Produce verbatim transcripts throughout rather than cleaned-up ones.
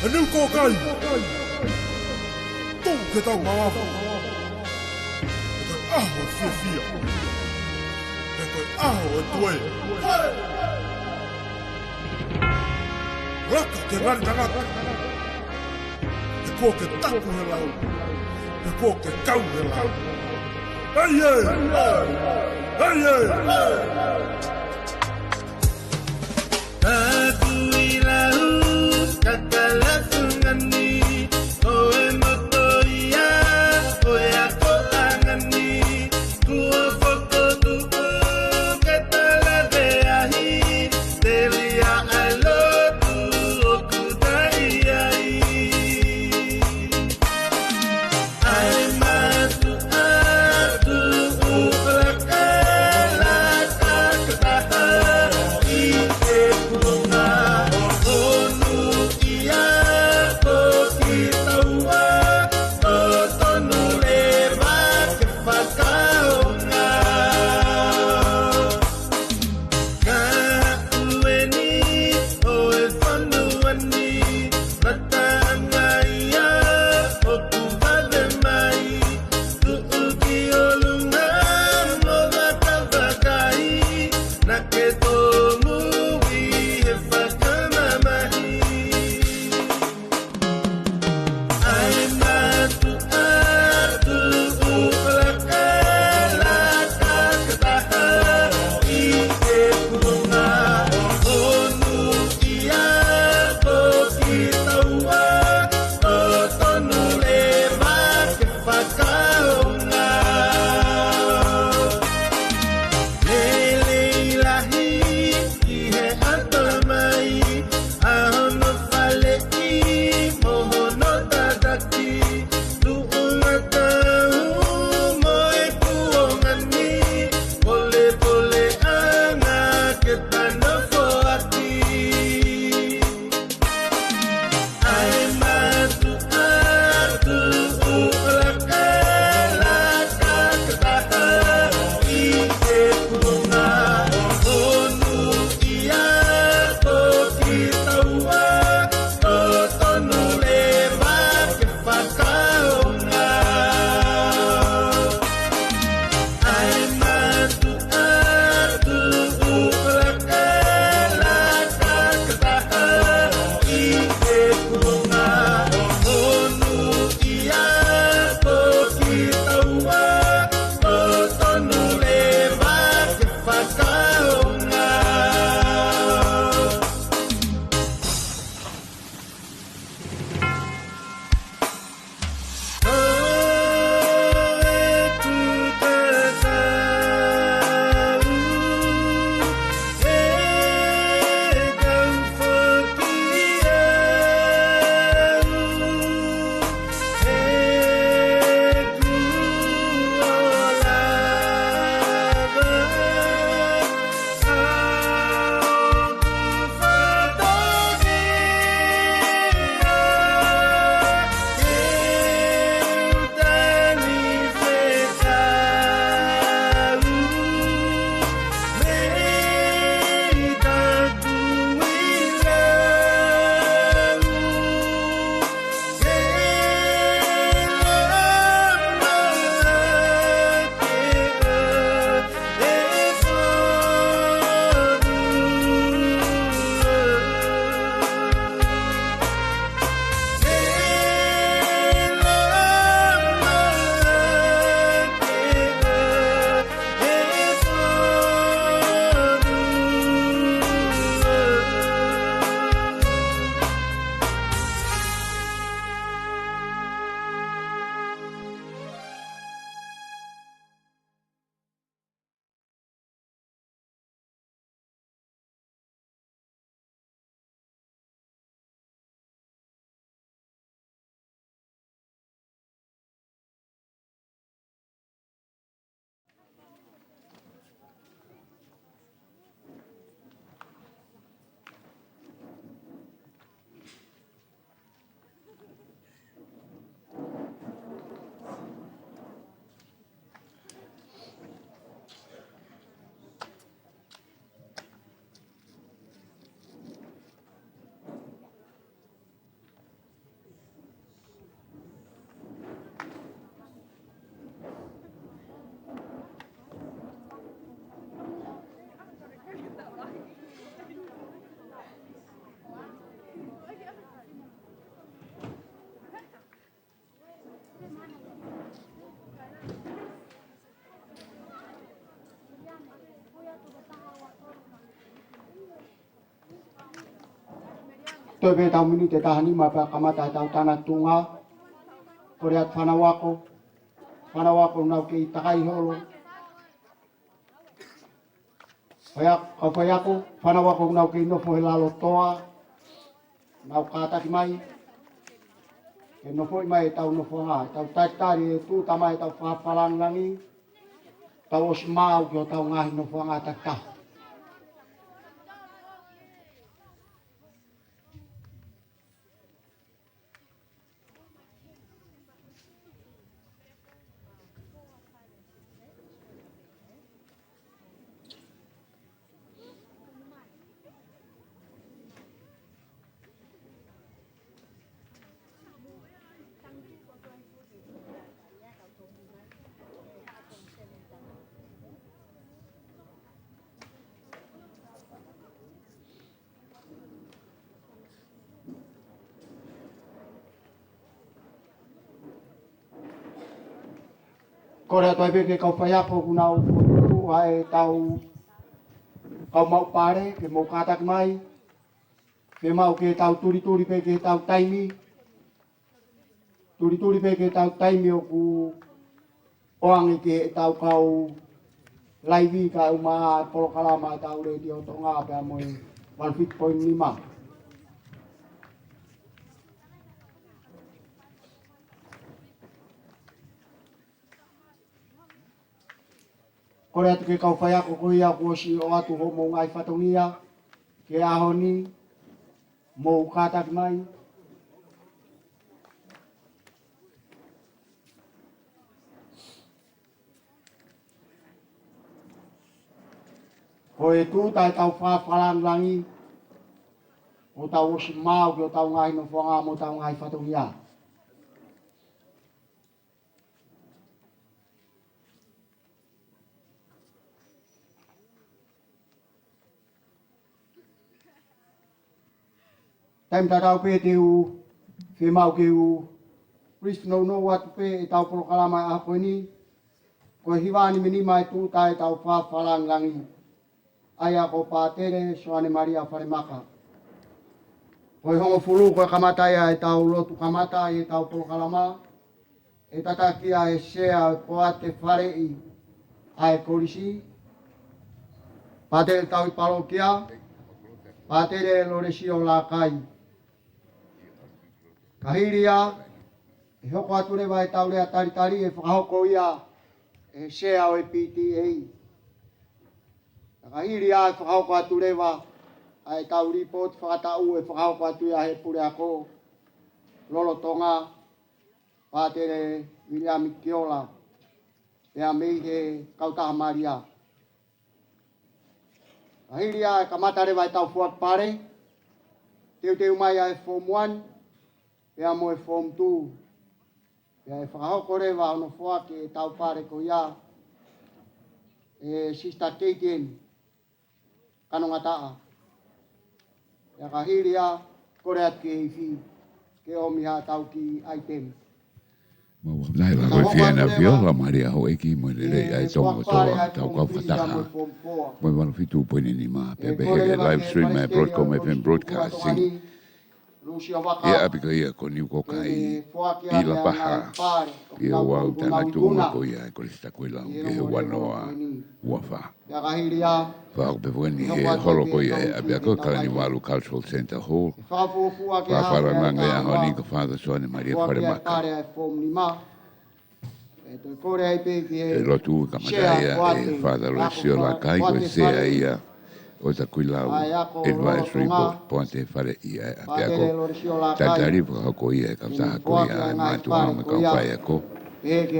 ʻE niu kōkai, tuʻu ke tau mavahe. Ko e ʻaho ʻo e fiefia. Ko e ʻaho ʻo e tuē. Laka ke ngali tangata. He kuo ke taku he lau. He kuo ke kau he lau. Hei ē! Hei ē! Taku i lau, kakala tungani, ʻo e moto ia, ʻo e ako angani, kuo fokotuʻu ke tala veahi, telia ʻa e lotu ʻoku tali ai. ʻAi mātuʻa tuʻu lakalaka taha ʻi he punga. Toe pē ʻetau miniti ʻe taha nima pea kamata ʻetau tangata tuʻunga. Kole atu fānau ako, fānau ako ʻoku nau kei takai holo. Faiako, kau faiako, fānau ako ʻoku nau kei nofo he lalo toa, nau kātaki mai ke nofoʻi mai ʻetau nofoʻanga, ʻetau talitali e tūʻuta mai ʻetau fakafalanglangi, tau ʻosi maau ki hotau ngaahi nofoʻanga takitaha. Kole atu ai pē ki he kau faiako ʻoku nau fokotuʻu ʻa ʻetau kau maʻu pale ke mou kātaki mai. Fiemaʻu ke tau tulituli pē ki heʻetau taimi. Tulituli pē ki heʻetau taimi ʻoku ʻoange ki heʻetau kau laivi kae ʻumaʻā e polokalama ʻetau Letiō Tonga pea mo e valu fitu poini nima. Kole atu ki he kau faiako ko ia kuo ʻosi ʻoatu hoʻomou ngaahi fatongia ki he ʻaho ni, mou kātaki mai. Ko e tūʻuta ʻetau fakafalanglangi, ʻoku tau ʻosi maau ki hotau ngaahi nofoʻanga mo hotau ngaahi fatongia. Taimi tatau pē te u fiemaʻu ke u brief nounou atu pē ʻetau polokalama ʻa e ʻaho ko eni. Ko e hiva nima nima e tūʻuta ʻetau fakafalanglangi, ʻa ia ko Pātele Soane Malia Falemaka. Ko e hongofulu ko e kamata ia ʻetau lotu kamata ʻi heʻetau polokalama. ʻE tataki ia ʻe he sea ʻo e poate faleʻi ʻa e kolisi, Pātele Tauhi Palokia, Pātele Lolesio Lakai. Ka hili ia, ʻe hoko atu leva ʻetau lea talitali ʻe fakahoko ia ʻe he sea ʻo e P T A. Ka hili ia ʻe fakahoko atu leva ʻa ʻetau lipooti fakataʻu ʻe fakahoko atu ia ʻe he puleako lolotonga, Pātele Viliami Kiola, pea mei he kautaha Malia. Ka hili ia ʻe kamata leva ʻetau foaki pale, teuteu mai ʻa e form one, pea mo e form two. Pea ʻe fakahoko leva hono foaki ʻetau pale ko ia ʻe Sister Keitieni Kanongataʻa. Pea ka hili ia, kole atu ki he ifi ke ʻomi haʻatau kiʻi ʻaitemi. Mau fakafetaʻi lahi ko e fie na pio, la Malia Houʻeiki mo e lelei ʻa e Tonga kotoa, tau kau fakataha. Mo e valu fitu poini nima, pea pehē ki he live stream ʻa e Broadcom F M Broadcasting. ʻI he ʻapi ko ia ko Niukokai ʻi Lapaha, ʻi he ouau tangata tuʻunga ko ia ʻa e Kolisi Takuilau, ki he ua noa ua fā. Fakahoko pē foki eni he holo ko ia ʻa e ʻapiako, Kalaniuvalu Cultural Centre Hall. Fakafalanganga ʻi he ʻaho ni ko Father Soane Malia Falemaka. ʻE lotu kamata ia ʻe Father Lolesio Lakai, ko e sea ia ʻo e Takuilau Advisory Board, poate faleʻi ʻa e ʻapiako. Talitali fakahoko ia ʻe he kautaha ko ia ʻa e mātuʻa mo e kau faiako.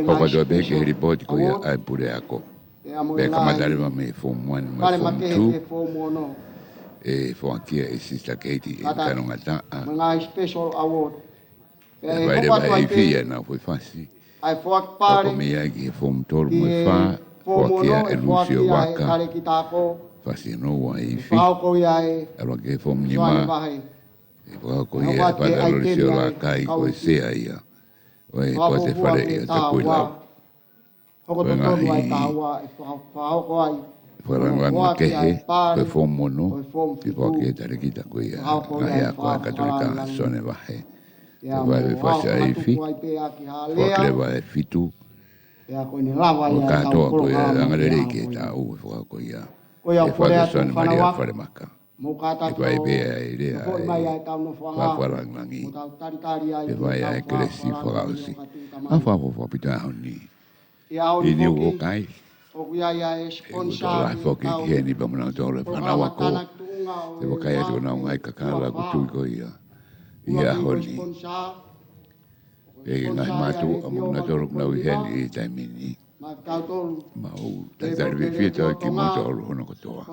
Hoko atu pē ki he lipooti ko ia ʻa e puleako. Pea kamata leva mei he form one mo e form two. ʻE foaki ia ʻe Sister Keitieni Kanongataʻa. ʻE fai leva ʻe he ifi ia ʻenau foʻi fasi. Hoko mei ai ki he form tolu mo e fā, foaki ia ʻe Lusio Vaka. Fasi hono ua ʻe he ifi. ʻAlu ki he form nima. ʻE fakahoko ia ʻe Father Lolesio Lakai, ko e sea ia ʻo e poate faleʻi ʻa e Takuilau. Ko e ngaahi Fakalāngilangi makehe, ko e foomu ono, ʻi he foaki ʻe he talēkita ko ia, ngaahi ako ʻa e Katolika, Sione Vahe. Pea mo e fasi ʻa e ifi, foaki leva ʻe fitu, mo e kātoa ko ia, angalelei ki he taʻu ʻe faka ko ia. Ko ia ʻe faka Sione Malia Falemaka. Mo kātaki ʻe fai pē ʻa e lea ʻa e fakalangilangi. ʻE fai ʻa e kelesi fakaʻosi. ʻA e fakafofonga ʻaupito ʻaho ni. ʻI Niukokai. ʻOku tokolahi foki ki heni pea mo kinautolu e fānau ako. ʻE vakai atu ʻenau ngaahi kakala ʻoku tui ko ia. ʻI he ʻaho ni. Pea ki he ngaahi mātuʻa mo kinautolu ʻoku nau ʻi heni ʻi he taimi ni. Mau talitali fiefia atu kimoutolu hono kotoa.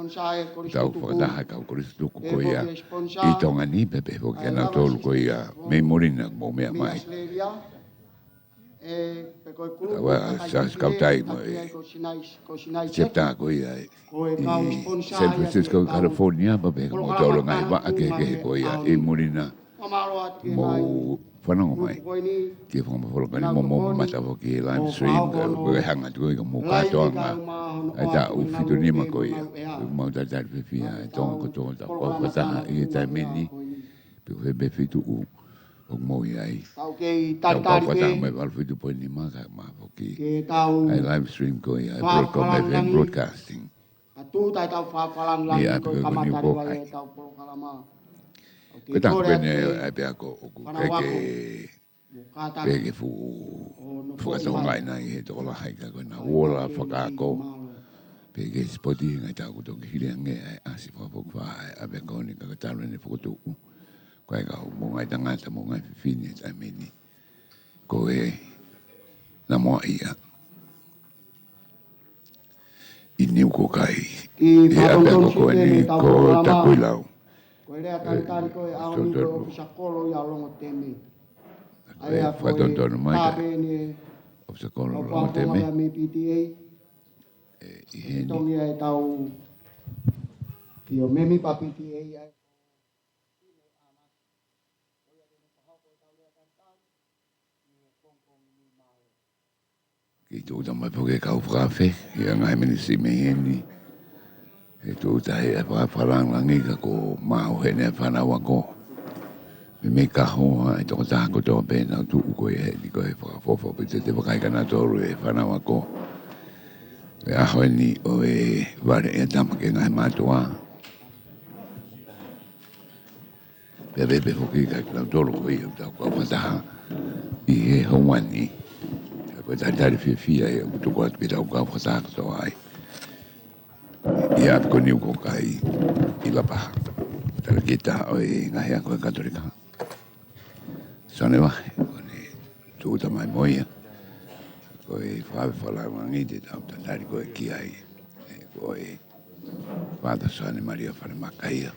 Tau fakataha kau kolisi tuku ko ia ʻi Tonga ni, pea pehē foki kinautolu ko ia mei muli na mou meʻa mai. Aua, Siaosi Kautai mo e chapter ko ia ʻi San Francisco, California, pea pehē kimoutolu ngaahi vaʻa kehekehe ko ia ʻi muli na. Mou fanongo mai ki he fakamafola ko eni mo mou mamata foki ki he live stream, ka ko e hanga atu ko ia ka mou kātoanga ʻa e taʻu fitu nima ko ia. Pea mau talitali fiefia ʻa e Tonga kotoa ʻoku tau kau fakataha ʻi he taimi ni. Pea ko e pē feituʻu ʻoku mou ʻi ai. Tau kau fakataha mai valu fitu poini nima ka ʻe maʻu foki ʻa e live stream ko ia, ʻa e broadcast, live broadcasting. Ka tū tai tau fakafalangilangi ko e kamata leva ʻetau polokalama. Ko e taha pē eni ʻa e ʻapiako ʻoku ʻikai ke pē ke fuʻu fakatokangaʻi nai he tokolahi ka ko ʻena uola fakaako. Pea ki he sipoti he ngaahi taʻu kuo toki hili ange ʻa e ʻasi fakafokifā ʻa e ʻapiako ni ka ko e talu ʻene fokotuʻu. Ko e kau mo e ngaahi tangata mo e ngaahi fefine he taimi ni. Ko e namoa ia. ʻI Niukokai. ʻI he ʻapiako ko eni ko Takuilau. Ko e lea talitali ko e ʻaho ni ko e ʻofisa kolo ia ʻo Longoteme. ʻA ia ko e fakatonutonu mai ka ʻofisa kolo ʻo Longoteme. ʻI heni. Tongi ai tau ʻio mēmipa P T A. Kei tūʻuta mai pē ke kau fakaafe ʻi he ngaahi minisi mei heni. ʻE tūʻuta he ʻa e fakafalangilangi ka ko mau heni ʻa e fānau ako. Meimei kaho ʻa e tokotaha kotoa pē ʻenau tuʻu ko ia heni ko e fakafofonga pē te te vakai kinautolu e fānau ako. ʻI he ʻaho ni ʻo e vale ʻa e tama ki he ngaahi mātuʻa. Pea pehē pē foki kiate kinautolu ko ia ʻoku tau kau fakataha ʻi he houa ni. Ko e talitali fiefia ia ʻoku tuku atu ke tau kau fakataha kotoa ai. ʻI he ʻapi ko Niukokai ʻi Lapaha. Talēkita ʻo e ngaahi ako ʻa e Katolika. Sione Vahe, ʻoku ne tūʻuta mai mo ia. Ko e fakafalangilangi te tau talitali ko ē ki ai. ʻE, ko e Father Sione Malia Falemaka ia.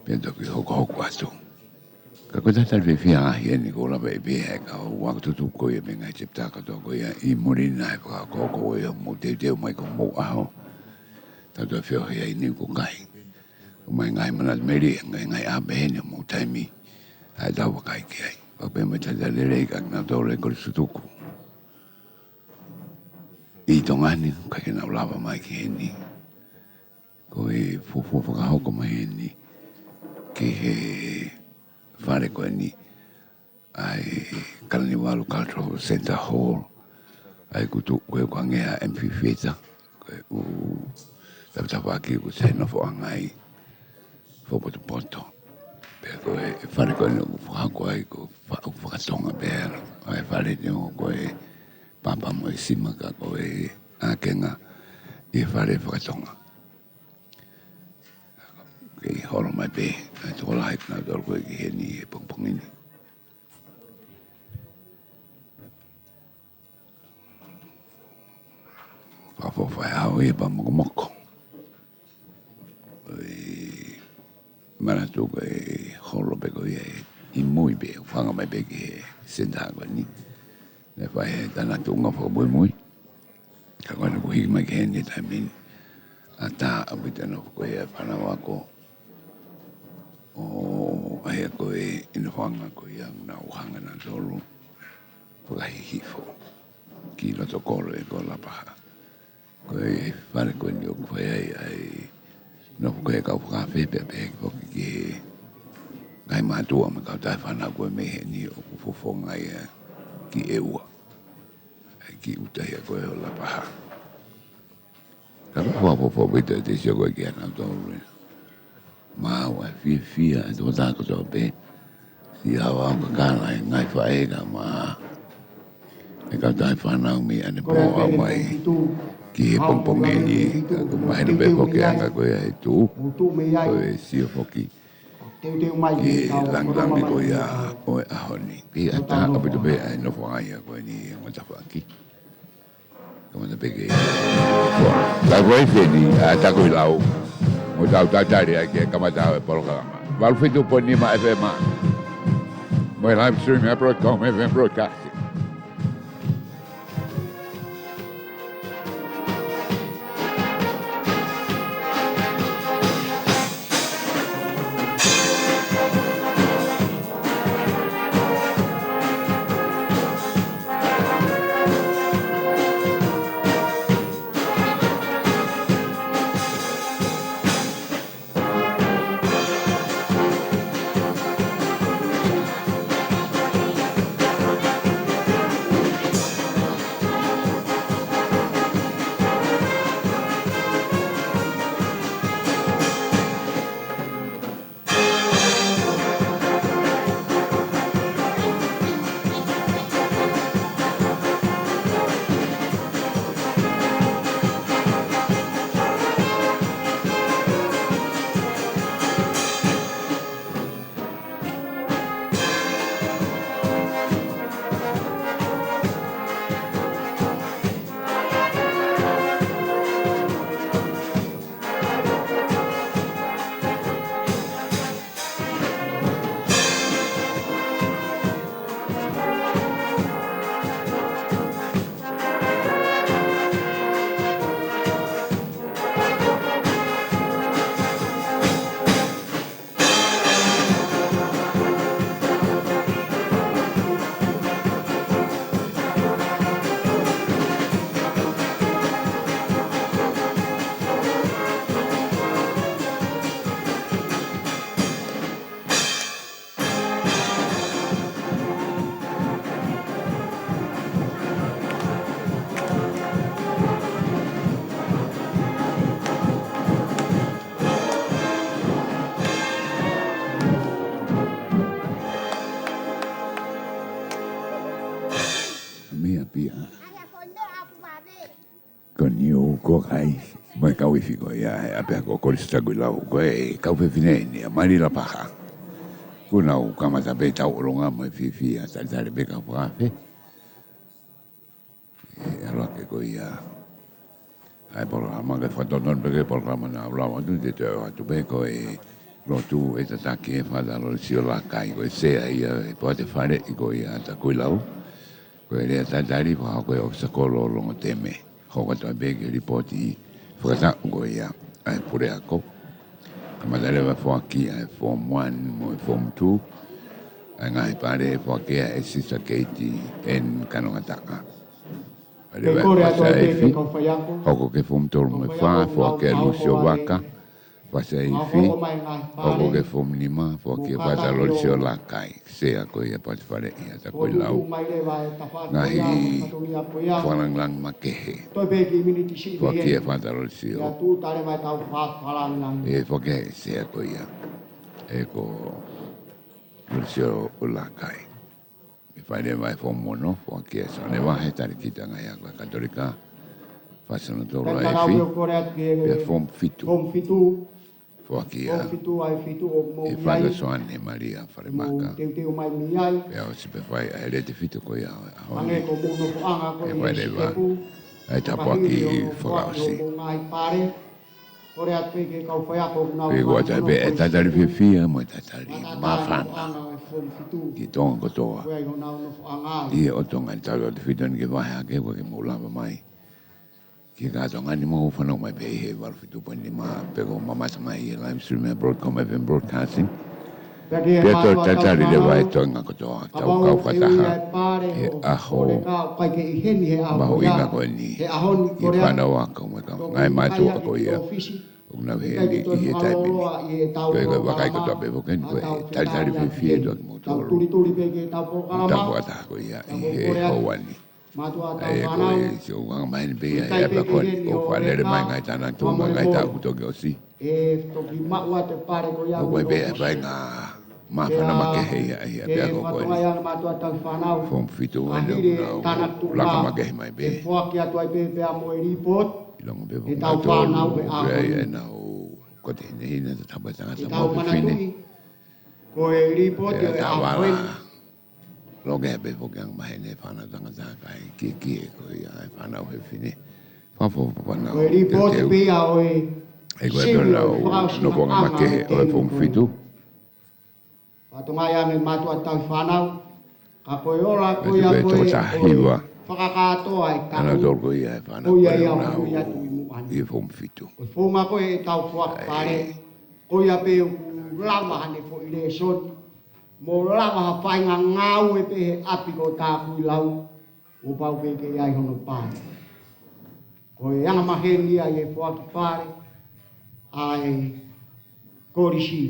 Pea toki hokohoko atu. Ka ko e talitali fiefia ʻaho ni ko e lava ʻe pehē ʻa e kau ako tutuku ko ia mei he ngaahi chapter kotoa ko ia ʻi muli na he fakahokohoko ko ia mou teuteu mai ki homou ʻaho. Tau toe feohi ai ʻi Niukokai. ʻOmai ngaahi manatu melie, ngaahi, ngaahi ʻaho pehē ni homou taimi. ʻA ia tau vakai ki ai. Pea pehē mai talitali lelei kiate kinautolu e kolisi tutuku. ʻI Tonga ni, ʻikai ke nau lava mai ki heni. Ko e fuofua fakahoko mai eni ki he fale ko eni ʻa e Kalaniuvalu Cultural Centre Hall. ʻA ia ʻoku tuʻu ko ē ʻoku hangē ha amphitheater. Ko e ʻū tafatafaʻaki ʻoku sai nofoʻanga ai. Fakapotopoto. Pea ko e fale ko eni ʻoku fakahoko ai ko e fa-, ʻoku fakatonga pē ʻa e fale ni ʻoku ko e papa mo e sima ka ko e ʻākenga ʻi he fale fakatonga. Kei holo mai pē ʻa e tokolahi kinautolu ko ē ki heni he pongipongi ni. Fakafoʻou ʻa e ʻaho ia pea mokomoko. ʻI he manatu ko e holo pē ko ia ʻi mui pē, ʻoku hanga mai pē ki he senitā ko eni. Naʻe fai he tana tuʻunga fakamuimui. Ka ko ena kuo hiki mai ki heni he taimi ni. ʻAtā ʻaupito e nofo ko ia ʻa e fānau ako. ʻO ʻai ko e ʻi he nofoʻanga ko ia ʻoku nau hanga nautolu fakahihifo ki loto kolo ē ko Lapaha. Ko e fale ko eni ʻoku fai ai ʻa e nofo ko ē ʻa e kau fakaafe pea pehē foki ki he ngaahi mātuʻa mo e kautaha fānau ko ē mei heni ʻoku fofonga ia ki ʻEua. ʻA e kiʻi ʻuta ia ko ē ʻo Lapaha. Ka ko e fakafoʻou pē ʻa e sio ko ē kia nautolu ē. Maau ʻa e fiefia ʻa e tokotaha kotoa pē. Siʻi ʻaoʻao kakala e ngaahi faʻē kae ʻumaʻā e kautaha fānau mei ʻanepō ʻo aʻu mai ki he pongipongi ni, ka ʻoku mahino pē foki ʻa e anga ko ia ʻa e tuʻu. Ko e sio foki ki he lāngilangi ko ia ʻo e ʻaho ni. Pea ʻatā ʻaupito pē ʻa e nofoʻanga ia ko eni ʻi he ongo tafaʻaki. Kamata pē ke. Ko, ka ko e feni, ʻa Takuilau. Mo tau tatali ʻa e ke kamata ʻa e polokalama. Valu fitu poini nima F M. Mo e live stream ʻa e Broadcom F M Broadcasting. Mea pia. Ko Niu ko Kai, mo e kau ifi ko ia, ʻa e ʻapiako Kolisi Takuilau, ko e kau fefine eni, ʻa Mali Lapaha. Kuo nau kamata pē tauʻolunga mo e fiefia, talitali pē kau fakaafe. ʻE ʻalu hake ko ia. ʻA e polokalama ke fakatonutonu pē ki he polokalama naʻa ku lau atu, te u toe ʻoatu pē ko e lotu ʻe tataki ʻe Father Lolesio Lakai, ko e sea ia ʻo e poate faleʻi ko ia ʻa Takuilau. Ko e lea talitali fakahoko ʻe he ʻōfisa kolo ʻo Longoteme. Hoko atu ai pē ki he lipooti fakataʻu ko ia ʻa e puleako. Kamata leva foaki ʻa e Form One mo e Form Two. ʻA e ngaahi pale ʻe foaki ʻe Sister Katie N Kanongataʻa. Pea leva ʻe fasi ʻa e ifi. Hoko ki he Form Tolu mo e Fā, foaki ʻe Lusio Vaka. Fasi ʻa e ifi. Hoko ki he Form Nima, foaki ʻe Father Lolesio Lakai. Sea ko ia poate faleʻi ʻa Takuilau. Ngaahi fakalāngilangi makehe. Foaki ʻe Father Lolesio. ʻE foaki ʻe he sea ko ia. ʻE ko Lolesio Lakai. ʻE fai leva ʻa e Form Ono, foaki ʻe Sione Vahe, talēkita ngaahi ako Katolika. Fasi hono tolu ʻa e ifi. Pea Form Fitu. Foaki ʻe Father Sione Malia Falemaka. Pea ʻosi pē fai ʻa e lētefito ko ia ʻo e ʻaho ni. ʻE fai leva ʻa e tāpuaki fakaʻosi. Pea ko e ʻatā pē ʻa e talitali fiefia mo e talitali māfana ki Tonga kotoa. ʻI he ʻotu ngaahi talitali fiefia ni ke vahe hake, ʻoku ʻikai ke mou lava mai ki he kātoanga ni, mou fanongo mai pē ʻi he valu fitu poini nima, pe ko e mamata mai ʻi he live stream ʻa e Broadcom F M Broadcasting. Pea toe talitali leva e toenga kotoa, tau kau fakataha he ʻaho mahuʻinga ko eni, ʻi he fānau ako mo e kaungā mātuʻa ko ia ʻoku nau ʻi heni ʻi he taimi ni. Ko e, ko e vakai kotoa pē foki eni, ko e talitali fiefia atu kimoutolu. Tau fakataha ko ia ʻi he houa ni. ʻA ia ko e siʻi ʻū anga maheni pē ia he ʻapiako ni, ʻoku fakalele mai ngaahi tānaki tuʻunga, ngaahi taʻu kuo toki ʻosi. ʻOku ʻi ai pē ʻa e faʻahinga māfana makehe ia ʻi he ʻapiako ko eni. Foomu fitu ʻa eni ʻoku nau laka makehe mai pē. ʻIlonga pē foki ʻoku nau pē ai ʻenau kote hinehina, tatau pē tangata mo fefine. Ko e lipooti ʻo e ʻaho ni. Loke pē foki anga maheni e fānau tangata kae kiekie ko ia e fānau fefine. Fafo fānau. Ko e lipooti pē ia ʻo e, ʻe ko e tau nau nofoʻanga makehe ʻo e foomu fitu. Fatongia ange mātuʻa tauhi fānau. Ka ko e ola ko ia ko e toko taha hiva fakakātoa e taku. Ana tolu ko ia e fānau ko ia ia ʻoku nau ʻi he foomu fitu. Ko e founga ko e tau foaki pale. Ko ia pē ʻoku lava hane foʻi lēsoni. Mo lava ha faʻahinga ngāue pē he ʻapi ko Takuilau, ʻoku pau pē ke ʻi ai hono pae. Ko e anga maheni ia ʻi he foaki pale ʻa e kolisi.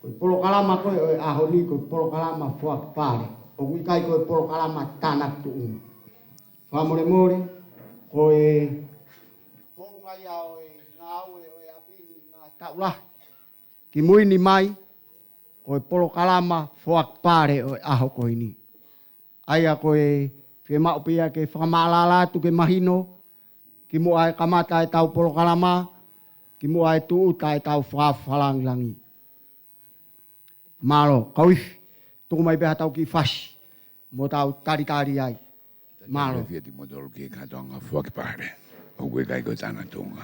Ko e polokalama ko ē ʻo e ʻaho ni, ko e polokalama foaki pale. ʻOku ʻikai ko e polokalama tānaki tuʻunga. Fakamolemole, ko e founga ia ʻo e ngāue ʻo e ʻapi ni ngaahi taʻu lahi. Kimui ni mai, ko e polokalama foaki pale ʻo e ʻaho ko eni. ʻA ia ko e fiemaʻu pē ia ke fakamaʻalaʻala atu ke mahino, kimuʻa e kamata e tau polokalama, kimuʻa e tūʻuta e tau fakafalangilangi. Mālō, kau ifi, tuku mai pē ha tau kiʻi fasi, mo tau talitali ai. Mālō. Fiefia atu kimoutolu ki he kātoanga foaki pale. ʻOku ʻikai ko e tānaki tuʻunga.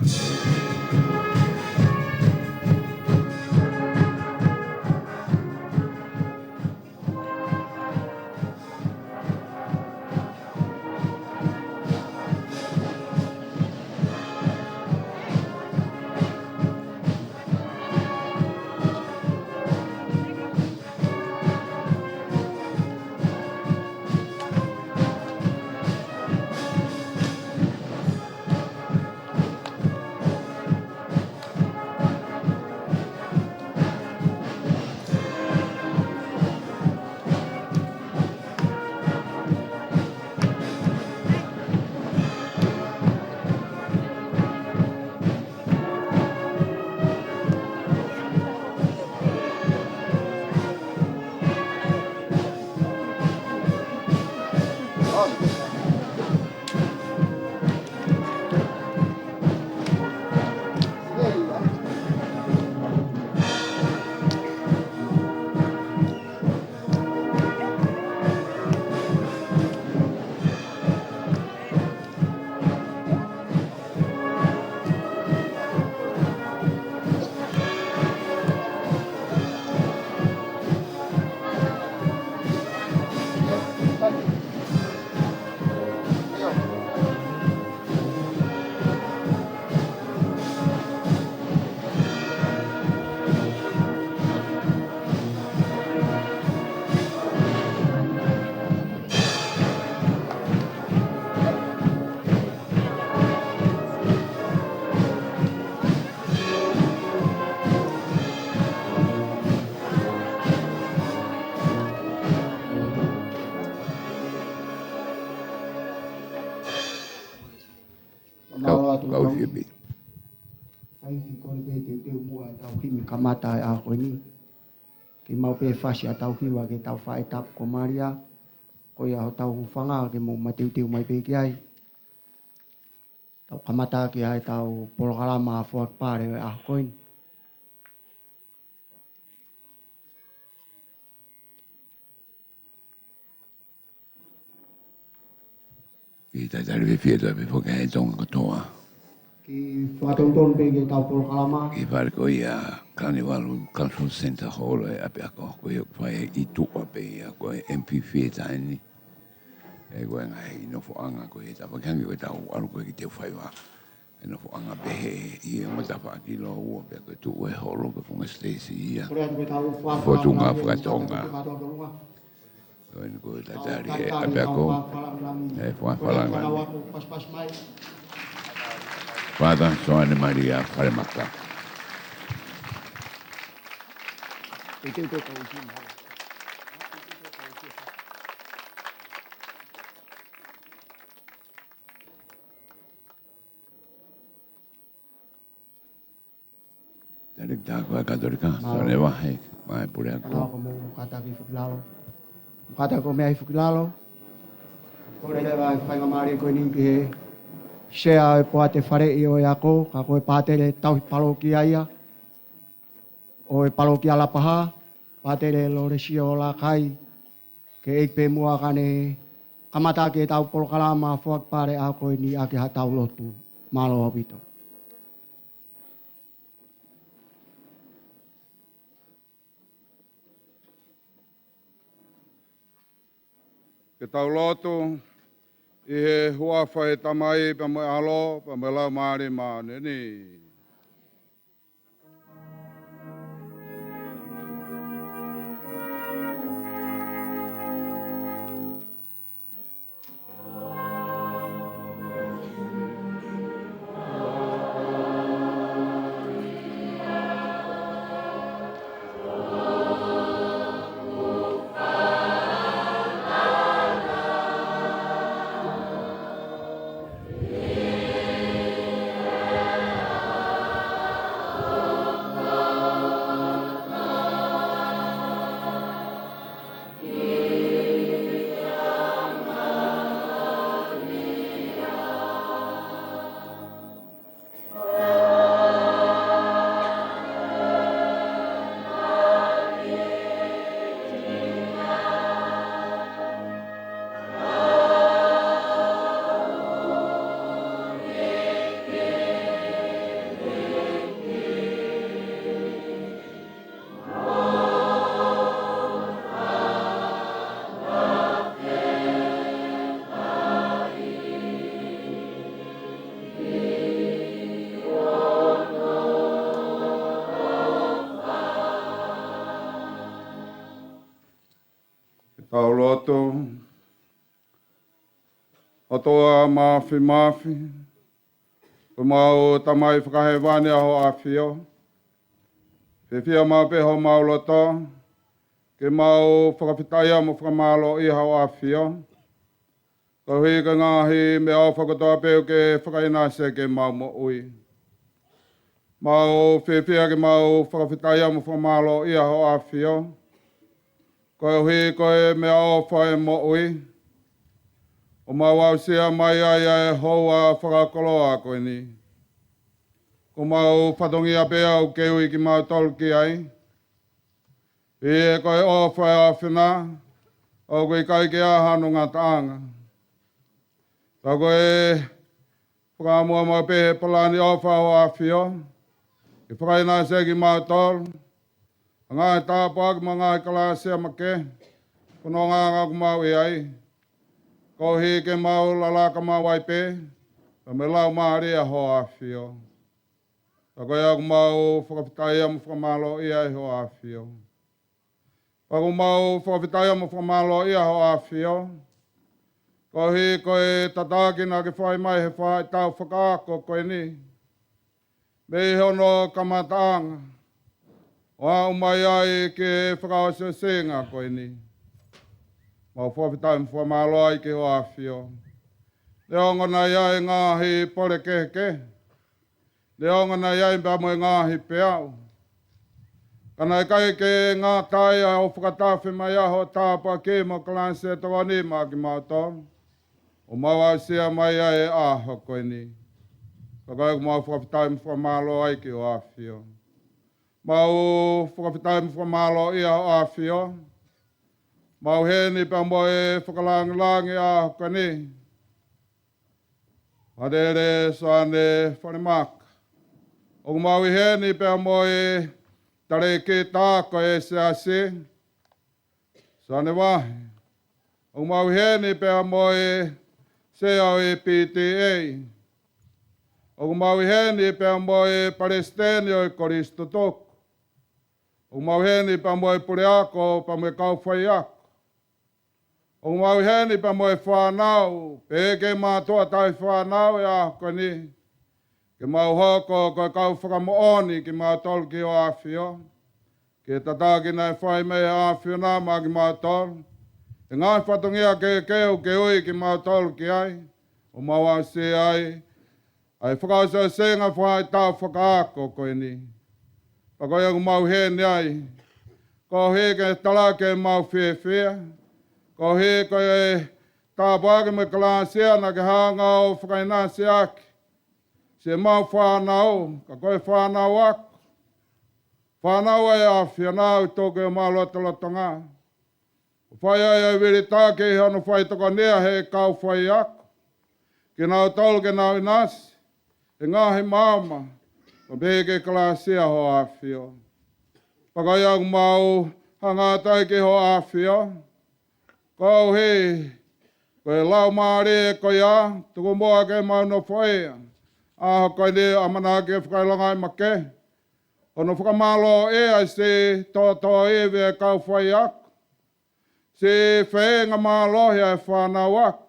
Kau, kau ifi. Kau ifi, kole pē teuteu muʻa e tau himi kamata e ʻaho ko eni. Ke maʻu pē fasi ʻa tau hiva ke tau fai tapu ko Malia. Ko ia hotau hūfanga ke mou mateuteu mai pē ki ai. Tau kamata ki ai tau polokalama foaki pale ʻo e ʻaho ko eni. Kiʻi talitali fiefia atu pē foki ʻa e Tonga kotoa. Kiʻi fakatonutonu pē ki he tau polokalama. Ki he fale ko ia Carnival Cultural Centre Hall ʻo e ʻapiako ko ia ʻoku fai ʻi tuʻa pē ia ko e M P Theatre eni. ʻE ko e ngaahi nofoʻanga ko ia ʻe tafaʻaki ange ko e tau ʻalu ko ē ki he teu faiva. ʻI he nofoʻanga pehē ʻi he ongo tafaʻaki lōua pea ko e tuʻu e holo ko e funga siteisi ia. Fotunga fakatonga. Ko eni ko e tatali he ʻapiako. ʻE fakafakalanga. Fātā Soane Malia Falemaka. Talēkita ko e Katolika, Soane Vahe, mai Puleako. Kātaki Fukilalo. Kātaki ko Meʻa Fukilalo. Kole leva e faingamālie ko eni ki he sea e poate faleʻi ʻo e ako, ka ko e pātele tauhi palokia ia ʻo e palokia Lapaha, Pātele Lolesio Lakai, ke ʻeke pē muʻa ka ne kamata ʻaki ʻetau polokalama foaki pale ako eni ʻaki haʻatau lotu. Mālō ʻaupito. Ke tau lotu. ʻI he huafa ʻo e Tamai, pea mo e ʻAlo, pea mo e Laumālie Māʻoniʻoni. Ke tau lotu. ʻOtua Māfimafi, ko homau Tamai Fakahēvani ʻa Hoʻo ʻAfio. Fiefia maʻu pē homau loto ke mau fakafetaʻia mo fakamālōʻia Hoʻo ʻAfio, koeʻuhi ko e ngaahi meʻaʻofa kotoa pē ʻoku ke fakaʻinasi ki heʻemau moʻui. Mau fiefia ke mau fakafetaʻia mo fakamālōʻia Hoʻo ʻAfio, koeʻuhi ko e meʻaʻofa ʻo e moʻui, ʻo mau aʻusia mai ai ʻa e houa fakakoloa ko eni. Ko homau fatongia pē ʻoku ke ui kimautolu ki ai. ʻI he ko e ʻofa ʻa e ʻAfiona, ʻoku ʻikai ke ʻi ai hano ngataʻanga. Ka ko e fakamuʻomuʻa pē he palani ʻofa ʻa Hoʻo ʻAfio, ke fakaʻinasi kimautolu, ʻa e ngaahi tāpuaki mo e ngaahi kalāsia makehe, ko hono ngaahi ʻoku mau ʻi ai. Koeʻuhi ke mau lalaka maʻu ai pē, pea mo e Laumālie ʻa Hoʻo ʻAfio. Ka ko ia ʻoku mau fakafetaʻia mo fakamālōʻia ai Hoʻo ʻAfio. Pea ʻoku mau fakafetaʻia mo fakamālōʻia Hoʻo ʻAfio, koeʻuhi ko e tataki naʻa ke fai mai he faʻahitaʻu fakaako ko eni, mei hono kamataʻanga, ʻo aʻu mai ai ki he fakaʻosiʻosinga ko eni. Mau fakafetaʻi mo fakamālō ai ki Hoʻo ʻAfio. Neongo naʻe ʻi ai e ngaahi pole kehekehe, neongo naʻe ʻi ai pea mo e ngaahi peau, ka naʻe ʻikai ke ngata ai ʻa hoʻo fakatafe mai ʻa hoʻo tāpuaki mo e kalāsia ʻe tokoni maʻa kimautolu, ʻo mau aʻusia mai ai e ʻaho ko eni. Ka ko ia ʻoku mau fakafetaʻi mo fakamālō ai ki Hoʻo ʻAfio. Mau fakafetaʻi mo fakamālōʻia Hoʻo ʻAfio. Mau ʻi heni pea mo e fakalāngilangi ʻaho ko eni, Pātele Soane Falemaka. ʻOku mau ʻi heni pea mo e talēkita ako ʻo e Siasi, Soane Vahe. ʻOku mau ʻi heni pea mo e sea ʻo e P T A, ʻOku mau ʻi heni pea mo e palesiteni ʻo e kolisi tutuku. ʻOku mau ʻi heni pea mo e puleako, pea mo e kau faiako. ʻOku mau ʻi heni pea mo e fānau, pehē ki he mātuʻa tauhi fānau he ʻaho ko eni. Ke mau hoko ko e kau fakamoʻoni kimautolu ki hoʻo ʻAfio. Ke tataki naʻe fai mei he ʻAfiona maʻa kimautolu ʻa e ngaahi fatongia kehekehe ʻoku ke ui kimautolu ki ai, ʻo mau aʻusia ai ʻa e fakaʻosiʻosinga fakaʻaho fakaako ko eni. Pea ko ia ʻoku mau ʻi heni ai, koeʻuhi ke talaki ʻemau fiefia, koeʻuhi ko e tāpuaki mo e kalāsia naʻa ke hanga ʻo fakaʻinasi ʻaki siʻemau fānau, ka ko e fānau ako, fānau ʻa e ʻAfiona, ʻoku tuku ʻi homau lotolotonga. ʻO fai ai ʻa e vilitaki ʻi hono fai tokonia ʻe he kau faiako kinautolu ke nau ʻinasi he ngaahi maama, ʻo pehē ki he kalāsia hoʻo ʻAfio. Pea ko ia ʻoku mau hanga atu ai ki hoʻo ʻAfio, koeʻuhi ko e laumālie ko ia, tuku muʻa ke mau nofoʻia ʻaho ko eni, ʻamanaki ke fakaʻilongaʻi makehe hono fakamālōʻia ʻa e siʻi tōtōivi ʻa e kau faiako, siʻi feinga mālohi ʻa e fānau ako,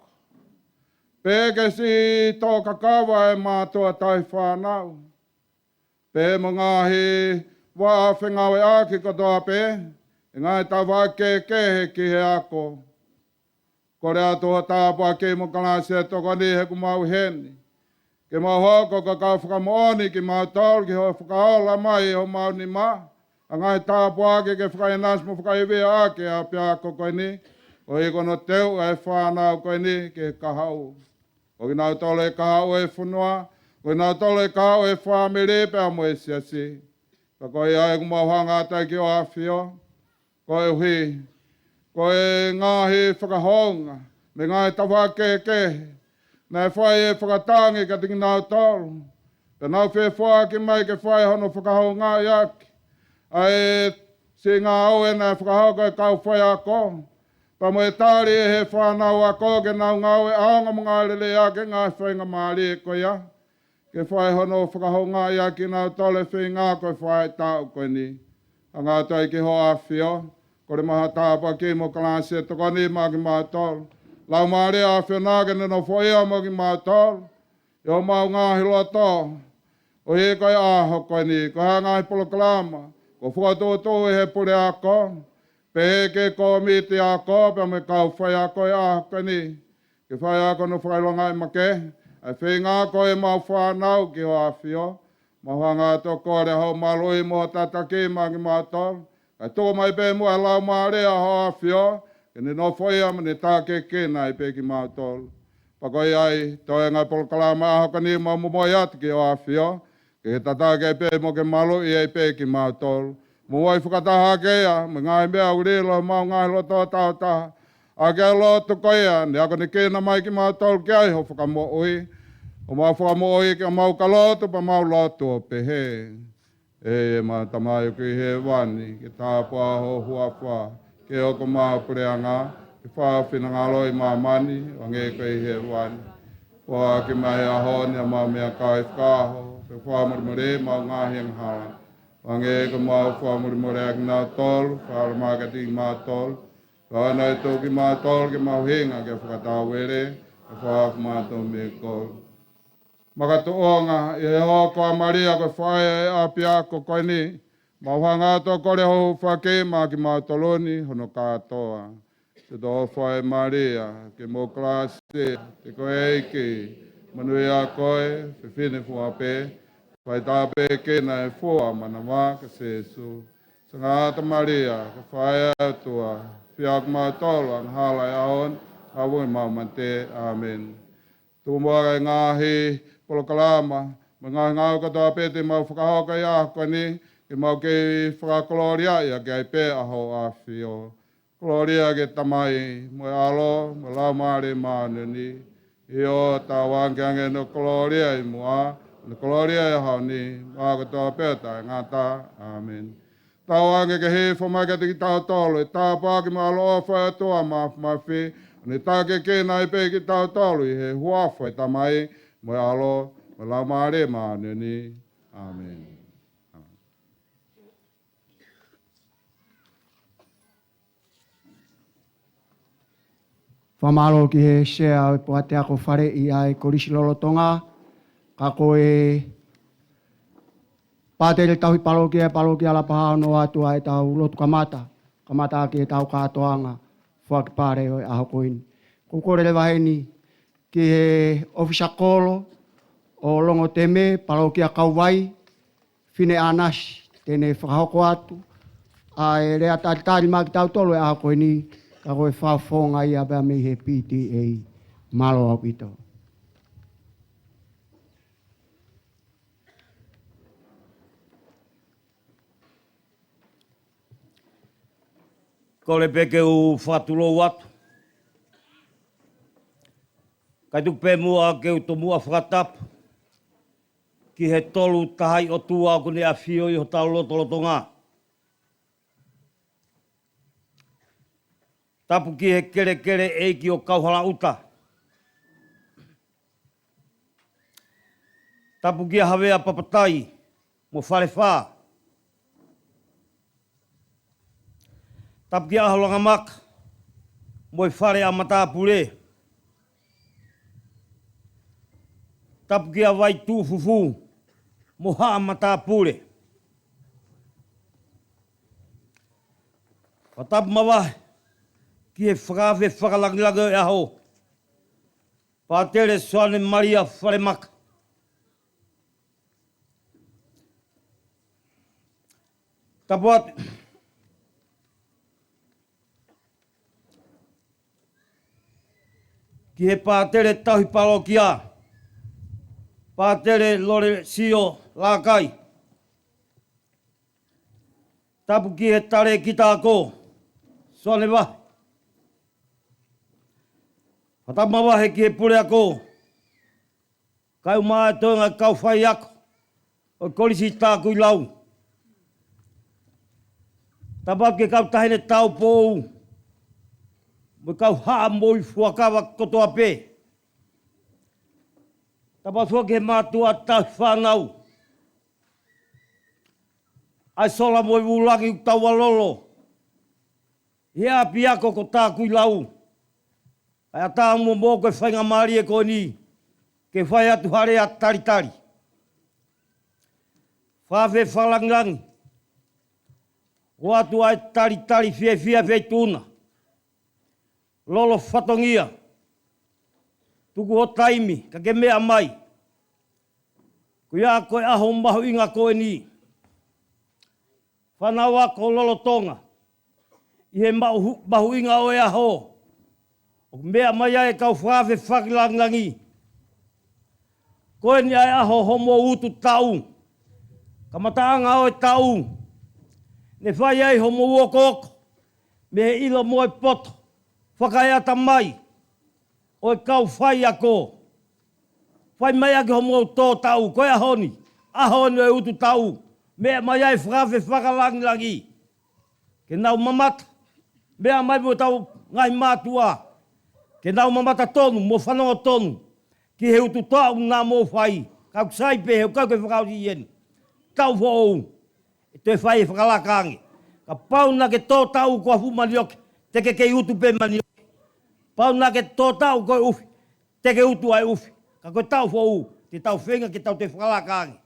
pehē ki he siʻi tō kakava ʻa e mātuʻa tauhi fānau, pea mo e ngaahi vaʻa fengāueʻaki kotoa pē, ʻa e ngaahi tafaʻaki kehekehe ki he ako. Kole atu hoʻo tāpuaki mo e kalāsia ʻo tokoni he ʻoku mau ʻi heni, ke mau hoko ko e kau fakamoʻoni kimautolu ki hoʻo fakaola mai ʻi homau nima ʻa e ngaahi tāpuaki ke fakaʻinasi mo fakaivia ʻaki ʻa e ʻapiako ko eni, koeʻuhi ko hono teuʻi ʻa e fānau ko eni ki he kahaʻu. Ko kinautolu ʻa e kahaʻu ʻo e fonua, ko kinautolu ʻa e kahaʻu ʻo e fāmili pea mo e siasi. Pea ko ia ʻoku mau hanga atu ai ki hoʻo ʻAfio, koeʻuhi ko e ngaahi fakahounga mo e ngaahi tafaʻaki kehekehe naʻe fai ʻe he fakatangi kiate kinautolu, pea nau fie foaki mai ke fai hono fakahoungaʻi ʻaki ʻa e siʻi ngāue naʻe fakahoko ʻe he kau faiako, pea mo e tali ʻe he fānau ako ke nau ngāue ʻaonga mo ngāue lelei ʻaki ʻa e ngaahi faingamālie ko ia. Ke fai hono fakahoungaʻi ʻaki kinautolu he feinga ko e faʻahitaʻu ko eni. Hanga atu ai ki hoʻo ʻAfio, kole mai hoʻo tāpuaki mo e kalāsia ʻo tokoni maʻa kimautolu. Laumālie ʻo e ʻAfiona ke ne nofoʻia mo kimautolu ʻi homau ngaahi loto, koeʻuhi ko e ʻaho ko eni, ko e ngaahi polokalama kuo fokotuʻutuʻu ʻe he puleako, pehē ki he kōmiti ako pea mo e kau faiako ʻi he ʻaho ko eni, ke fai ʻaki hono fakaʻilongaʻi makehe ʻa e feinga ko ē ʻemau fānau ki hoʻo ʻAfio. Mau hanga atu ʻo kole ʻa hoʻo maluʻi mo hoʻo tataki maʻa kimautolu, kae tuku mai pē muʻa ʻa e Laumālie ʻo hoʻo ʻAfio ke ne nofoʻia mo ne tākiekina ai pē kimautolu. Pea ko ia ai, toe ngaahi polokalama ʻaho ko eni mau momoi atu ki hoʻo ʻAfio, ke ke tataki ai pē mo ke maluʻi ai pē kimautolu. Momoi fakataha hake ia mo e ngaahi meʻa ʻoku lilo ʻi homau ngaahi loto tāutaha, ʻaki ʻa e lotu ko ia naʻe akonekina mai kimautolu ki ai ʻe ho Fakamoʻui. ʻO mau fakamoʻui ke mau ka lotu, pea mau lotu ʻo pehē: ʻE ʻemau Tamai ʻoku ʻi hēvani, ke tāpuhā ho huafa, ke hoko mai ho puleʻanga, ke fai ho finangalo ʻi māmani, hangē ko ia ʻi hēvani. Foaki mai he ʻaho ni haʻamau meʻakai fakaʻaho, pea fakamolemole ʻemau ngaahi angahala, hangē ko ʻemau fakamolemole ʻa kinautolu ʻoku fakaʻaongaʻi kiate kimautolu. Pea ʻoua naʻa tuku kimautolu ki he mahuʻinga, kae fakatauele, kae fakahaofi kimautolu mei he kovi. Makatuʻunga ʻi he hoko ʻa Malia ko e faʻē ʻo e ʻapiako ko eni, mau hanga atu ʻo kole ho hūfaki maʻa kimautolu ni hono kātoa. Siʻoto ʻofa ʻe Malia, ʻoku ke moʻui ʻi he kalāsia, ʻoku ke ʻEiki, monūʻia koe ʻi he fefine fua pē, fai tāpuekina ʻa e fua ʻo ho manava ko Sēsū. Sangata Malia, ko e faʻē ʻa e ʻOtua, fai ʻaki kimautolu ʻa e angahala ʻo e ʻaho ni, ʻi he ʻaho ʻo ʻemau mate. ʻĀmeni. Tuku muʻa ʻa e ngaahi polokalama mo e ngaahi ngāue kotoa pē te mau fakahoko ʻi he ʻaho ko eni, ke mau kei fakakolōliaʻi ʻaki ai pē ʻa hoʻo ʻAfio. Kolōlia ki he Tamai, mo e ʻAlo, mo e Laumālie Māʻoniʻoni. ʻIo, tauange ke hangē hono kolōlia ʻi muʻa, hono kolōlia ʻi he ʻaho ni, mo e ʻaho kotoa pē ʻo taʻengata. ʻĀmeni. Tauange ke hifo mai kiate kitautolu ʻa e tāpuaki mo e ʻaloʻofa ʻa e ʻOtua Māfimafi, ʻo ne tākiekina ai pē kitautolu ʻi he huafa ʻo e Tamai, mo e ʻAlo, mo e Laumālie Māʻoniʻoni. ʻĀmeni. Fakamālō ki he sea ʻo e poate ako faleʻi ʻa e Kolisi lolotonga, ka ko e pātele tauhi palokia, palokia Lapaha, ʻo ʻoatu ʻa ʻetau lotu kamata, kamata ʻaki ʻetau kātoanga foaki pale ʻo e ʻaho ko eni. Ko e kole leva heni ki he ʻofisa kolo ʻo Longoteme, palokia Kauvai, Fine ʻAnasi, te ne fakahoko atu ʻa e lea talitali maʻa kitautolu ʻi he ʻaho ko eni, ka ko e fakafofonga ia pea mei he P T A. Mālō ʻaupito. Kole pē ke u fakatulou atu. Kae tuku pē muʻa ke u tomuʻa fakatapu ki he Tolu Tahaʻi ʻOtua ʻoku ne ʻafio ʻi hotau lotolotonga. Tapu ki he kelekele ʻeiki ʻo Kauhalaʻuta. Tapu kia Havea Papatai mo Falefā. Tapu kia ʻAholangamaka mo e fale ʻa Matāpule. Tapu kia Vaituʻufufu mo Haʻa Matāpule. Fakatapu mavahe ki he fakaafe fakalangilangi ʻo e ʻaho, Pātele Soane Malia Falemaka. Tapu atu ki he pātele tauhi palokia, Pātele Lolesio Lakai. Tapu ki he talēkita ako, Soane Vahe. Fakatapu mavahe ki he pule ako, kae ʻumaʻā e toenga kau faiako ʻo e Kolisi Takuilau. Tapu atu ki he kau taʻahine taupoʻou mo e kau haʻa moʻui fuakava kotoa pē. Tapu atu foki ki he mātuʻa tauhi fānau, ʻa e sola mo e vūlangi ʻoku taualolo ʻi he ʻapiako ko Takuilau. ʻA ia ʻoku ʻatā muʻa moʻoku e faingamālie ko eni ke fai atu ha lea talitali. Fakaafe fakalangilangi, ʻoatu ʻa e talitali fiefia Feituʻuna. Lolo fatongia, tuku ho taimi ka ke meʻa mai. Ko ia ko e ʻaho mahuʻinga ko eni. Fānau ako lolotonga, ʻi he mahu-, mahuʻinga ʻo e ʻaho, ʻoku meʻa mai ai e kau fakaafe fakalangilangi. Ko eni ʻa e ʻaho homou utu taʻu, kamataʻanga ʻo e taʻu, ne fai ai homou okooko mei he ʻilo mo e poto fakaeʻatamai ʻo e kau faiako. Fai mai ʻaki homou tō taʻu, ko e ʻaho ni, ʻaho ni ʻo e utu taʻu, meʻa mai ai e fakaafe fakalangilangi. Ke nau mamata, meʻa mai mo ʻetau ngaahi mātuʻa, ke nau mamata tonu mo fanongo tonu ki he utu taʻu naʻa mou fai. Ka ʻoku sai pē he ʻoku ʻikai ke fakaʻosi eni. Taʻu foʻou ʻe toe fai e fakalaka ange. Kapau naʻa ke tō taʻu ko ha fuʻu manioke, te ke kei utu pē manioke. Kapau naʻa ke tō taʻu ko e ʻufi, te ke utu ʻa e ʻufi. Ka ko e taʻu foʻou, te tau feinga ke tau toe fakalaka ange.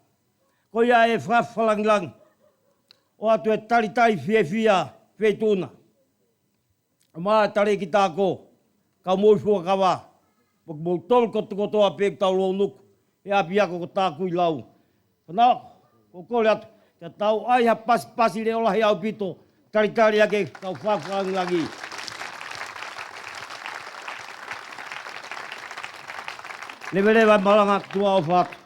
Ko ia e fakaafe fakalangilangi, ʻoatu e talitali fiefia Feituʻuna. ʻUmaʻā e talēkita ako, kau moʻui fuakava, mo kimoutolu kotokotoa pē ʻoku tau lounuku he ʻapiako ko Takuilau. Fānau, ʻoku ou kole atu ke tau ʻai ha pasipasi leʻo lahi ʻaupito, talitali ʻaki e kau fakaafe fakalangilangi. Leveleva e malanga, tuʻa ʻofa atu.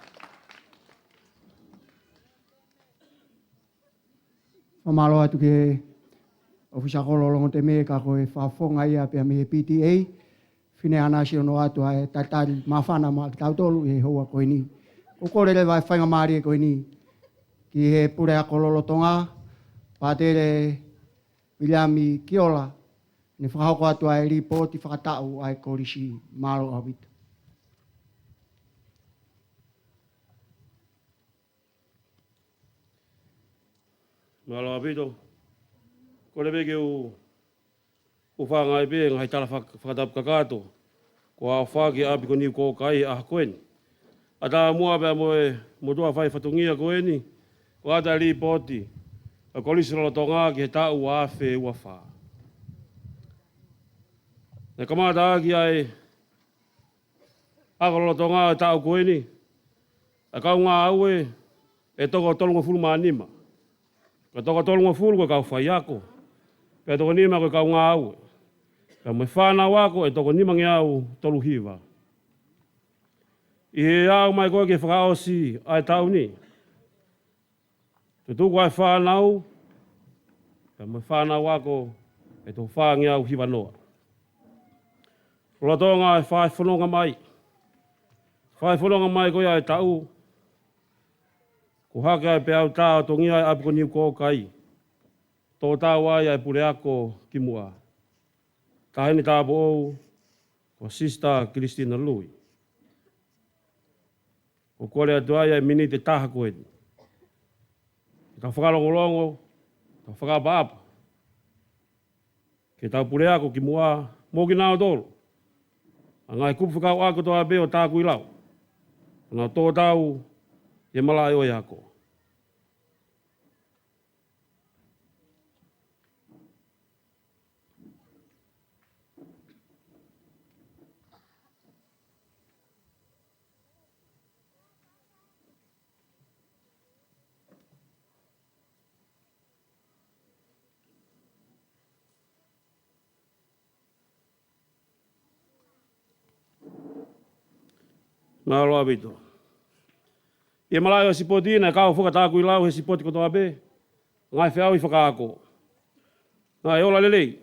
Fakamālō atu ki he ʻofisa kolo Longoteme, ka ko e fakafofonga ia pea mei he P T A, Fine ʻAnasi, ʻo ʻoatu ʻa e talitali māfana maʻa kitautolu ʻi he houa ko eni. ʻOku ou kole leva e faingamālie ko eni ki he pule ako lolotonga, Pātele Viliami Kiola, ne fakahoko atu ʻa e lipooti fakataʻu ʻa e kolisi. Mālō ʻaupito. Mālō ʻaupito. Kole pē ke u, u fakaʻaongaʻi pē ngaahi tala fak-, fakatapu kakato kuo ʻofa ki he ʻapi ko Niukōkai he ʻaho ko eni. ʻAtā muʻa pea mo e motuʻa fai fatongia ko eni, ko e ʻata lipooti ʻa e Kolisi Lolotonga ki he taʻu ua afe ua fā. Ne kamata ʻaki ʻa e ako lolotonga ʻo e taʻu ko eni, ʻa e kau ngāue ʻe toko tolungofulu mā nima. Ko e toko tolungofulu ko e kau faiako, pea toko nima ko e kau ngāue, pea mo e fānau ako ʻe toko nimangeau tolu hiva. ʻI he aʻu mai ko ē ki he fakaʻosi ʻa e taʻu ni, tutuku ʻa e fānau, pea mo e fānau ako ʻe toko fāngeau hiva noa. Lolotonga e fai fononga mai, fai fononga mai ko ia ʻa e taʻu, kuo hake ʻa e peau tā ʻo tongia ʻa e ʻapi ko Niukōkai. Tō tau ai ʻa e puleako ki muʻa, taʻahine tāupoʻou ko Sister Christina Lui. ʻOku kole atu ai ʻa e miniti ʻe taha ko eni ke tau fakalongolongo, tau fakaʻapaʻapa ki heʻetau puleako ki muʻa mo kinautolu ʻa e ngaahi kupu fekauʻaki kotoa pē ʻo Takuilau, ʻo nau tō tau ʻi he malaʻe ʻo e ako. Mālō ʻaupito. ʻI he malaʻe ʻo e sipoti naʻe kau foki ʻa Takuilau he sipoti kotoa pē, ngaahi feʻauhi fakaako. Naʻe ola lelei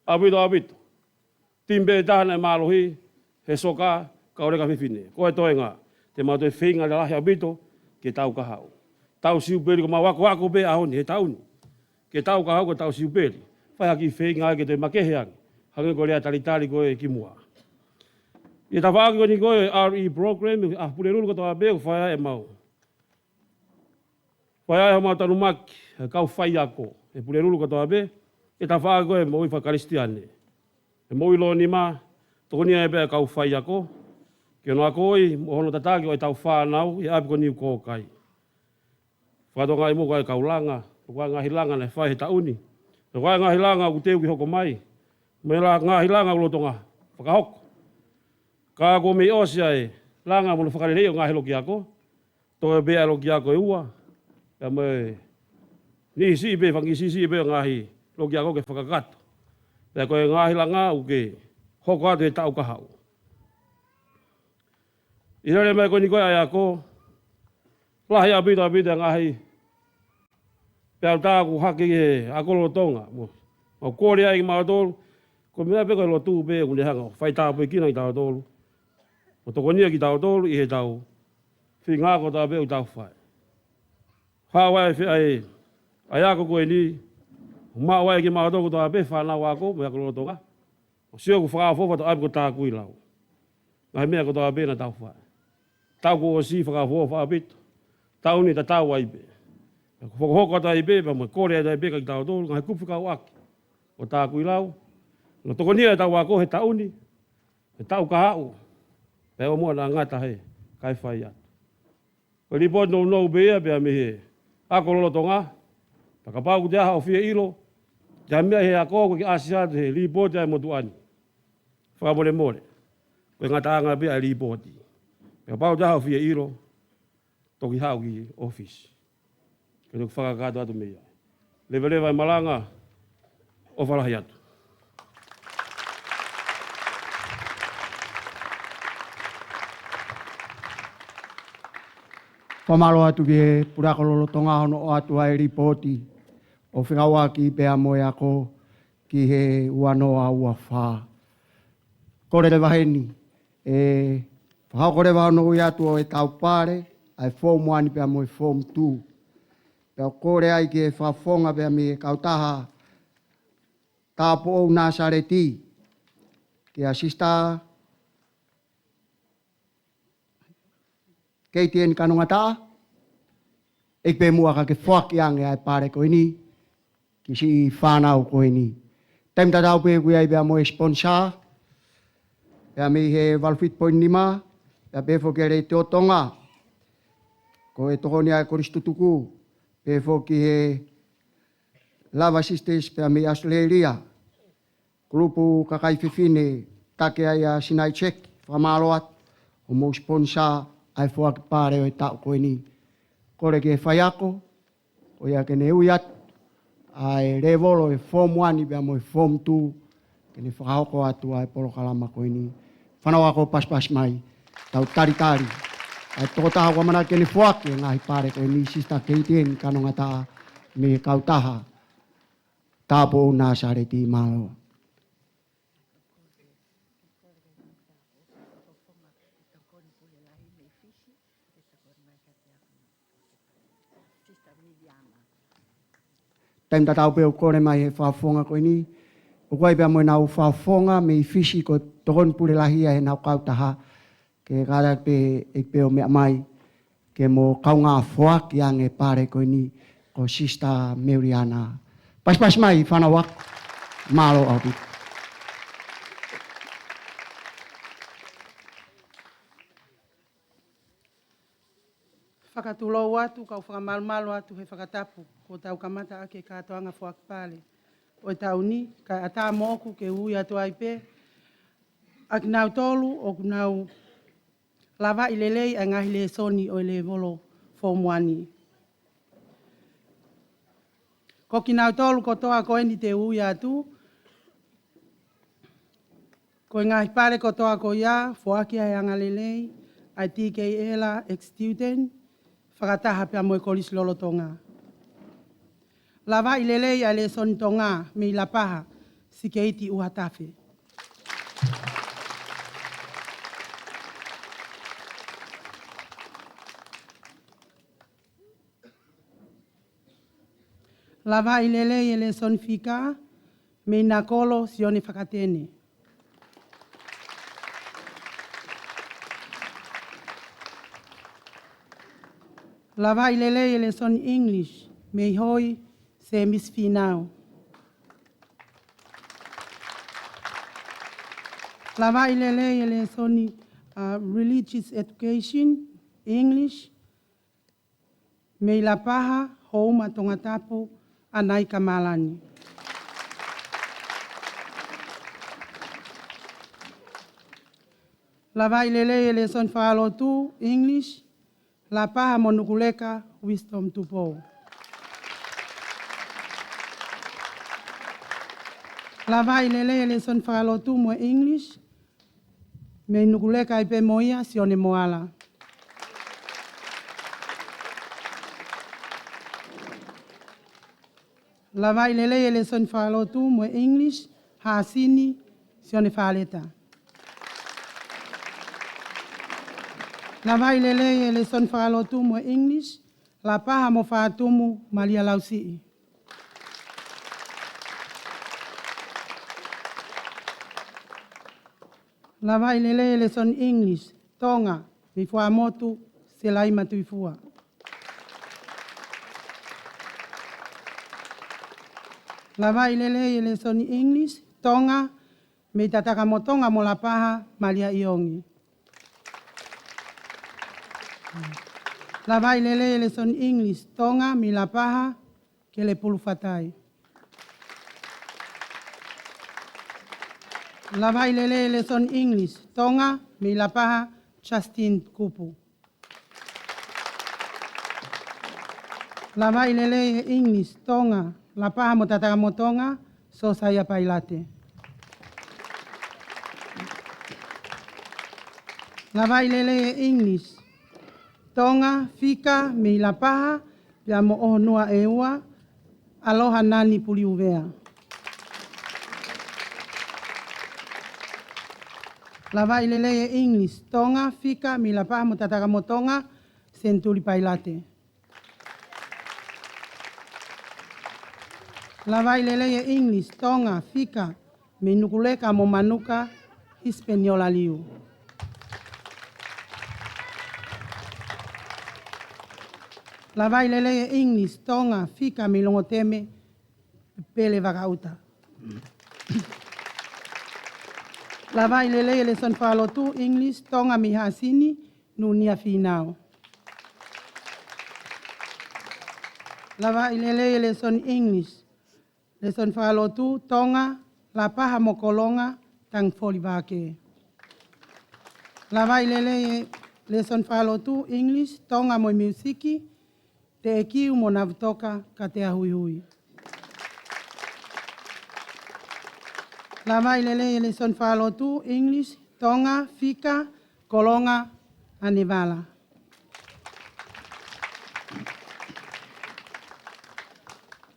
ʻaupito, ʻaupito. Timi pē ʻe taha naʻe mālohi he soka, kau leka fefine. Ko e toenga, te mau toe feinga lalahi ʻaupito ke tau kahaʻu. Tau siupeli, ko ʻemau akoako pē ʻaho ni he taʻu ni, ke tau kahaʻu, ko e tau siupeli. Fai ha kiʻi feinga ai ke toe makehe ange, hangē ko e lea talitali ko ē ki muʻa. ʻI he tafaʻaki ko eni ko e R E program, ʻa e Pulelulu kotoa pē ʻoku fai ai ʻemau, fai ai homau tanumaki ʻa e kau faiako he Pulelulu kotoa pē, ʻi he tafaʻaki ko ē moʻui faka-Kalisitiane, ʻa e moʻui lōnima, tokoni ai pē ʻa e kau faiako ki hono akoʻi mo hono tataki ʻo ʻetau fānau ʻi he ʻapi ko Niukōkai. Fakatokangaʻi muʻa ko e kau langa, ko e ngaahi langa naʻe fai he taʻu ni, ko e ngaahi langa ʻoku teu ki hoko mai, mo e la-, ngaahi langa ʻoku lolotonga fakahoko. Ka kuo mei ʻosi ʻa e langa mo hono fakaleleiʻi ʻo e ngaahi loki ako, toe pē ʻa e loki ako ʻe ua, pea mo e niʻihi siʻi pē, fanga kiʻi siʻisiʻi pē ʻo e ngaahi loki ako ke fakakakato. Pea ko e ngaahi langa ʻoku ke hoko atu he taʻu kahaʻu. ʻI he lele mai ko eni ko e ʻa e ako, lahi ʻaupito, ʻaupito e ngaahi peau tā kuo hake ʻi he ako lolotonga. Mo, mau kole ai kimautolu, ko e meʻa pē ko e lotu pē ʻoku ne hanga ʻo faitāpuekina kitautolu, ʻo tokonia kitautolu ʻi heʻetau feinga kotoa pē ʻoku tau fai. Haʻu ai e fe-, ʻa e, ʻa e ako ko eni, maʻu ai kimautolu kotoa pē fānau ako mo e ako lolotonga, ʻo sio ʻoku fakaʻofoʻofa ʻetau ʻapi ko Takuilau. Ngaahi meʻa kotoa pē naʻa tau fai, taʻu kuo ʻosi fakaʻofoʻofa ʻaupito. Taʻu ni tatau ai pē. Pea ʻoku hokohoko atu ai pē, pea mo e kole atu ai pē kia kitautolu, ngaahi kupu fekauʻaki ʻo Takuilau, ʻo tokonia ʻetau ako he taʻu ni, he taʻu kahaʻu, pea ʻoua muʻa naʻa ngata he kae fai atu. Ko e lipooti nounou pē ia pea mei he ako lolotonga. Pea kapau ʻoku ʻi ai haʻo fie ʻilo ki ha meʻa he ako, ko e kiʻi ʻasi atu he lipooti ʻa e motuʻa ni. Fakamolemole, ko e ngataʻanga pē ʻa e lipooti. Pea kapau ʻoku ʻi ai haʻo fie ʻilo, toki haʻu ki ʻōfisi ke toki fakakakato atu mei ai. Leveleva e malanga, ʻofa lahi atu. Fakamālō atu ki he puleako lolotonga hono ʻoatu ʻa e lipooti ʻo fekauʻaki pea mo e ako ki he ua noa ua fā. Kole leva heni, ʻe fakahoko leva hono ui atu ʻo e taupale ʻa e Form One pea mo e Form Two. Pea ʻoku kole ai ke fakafofonga pea mei he kautaha tāupoʻou Nāsaleti, kia Sister K T N Kanongataʻa. ʻEiki pē muʻa ka ke foaki ange ʻa e pale ko eni ki siʻi fānau ko eni. Taimi tatau pē ʻoku ʻi ai pea mo e sponsor, pea mei he valu fitu poini nima, pea pehē foki ʻa e Letiō Tonga, ko e tokoni ʻa e Kolisi Tutuku, pehē foki he Lava Sisters pea mei ʻAositelēlia, kulupu kakai fefine, taki ai ʻa Sinai Check, fakamālō atu hoʻomou sponsor ʻa e foaki pale ʻo e taʻu ko eni. Kole ki he faiako, ko ia ke ne ui atu ʻa e lēvolo ʻo e Form One pea mo e Form Two, ke ne fakahoko atu ʻa e polokalama ko eni. Fānau ako, pasipasi mai, tau talitali ʻa e tokotaha ʻoku ʻamanaki ke ne foaki e ngaahi pale ko eni, Sister Keitieni Kanongataʻa mei he kautaha Tāupoʻou Nāsaleti. Mālō. Taimi tatau pē ʻoku kole mai he fakafofonga ko eni, ʻoku ʻi ai pea mo ʻenau fakafofonga mei Fisi, ko e tokoni pule lahi ia heʻenau kautaha, ke kātaki pē ʻEiki pē ʻo meʻa mai ke mo kaungā foaki ange pale ko eni, ko Sister Meliana. Pasipasi mai fānau ako. Mālō ʻaupito. Fakatulou atu, kau fakamalumalu atu he fakatapu kuo tau kamata ʻaki e kātoanga foaki pale ʻo e taʻu ni, kae ʻatā moʻoku ke u ui atu ai pē ʻa kinautolu ʻoku nau lavaʻi lelei ʻa e ngaahi lēsoni ʻo e lēvolo Form One. Ko kinautolu kotoa ko eni te u ui atu, ko e ngaahi pale kotoa ko ia, foaki ʻa e angalelei ʻa e T K L ex-student, fakataha pea mo e Kolisi lolotonga. Lavaʻi lelei ʻa e lēsoni Tonga mei Lapaha, Sikeiti ʻUhatafe. Lavaʻi lelei e lēsoni Fika mei Nakolo, Sione Fakatene. Lavaʻi lelei e lēsoni English mei Hoi, Semisi Fīnau. Lavaʻi lelei e lēsoni, uh, Religious Education, English, mei Lapaha, Houma, Tongatapu, ʻAnai Kamalani. Lavaʻi lelei e lēsoni fakalotu, English, Lapaha mo Nukuleka, Wisdom Tupou. Lavaʻi lelei e lēsoni fakalotu mo e English, mei Nukuleka ai pē mo ia, Sione Moala. Lavaʻi lelei e lēsoni fakalotu mo e English, Hāsini, Sione Faleta. Lavaʻi lelei e lēsoni fakalotu mo e English, Lapaha mo Fatumu, Malia Lausiʻi. Lavaʻi lelei e lēsoni English, Tonga, mei Fuaʻamotu, Selaima Tuifua. Lavaʻi lelei e lēsoni English, Tonga, mei Tatakamotonga mo Lapaha, Malia ʻIongi. Lavaʻi lelei e lēsoni English, Tonga, mei Lapaha, Kelepulu Fatai. Lavaʻi lelei e lēsoni English, Tonga, mei Lapaha, Justin Kupu. Lavaʻi lelei e English, Tonga, Lapaha mo Tatakamotonga, Sosaia Pailate. Lavaʻi lelei e English, Tonga, Fika, mei Lapaha, pea mo ʻOhonua ʻEua, Aloha Nani Puliuvea. Lavaʻi lelei e English, Tonga, Fika, mei Lapaha mo Tatakamotonga, Senituli Pailate. Lavaʻi lelei e English, Tonga, Fika, mei Nukuleka mo Manuka, Hisipeniola Liu. Lavaʻi lelei e English Tonga fika mei Longoteme, Pele Vakaʻuta. Lavaʻi lelei e lēsoni fakalotu English Tonga mei Haʻasini, Nunia Fīnau. Lavaʻi lelei e lēsoni English, lēsoni fakalotu Tonga, Lapaha mo Kolonga, Tangifoli Vake. Lavaʻi lelei e lēsoni fakalotu English Tonga mo e miusiki, Teʻekiu mo Navutoka, Katea Huihui. Lavaʻi lelei e lēsoni fakalotu English Tonga fika Kolonga, Anevala.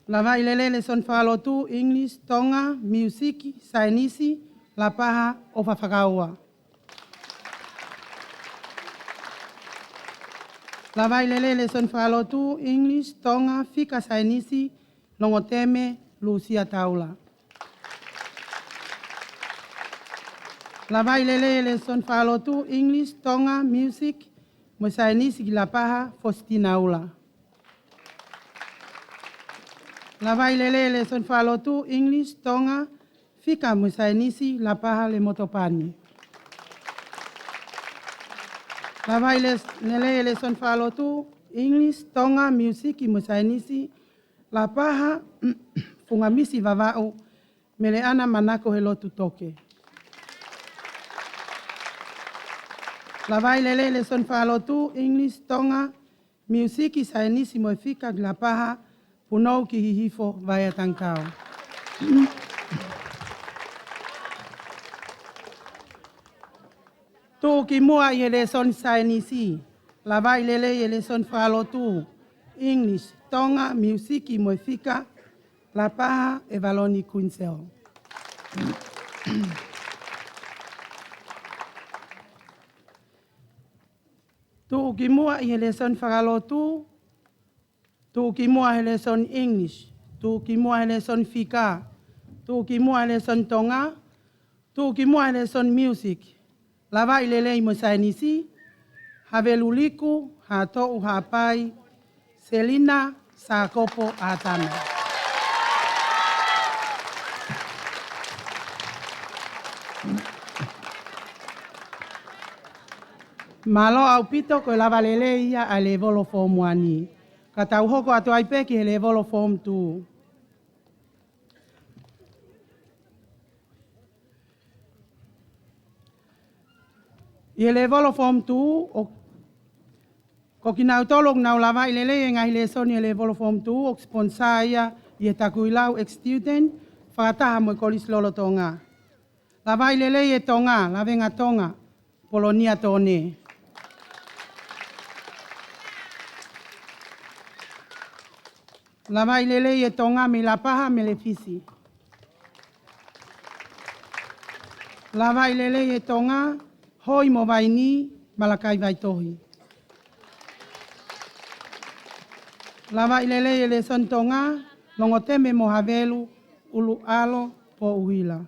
Lavaʻi lelei e lēsoni fakalotu English Tonga, miusiki, saienisi, Lapaha, ʻOfa Fakaua. Lavaʻi lelei e lēsoni fakalotu English Tonga fika saienisi, Longoteme, Lusia Taula. Lavaʻi lelei e lēsoni fakalotu English Tonga, miusiki mo e saienisi ki Lapaha, Fositina Ula. Lavaʻi lelei e lēsoni fakalotu English Tonga fika mo e saienisi, Lapaha, Lemoto Pani. Lavaʻi le-, lelei e lēsoni fakalotu English Tonga, miusiki mo e saienisi, Lapaha, Fungamisi Vavaʻu, Meleʻana Manako Helotu Toke. Lavaʻi lelei e lēsoni fakalotu English Tonga, miusiki, saienisi mo e fika ki Lapaha, Punou ki Hihifo, Vaea Tangikau. Tuʻukimuʻa ʻi he lēsoni saienisi. Lavaʻi lelei e lēsoni fakalotu English Tonga, miusiki mo e fika, Lapaha, ʻEvaloni Kuiniseli. Tuʻukimuʻa ʻi he lēsoni fakalotu. Tuʻukimuʻa he lēsoni English. Tuʻukimuʻa he lēsoni fika. Tuʻukimuʻa he lēsoni Tonga. Tuʻukimuʻa he lēsoni miusiki. Lavaʻi lelei mo e saienisi. Havelu Liku, Haʻatoʻu Haʻapai, Selina Sākopo ʻAtana. Mālō ʻaupito, ko e lava lelei ia ʻa e lēvolo Form One. Ka tau hoko atu ai pē ki he lēvolo Form Two. ʻI he lēvolo Form Two, ʻo, ko kinautolu ʻoku nau lavaʻi lelei e ngaahi lēsoni ʻi he lēvolo Form Two, ʻoku sponsor ia ʻe he Takuilau ex-student, fakataha mo e Kolisi Lolotonga. Lavaʻi lelei e Tonga, Lavengatonga, Polonia Tone. Lavaʻi lelei e Tonga mei Lapaha, Mele Fisi. Lavaʻi lelei e Tonga, Hoi mo Vaini, Malakai Vaitohi. Lavaʻi lelei e lēsoni Tonga, Longoteme mo Havelu, ʻUluʻalo, Pouhila.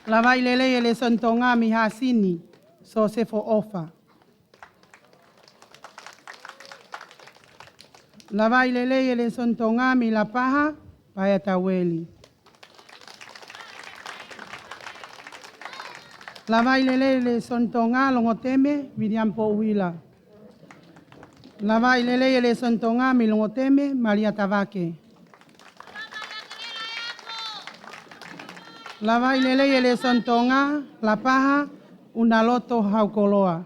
Lavaʻi lelei e lēsoni Tonga mei Haʻasini, Sosefo ʻOfa. Lavaʻi lelei e lēsoni Tonga mei Lapaha, Paea Taueli. Lavaʻi lelei e lēsoni Tonga, Longoteme, Viliami Pouhila. Lavaʻi lelei e lēsoni Tonga mei Longoteme, Malia Tavake. Lavaʻi lelei e lēsoni Tonga, Lapaha, ʻUnaloto Haukoloa.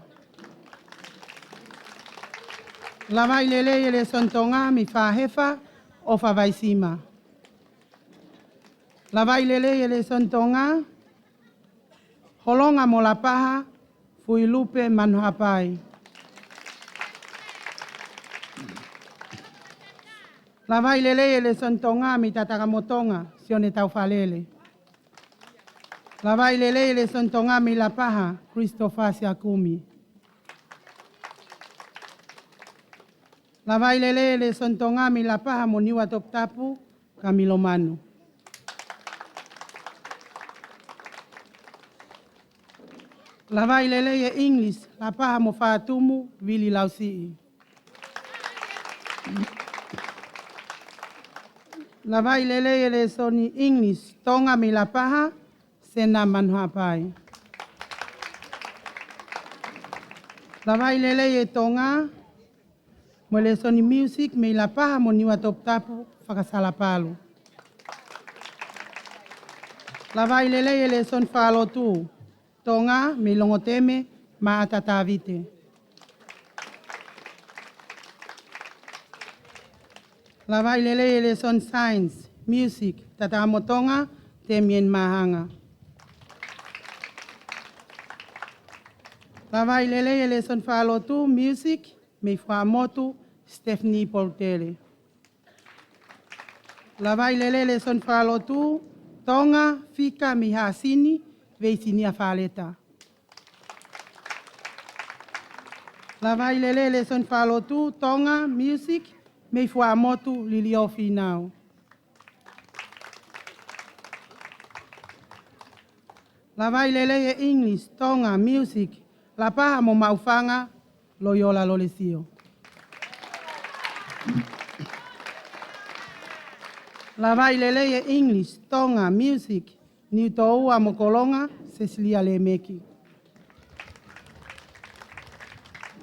Lavaʻi lelei e lēsoni Tonga mei Fahefa, ʻOfa Vaisima. Lavaʻi lelei e lēsoni Tonga, Holonga mo Lapaha, Fuilupe Manuhapai. Lavaʻi lelei e lēsoni Tonga mei Tatakamotonga, Sione Taufalele. Lavaʻi lelei e lēsoni Tonga mei Lapaha, Christopher Siakumi. Lavaʻi lelei e lēsoni Tonga mei Lapaha mo Niua Toputapu, Kamilo Manu. Lavaʻi lelei e English, Lapaha mo Fatumu, Vili Lausiʻi. Lavaʻi lelei e lēsoni English, Tonga mei Lapaha, Sena Manuhapai. Lavaʻi lelei e Tonga, mo e lēsoni music mei Lapaha mo Niua Toputapu, Fakasalapalu. Lavaʻi lelei e lēsoni fakalotu, Tonga mei Longoteme, Maʻata Tavite. Lavaʻi lelei e lēsoni science, music, Tatakamotonga, Temien Mahanga. Lavaʻi lelei e lēsoni fakalotu, music, mei Fuaʻamotu, Stephanie Polutele. Lavaʻi lelei e lēsoni fakalotu, Tonga, fika mei Haʻasini, Veisinia Faleta. Lavaʻi lelei e lēsoni fakalotu, Tonga, music, mei Fuaʻamotu, Liliō Finau. Lavaʻi lelei e English, Tonga, music, Lapaha mo Maʻufanga, Loiola Lolesio. Lavaʻi lelei e English, Tonga, music, Niutōua mo Kolonga, Sesilia Lemeki.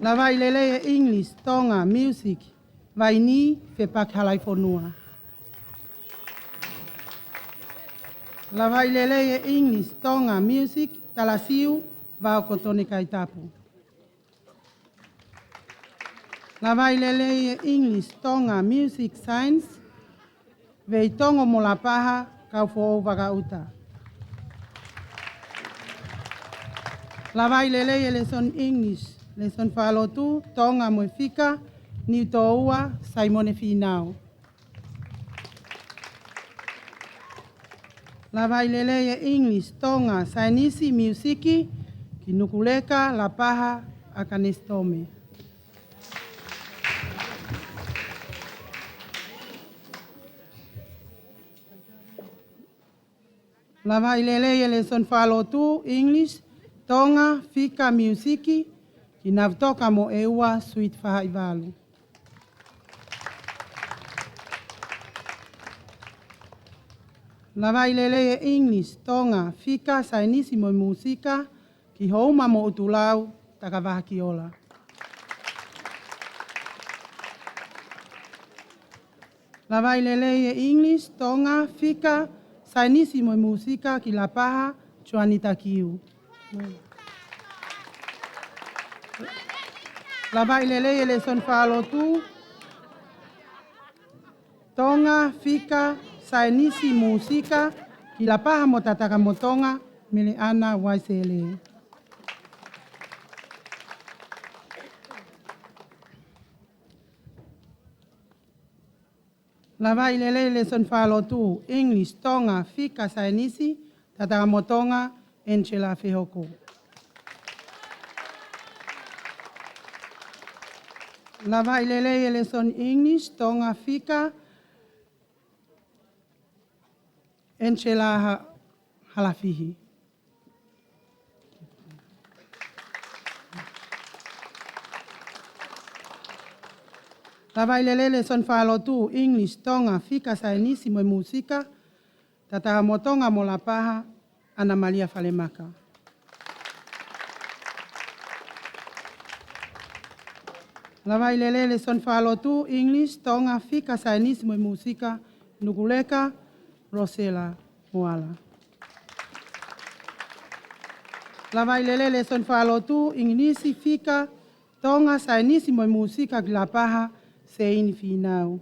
Lavaʻi lelei e English, Tonga, music, Vaini, Fepaki Halaifonua. Lavaʻi lelei e English, Tonga, music, Talasiu, Vao Kotone Kaitapu. Lavaʻi lelei e English, Tonga, music, science, Veitongo mo Lapaha, Kaufoʻou Vakaʻuta. Lavaʻi lelei e lēsoni English, lēsoni fakalotu, Tonga mo e fika, Niutōua, Saimone Finau. Lavaʻi lelei e English, Tonga, saienisi, miusiki, ki Nukuleka, Lapaha, ʻAkanesi Tome. Lavaʻi lelei e lēsoni fakalotu, English, Tonga, fika, miusiki, ki Navutoka mo ʻEua, Sweet Fahaʻivalu. Lavaʻi lelei e English, Tonga, fika, saienisi mo e mūsika, ki Houma mo ʻUtulau, Takavaha Kiola. Lavaʻi lelei e English, Tonga, fika, saienisi mo e mūsika ki Lapaha, Joanita Kiu. Lavaʻi lelei e lēsoni fakalotu, Tonga, fika, saienisi, mūsika ki Lapaha mo Tatakamotonga, Meleʻana Uaisele. Lavaʻi lelei e lēsoni fakalotu, English, Tonga, fika, saienisi, Tatakamotonga, Angela Fehoko. Lavaʻi lelei e lēsoni English, Tonga, fika, Angela Ha-, Halafihi. Lavaʻi lelei e lēsoni fakalotu, English, Tonga, fika, saienisi mo e mūsika, Tatakamotonga mo Lapaha, ʻAna Malia Falemaka. Lavaʻi lelei e lēsoni fakalotu, English, Tonga, fika, saienisi mo e mūsika, Nukuleka, Rosela Moala. Lavaʻi lelei e lēsoni fakalotu, English, fika, Tonga, saienisi mo e mūsika ki Lapaha, Seini Finau.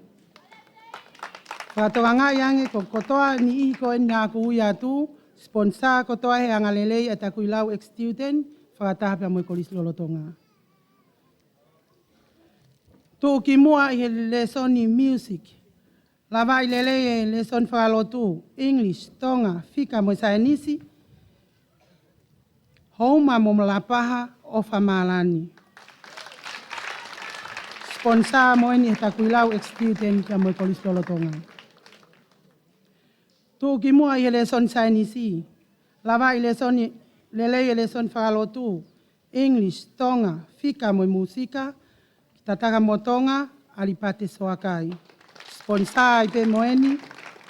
Fakatokangaʻi ange ko e kotoa e niʻihi ko eni naʻa ku ui atu, sponsor kotoa he angalelei ʻa e Takuilau ex-student, fakataha pea mo e Kolisi Lolotonga. Tuʻukimuʻa ʻi he lēsoni music. Lavaʻi lelei e lēsoni fakalotu, English, Tonga, fika mo e saienisi, Houma mo Lapaha, ʻOfa Malani. Sponsor moʻoni ʻe he Takuilau ex-student pea mo e Kolisi Lolotonga. Tuʻukimuʻa ʻi he lēsoni saienisi. Lavaʻi lēsoni Lelei e lēsoni fakalotu, English, Tonga, Fika mo e Mūsika, ki Tataka mo Tonga, ʻAlipate Soakai. Sponsor ai pē mo eni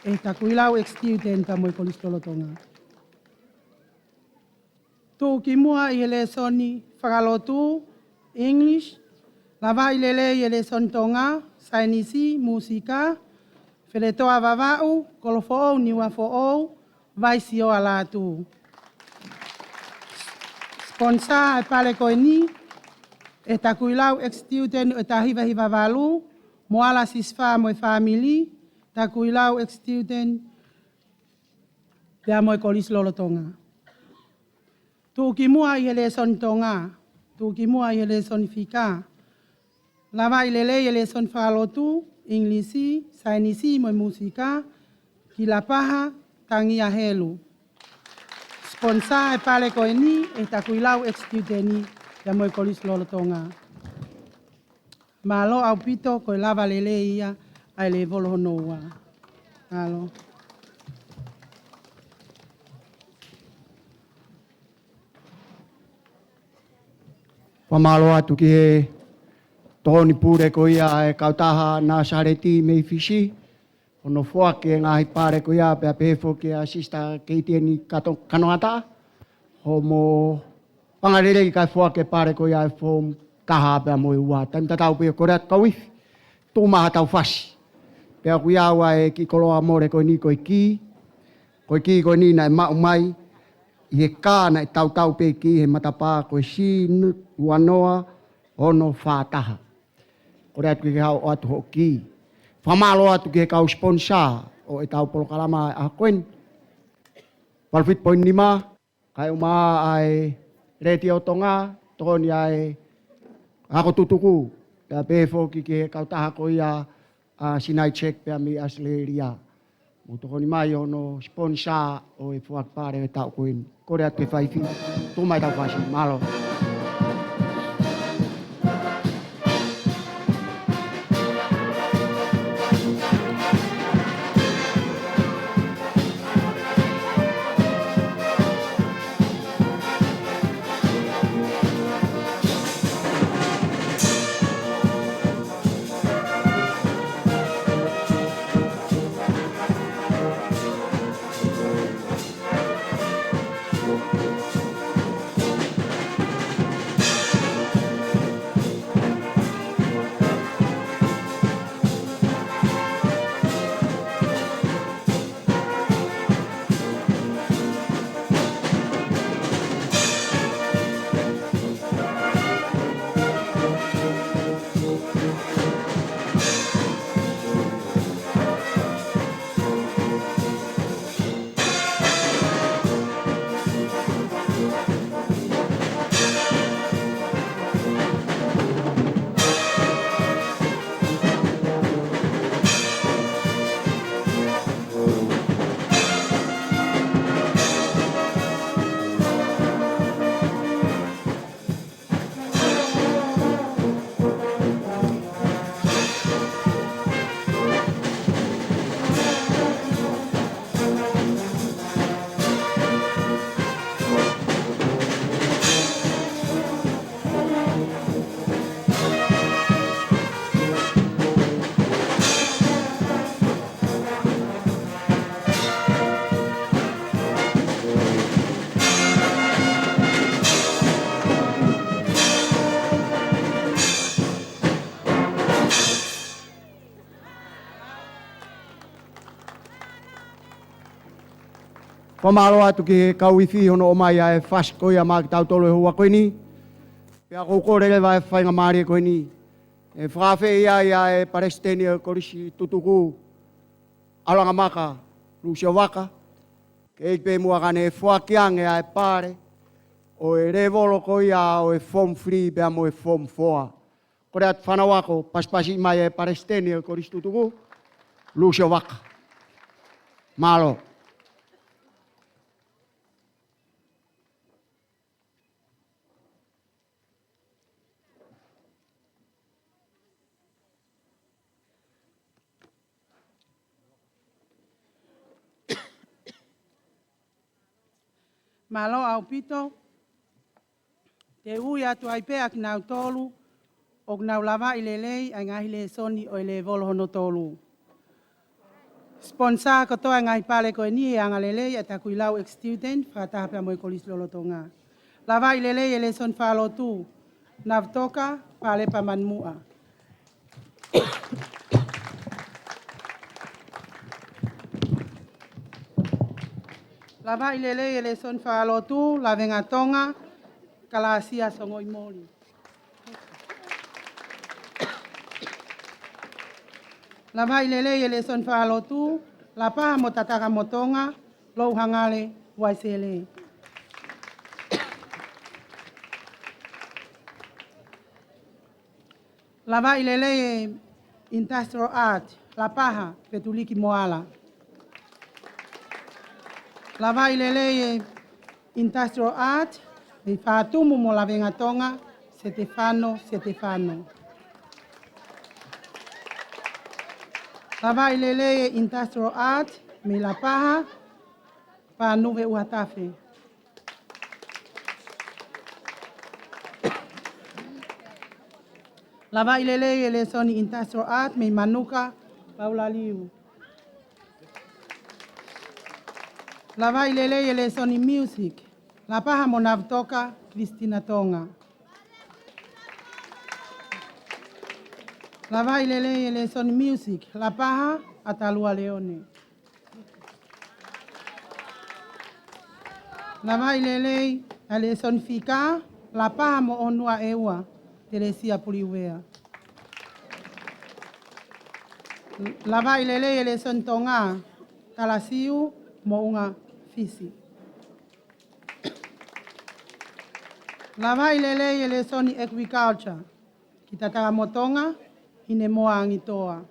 ʻe Takuilau ex-student pea mo e Kolisi Lolotonga. Tuʻukimuʻa ʻi he lēsoni fakalotu, English, lavaʻi lelei e lēsoni Tonga, Saienisi, Mūsika, Feletoa Vavaʻu, Kolofoʻou Niuafoʻou, Vaisioa Lātū. Sponsor e pale ko eni ʻe Takuilau ex-student ʻo e taha hiva hiva valu, Moala Sisifā mo e fāmili, Takuilau ex-student pea mo e Kolisi Lolotonga. Tuʻukimuʻa ʻi he lēsoni Tonga, tuʻukimuʻa ʻi he lēsoni Fika, lavaʻi lelei e lēsoni fakalotu, English, Saienisi mo e Mūsika, ki Lapaha, Tangia Helu. Sponsor e pale ko eni ʻe Takuilau ex-student pea mo e Kolisi Lolotonga. Mālō ʻaupito, ko e lava lelei ia ʻa e lēvolo hono ua. Mālō. Fakamālō atu ki he tokoni pule ko ia ʻa e kautaha Nāsaleti mei Fisi, hono foaki e ngaahi pale ko ia pea pehē foki ʻa Sister Keitieni Kato-, Kanoata, hoʻomo paʻanga lelei kae foaki e pale ko ia e form taha pea mo e ua. Taimi tatau pē ʻoku kole atu kau ifi, tuku mai haʻatau fasi. Pea ʻoku ʻi ai ʻa e kiʻi koloa mole ko eni ko e kī. Ko e kī ko eni naʻe maʻu mai ʻi he kā naʻe tautau pē kī he matapā ko e C ua noa ono fā taha. Kole atu ke ke haʻu ʻoatu hoʻo kī. Fakamālō atu ki he kau sponsor ʻo ʻetau polokalama ʻa ko eni. Valu fitu poini nima, kae ʻumaʻā ʻa e Letiō Tonga, tokoni ʻa e ako tutuku, pea pehē foki ki he kautaha ko ia ʻa Sinai Check pea mei ʻAositelēlia. Mou tokoni mai hono sponsor ʻo e foaki pale ʻo e taʻu ko eni. Kole atu ke fai fī. Tuku mai haʻatau fasi. Mālō. Fakamālō atu ki he kau ifi hono ʻomai ʻa e fasi ko ia maʻa kitautolu he houa ko eni. Pea ʻoku ou kole leva e faingamālie ko eni ʻe fakaafeʻi ai ʻa e Palesiteni ʻo e Kolisi Tutuku, ʻAlanga Maka Lusiovaka, ke ʻi ai pē muʻa ka ne foaki ange ʻa e pale ʻo e lēvolo ko ia ʻo e form three pea mo e form four. Kole atu fānau ako, pasipasi mai e Palesiteni ʻo e Kolisi Tutuku, Lusiovaka. Mālō. Mālō ʻaupito. Te u ui atu ai pē ʻa kinautolu ʻoku nau lavaʻi lelei ʻa e ngaahi lēsoni ʻo e lēvolo hono tolu. Sponsor kotoa e ngaahi pale ko eni he anga lelei ʻa e Takuilau ex-student fakataha pea mo e Kolisi lolotonga. Lavaʻi lelei e lēsoni fakalotu, Navutoka Palepa Manuʻa. Lavaʻi lelei e lēsoni fakalotu, Lavengatonga Kalasia Songoimoli. Lavaʻi lelei e lēsoni fakalotu, Lapaha mo Tatakamotonga Louhangale Uaisele. Lavaʻi lelei e Industrial Art, Lapaha Petuliki Moala. Lavaʻi lelei e Industrial Art mei Fatumu mo Lavengatonga, Setefano Setefano. Lavaʻi lelei e Industrial Art mei Lapaha, Panuve Uhatafe. Lavaʻi lelei e lēsoni Industrial Art mei Manuka, Paula Liu. Lavaʻi lelei e lēsoni Music, Lapaha mo Navutoka, Christina Tonga. Lavaʻi lelei e lēsoni Music, Lapaha, ʻAtalua Leone. Lavaʻi lelei ʻa e lēsoni Fika, Lapaha mo ʻOhonua ʻEua, Telesia Puliuvea. Lavaʻi lelei e lēsoni Tonga, Talasiu Moʻunga Fisi. Lavaʻi lelei e lēsoni Agriculture, ki Tatakamotonga, Hinemoa Angitoa.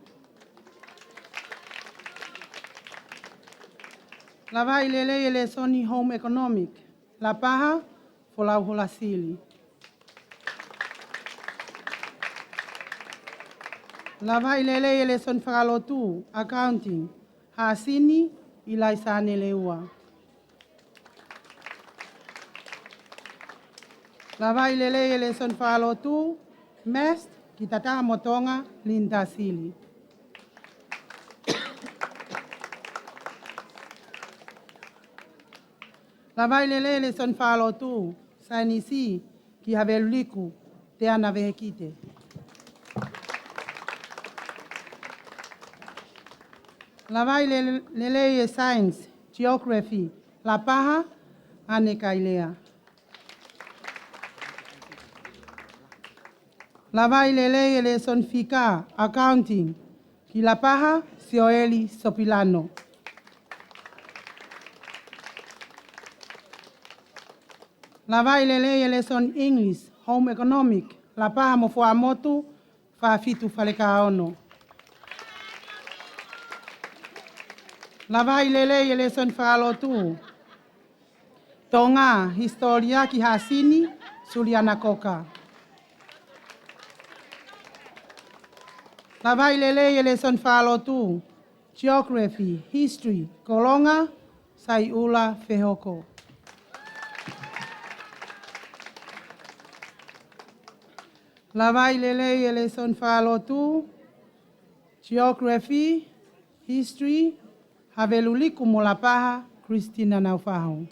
Lavaʻi lelei e lēsoni Home Economic, Lapaha, Folau Holasili. Lavaʻi lelei e lēsoni fakalotu, Accounting, Hasini ʻIlaisane Leua. Lavaʻi lelei e lēsoni fakalotu, Maths, ki Tatakamotonga, Linda Sili. Lavaʻi lelei e lēsoni fakalotu, Saienisi, ki Haveluliku, Teana Vehekite. Lavaʻi lele-, lelei e Science, Geography, Lapaha, ʻAne Kailea. Lavaʻi lelei e lēsoni Fika, Accounting, ki Lapaha, Sioeli Sopilano. Lavaʻi lelei e lēsoni English, Home Economic, Lapaha mo Fuaʻamotu, Fafitu Falekaono. Lavaʻi lelei e lēsoni fakalotu, Tonga, Hisitōlia ki Hasini, Suliana Koka. Lavaʻi lelei e lēsoni fakalotu, Geography, History, Kolonga, Saiʻula Fehoko. Lavaʻi lelei e lēsoni fakalotu, Geography, History, Haveluliku mo Lapaha, Christina Naufahu.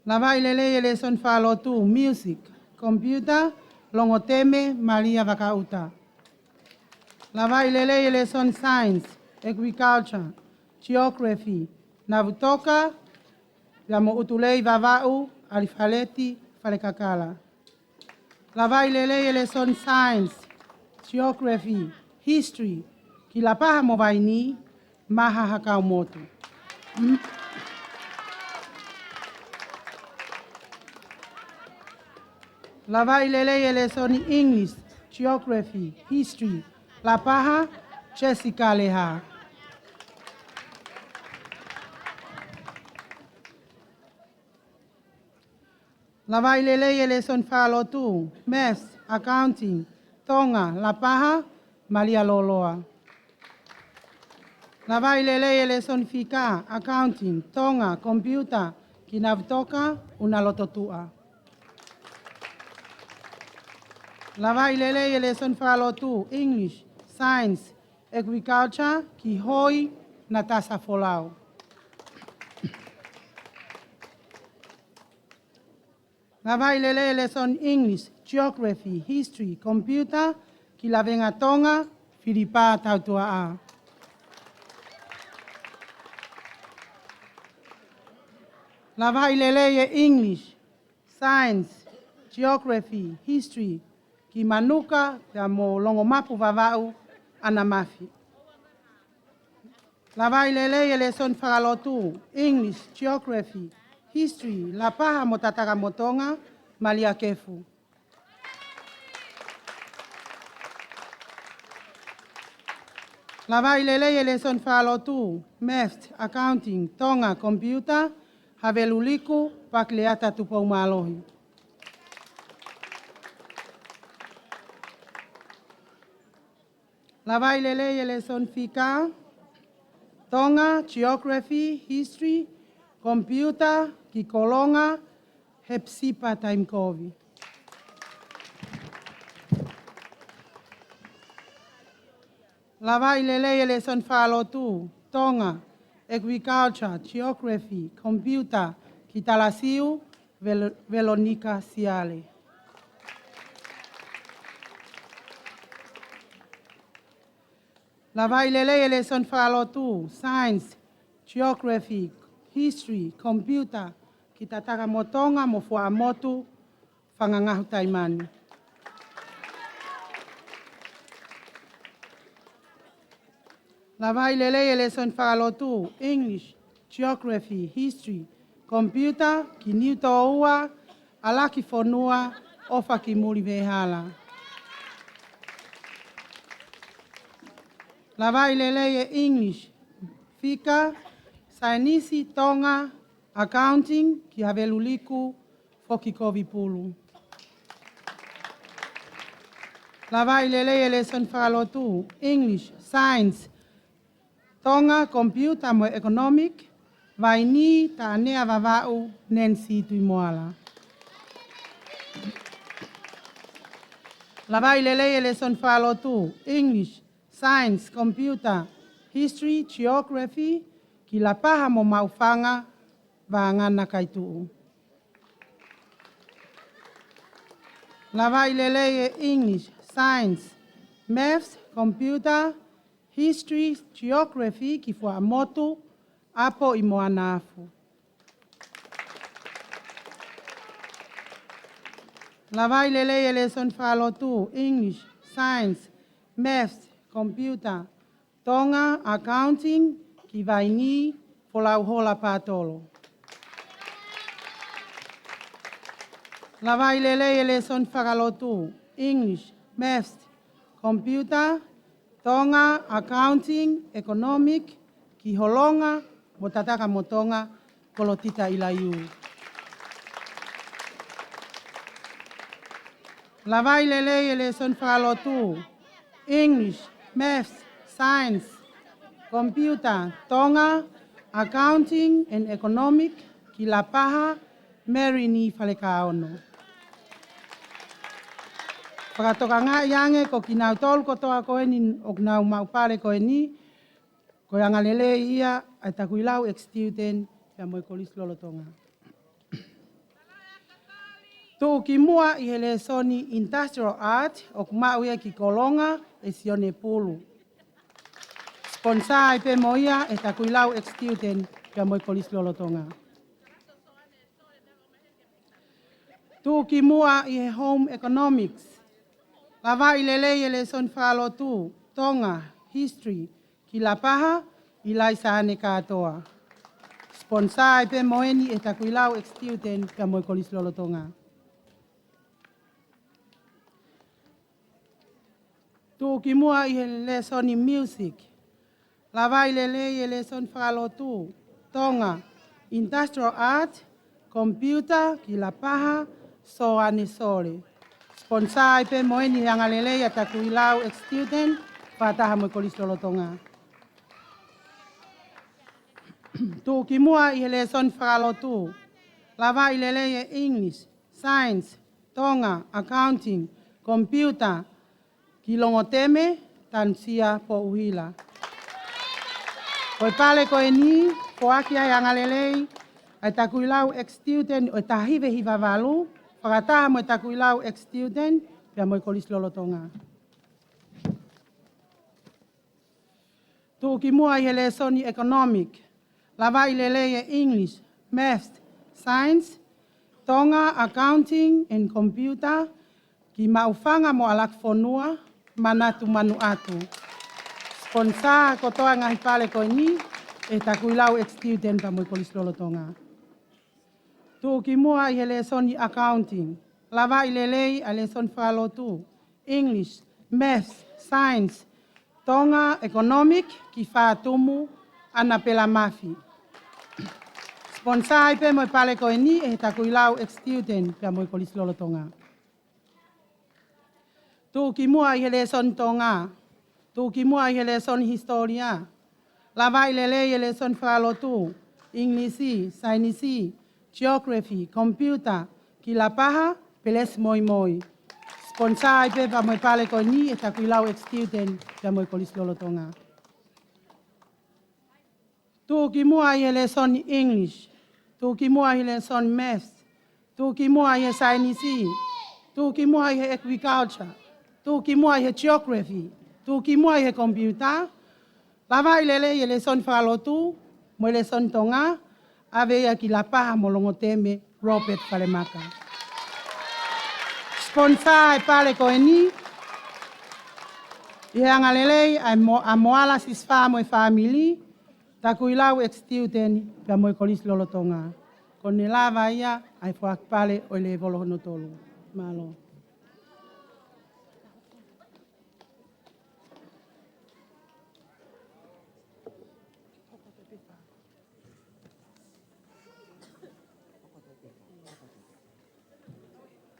Lavaʻi lelei e lēsoni fakalotu, Music, Computer, Longoteme, Malia Vakaʻuta. Lavaʻi lelei e lēsoni Science, Agriculture, Geography, Navutoka, pea mo ʻUtulei Vavaʻu, ʻAlifaleti Falekakala. Lavaʻi lelei e lēsoni Science, Geography, History, ki Lapaha mo Vainī, Maha Hakaumotu. Lavaʻi lelei e lēsoni English, Geography, History, Lapaha, Jessica Leha. Lavaʻi lelei e lēsoni fakalotu, Maths, Accounting, Tonga, Lapaha, Malia Loloa. Lavaʻi lelei e lēsoni fika, accounting, Tonga, computer, ki Navutoka, ʻUnalototuʻa. Lavaʻi lelei e lēsoni fakalotu, English, science, agriculture, ki Hoi, Natasa Folau. Lavaʻi lelei e lēsoni English, geography, history, computer, ki Lavengatonga, Filipa Tautuaʻa. Lavaʻi lelei e English, science, geography, history, ki Manuka, pea mo Longomapu Vavaʻu, ʻAnamafi. Lavaʻi lelei e lēsoni fakalotu, English, geography, history, Lapaha mo Tatakamotonga, Malia Kefu. Lavaʻi lelei e lēsoni fakalotu, maths, accounting, Tonga, computer, Havelu Liku, Pakileata Tupoumālohi. Lavaʻi lelei e lēsoni fika, Tonga, geography, history, computer, ki Kolonga, Hepsipa Taimikovi. Lavaʻi lelei e lēsoni fakalotu, Tonga, agriculture, geography, computer, ki Talasiu, Vel-, Velonika Siale. Lavaʻi lelei e lēsoni fakalotu, science, geography, history, computer, ki Tatakamotonga mo Fuaʻamotu, Fangangahu Taimani. Lavaʻi lelei e lēsoni fakalotu, English, geography, history, computer, ki Niutōua, ʻAlakifonua, ʻOfakimuli Vehala. Lavaʻi lelei e English, fika, saienisi, Tonga, accounting, ki Havelu Liku, Foki Kovipulu. Lavaʻi lelei e lēsoni fakalotu, English, science, Tonga, computer mo economic, Vaini Tanea Vavaʻu, Nancy Tuimoala. Lavaʻi lelei e lēsoni fakalotu, English, science, computer, history, geography, ki Lapaha mo Maʻufanga, Vāngana Kaituʻu. Lavaʻi lelei e English, science, maths, computer, history, geography, ki Fuaʻamotu, ʻApo ʻi Moana Afu. Lavaʻi lelei e lēsoni fakalotu, English, science, maths, computer, Tonga, accounting, ki Vaini, Folauhola Patolo. Lavaʻi lelei e lēsoni fakalotu, English, maths, computer, Tonga, accounting, economic, ki Holonga, mo Tatakamotonga, Kolotita ʻIlaiū. Lavaʻi lelei e lēsoni fakalotu, English, maths, science, computer, Tonga, accounting and economic, ki Lapaha, Mary Ni Falekaono. Fakatokangaʻi ange ko kinautolu kotoa ko eni ʻoku nau maʻu pale ko eni, ko e angalelei ia ʻa e Takuilau ex-student pea mo e Kolisi lolotonga. Tuʻukimuʻa ʻi he lēsoni Industrial Art ʻoku maʻu ia ki Kolonga ʻe Sione Pulu. Sponsor ai pē mo ia ʻe Takuilau ex-student pea mo e Kolisi lolotonga. Tuʻukimuʻa ʻi he Home Economics. Lavaʻi lelei e lēsoni fakalotu, Tonga, History, ki Lapaha, ʻIlaisaane Kātoa. Sponsor ai pē mo eni ʻe Takuilau ex-student pea mo e Kolisi lolotonga. Tuʻukimuʻa ʻi he lēsoni Music. Lavaʻi lelei e lēsoni fakalotu, Tonga, Industrial Art, Computer, ki Lapaha, Soane Sole. Sponsor ai pē mo eni he angalelei ʻa Takuilau ex-student, fakataha mo e Kolisi lolotonga. Tuʻukimuʻa ʻi he lēsoni fakalotu, lavaʻi lelei e English, Science, Tonga, Accounting, Computer, ki Longoteme, Tanusia Pouhila. Ko e pale ko eni, foaki ai e angalelei ʻa e Takuilau ex-student ʻo e taha hiva hiva valu, fakataha mo e Takuilau ex-student, pea mo e Kolisi Lolotonga. Tuʻukimuʻa ʻi he lēsoni Economic, lavaʻi lelei e English, Maths, Science, Tonga, Accounting and Computer, ki Maʻufanga mo ʻAlakifonua, Manatu Manuʻatu. Sponsor kotoa e ngaahi pale ko eni ʻe he Takuilau ex-student pea mo e Kolisi Lolotonga. Tuʻukimuʻa ʻi he lēsoni Accounting, lavaʻi lelei ʻa e lēsoni fakalotu, English, Maths, Science, Tonga, Economic, ki Fatumu, ʻAnapela Mafi. Sponsor ai pē mo e pale ko eni ʻe he Takuilau ex-student pea mo e Kolisi Lolotonga. Tuʻukimuʻa ʻi he lēsoni Tonga, tuʻukimuʻa ʻi he lēsoni Hisitōlia, lavaʻi lelei e lēsoni fakalotu, English, Science, Geography, Computer, ki Lapaha, Pelesi Moimoi. Sponsor ai pē pea mo e pale ko eni ʻe he Takuilau ex-student pea mo e Kolisi Lolotonga. Tuʻukimuʻa ʻi he lēsoni English, tuʻukimuʻa ʻi he lēsoni Maths, tuʻukimuʻa ʻi he Saienisi, tuʻukimuʻa ʻi he Agriculture, tuʻukimuʻa ʻi he Geography, tuʻukimuʻa ʻi he Computer, lavaʻi lelei e lēsoni fakalotu mo e lēsoni Tonga, ʻave ia ki Lapaha mo Longoteme, Robert Falemaka. Sponsor e pale ko eni ʻi he angalelei ʻa e mo-, ʻa Moala Sisifā mo e fāmili, Takuilau ex-student pea mo e Kolisi Lolotonga. Ko ʻene lava ia ʻa e foaki pale ʻo e lēvolo hono tolu. Mālō.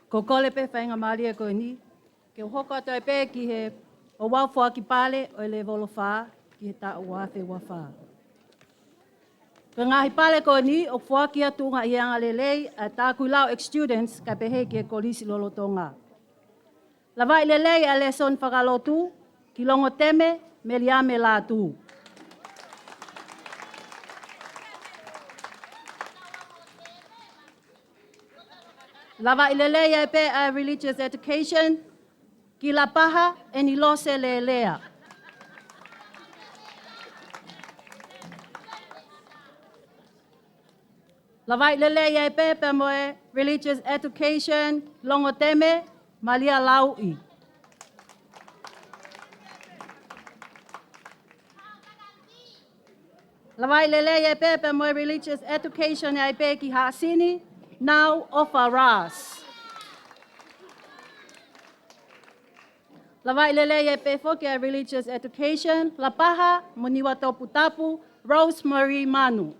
Ko e kole pē faingamālie ko eni ke u hoko atu ai pē ki he ouau foaki pale ʻo e lēvolo fā ki he taʻu ua afe ua fā. Ko e ngaahi pale ko eni ʻoku foaki atu ʻi he angalelei ʻa e Takuilau ex-students kae pehē ki he Kolisi Lolotonga. Lavaʻi lelei ʻa e lēsoni fakalotu, ki Longoteme, Meliame Lātū. Lavaʻi lelei ai pē ʻa e Religious Education, ki Lapaha, ʻEnilose Lelea. Lavaʻi lelei ai pē pea mo e Religious Education, Longoteme, Malia Lauʻi. Lavaʻi lelei ai pē pea mo e Religious Education ai pē ki Haʻasini, Nau ʻOfa Ras. Lavaʻi lelei ai pē foki ʻa e Religious Education, Lapaha mo Niuatoputapu, Rosemary Manu.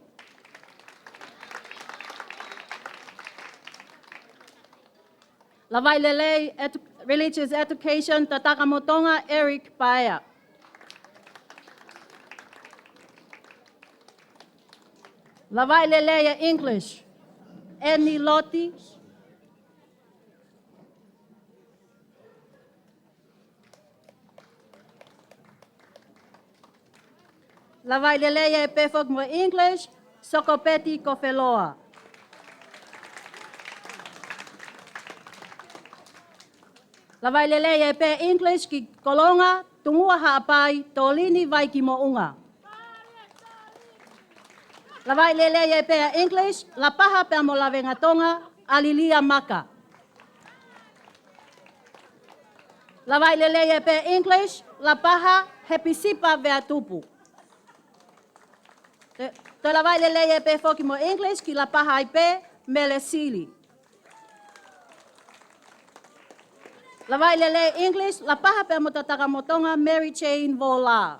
Lavaʻi lelei edu-, Religious Education, Tatakamotonga, Eric Paea. Lavaʻi lelei e English, Annie Loti. Lavaʻi lelei ai pē foki mo English, Sokopeti Kofeloa. Lavaʻi lelei ai pē English ki Kolonga, Tungua Haʻapai, Tolini Vaikimoʻunga. Lavaʻi lelei ai pē English, Lapaha pea mo Lavengatonga, ʻAlilia Maka. Lavaʻi lelei ai pē English, Lapaha, Hepisipa Veatupu. Toe, toe lavaʻi lelei ai pē foki mo English ki Lapaha ai pē, Mele Sili. Lavaʻi lelei English, Lapaha pea mo Tatakamotonga, Mary Jane Vola.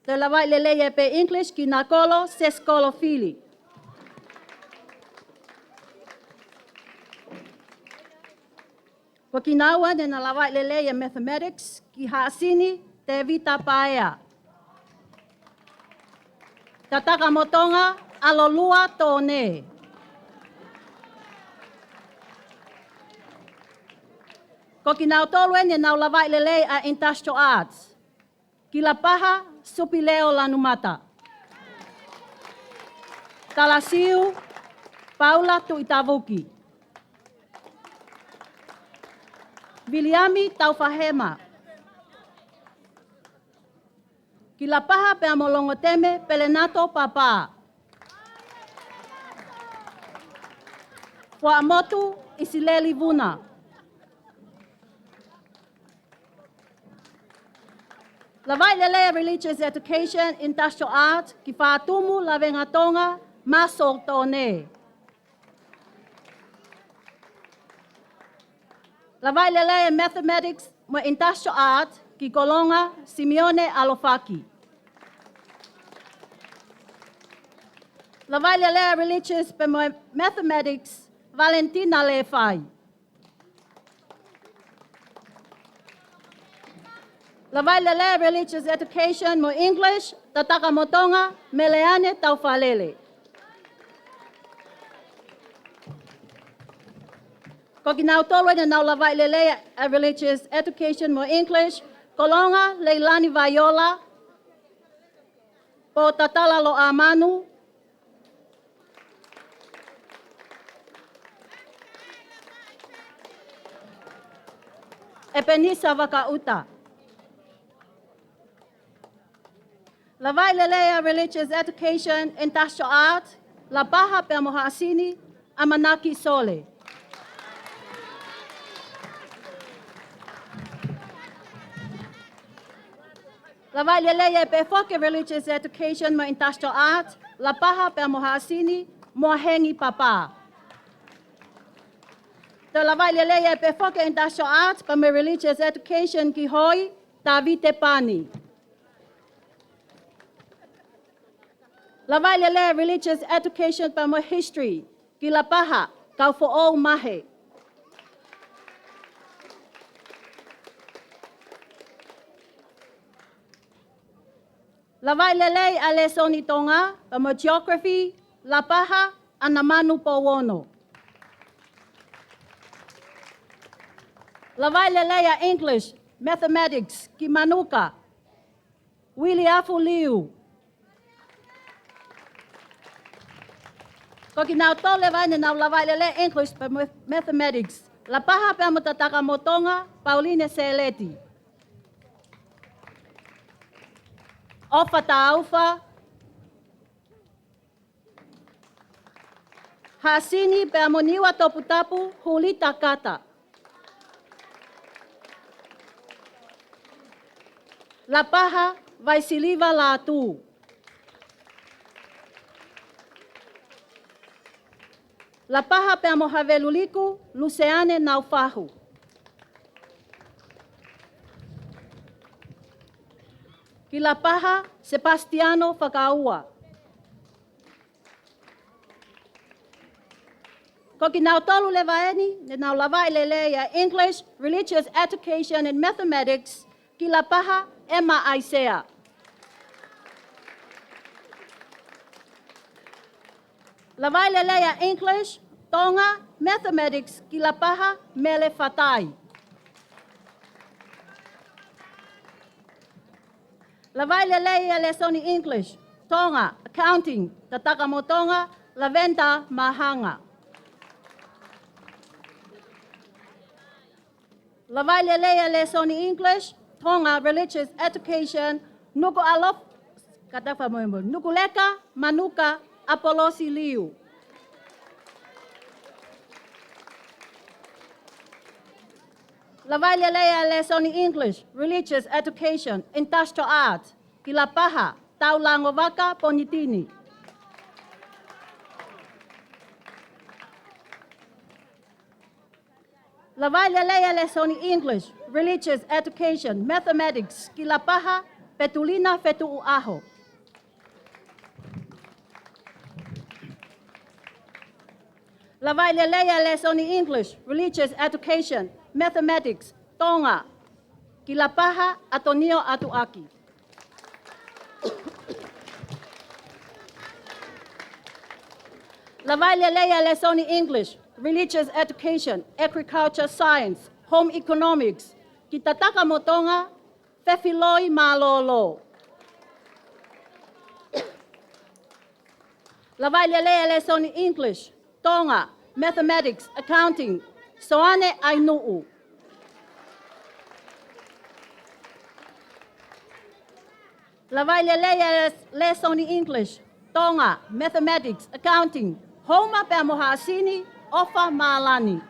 Toe lavaʻi lelei ai pē English ki Nakolo, Sesikolo Fili. Ko kinaua ne na lavaʻi lelei e Mathematics ki Haʻasini Tevita Paea. Tatakamotonga, ʻAlolua Tone. Ko kinautolu eni ne nau lavaʻi lelei ʻa e Industrial Arts ki Lapaha, Supileo Lanumata. Talasiu, Paula Tuʻitavuki. Viliami Taufahema. Ki Lapaha pea mo Longoteme, Pelenato Papa. Fuaʻamotu, ʻIsileli Vuna. Lavaʻi lelei e Religious Education, Industrial Art ki Fatumu, Lavengatonga, Maso Tone. Lavaʻi lelei e Mathematics mo e Industrial Art ki Kolonga, Simione ʻAlofaki. Lavaʻi lelei e Religious pea mo e Mathematics, Valentina Lefai. Lavaʻi lelei e Religious Education mo English, Tatakamotonga, Meleane Taufalele. Ko kinautolu eni ne nau lavaʻi lelei e Religious Education mo English, Kolonga, Leilani Vaiola, Potatala Loʻamanu, ʻEpenisa Vakaʻuta. Lavaʻi lelei e Religious Education, Industrial Art, Lapaha pea mo Haʻasini, ʻAmanaki Sole. Lavaʻi lelei pē foki e Religious Education mo e Industrial Art, Lapaha pea mo Haʻasini, Moahengi Papa. Toe lavaʻi lelei pē foki e Industrial Art pea mo e Religious Education ki Hoi, Tavite Pani. Lavaʻi lelei e Religious Education pea mo e History ki Lapaha, Kaufoʻou Mahe. Lavaʻi lelei ʻa e lēsoni Tonga pea mo e Geography, Lapaha, ʻAnamanu Pouono. Lavaʻi lelei ʻa e English, Mathematics ki Manuka, Viliafu Liu. Ko kinautolu leva eni ne nau lavaʻi lelei e English pea mo e Mathematics, Lapaha pea mo Tatakamotonga, Pauline Seleti. ʻOfa Taufa. Haʻasini pea mo Niua Toputapu, Hulita Kata. Lapaha, Vaisiliva Lātū. Lapaha pea mo Haveluliku, Luseane Naufahu. Ki Lapaha, Sepasitiano Fakaua. Ko kinautolu leva eni ne nau lavaʻi lelei ʻa e English, Religious Education and Mathematics ki Lapaha, ʻEma ʻAisea. Lavaʻi lelei ʻa e English, Tonga, Mathematics ki Lapaha, Mele Fatai. Lavaʻi lelei ʻa e lēsoni English, Tonga, Accounting, Tatakamotonga, Lavenda Mahanga. Lavaʻi lelei ʻa e lēsoni English, Tonga, Religious Education, Nukuʻalofa, kātaki fakamolemole, Nukuleka Manuka Apolosi Liu. Lavaʻi lelei ʻa e lēsoni English, Religious Education, Industrial Art ki Lapaha, Taulangovaka Ponitini. Lavaʻi lelei ʻa e lēsoni English, Religious Education, Mathematics ki Lapaha, Petulina Fetuʻuʻaho. Lavaʻi lelei ʻa e lēsoni English, Religious Education, Mathematics, Tonga, ki Lapaha, ʻAtonio ʻAtuʻaki. Lavaʻi lelei ʻa e lēsoni English, Religious Education, Agriculture Science, Home Economics, ki Tatakamotonga, Fefiloi Mālōlō. Lavaʻi lelei ʻa e lēsoni English, Tonga, Mathematics, Accounting, Soane ʻAinuʻu. Lavaʻi lelei ʻa e lēsoni English, Tonga, Mathematics, Accounting, Houma pea mo Haʻasini, ʻOfa Mālani.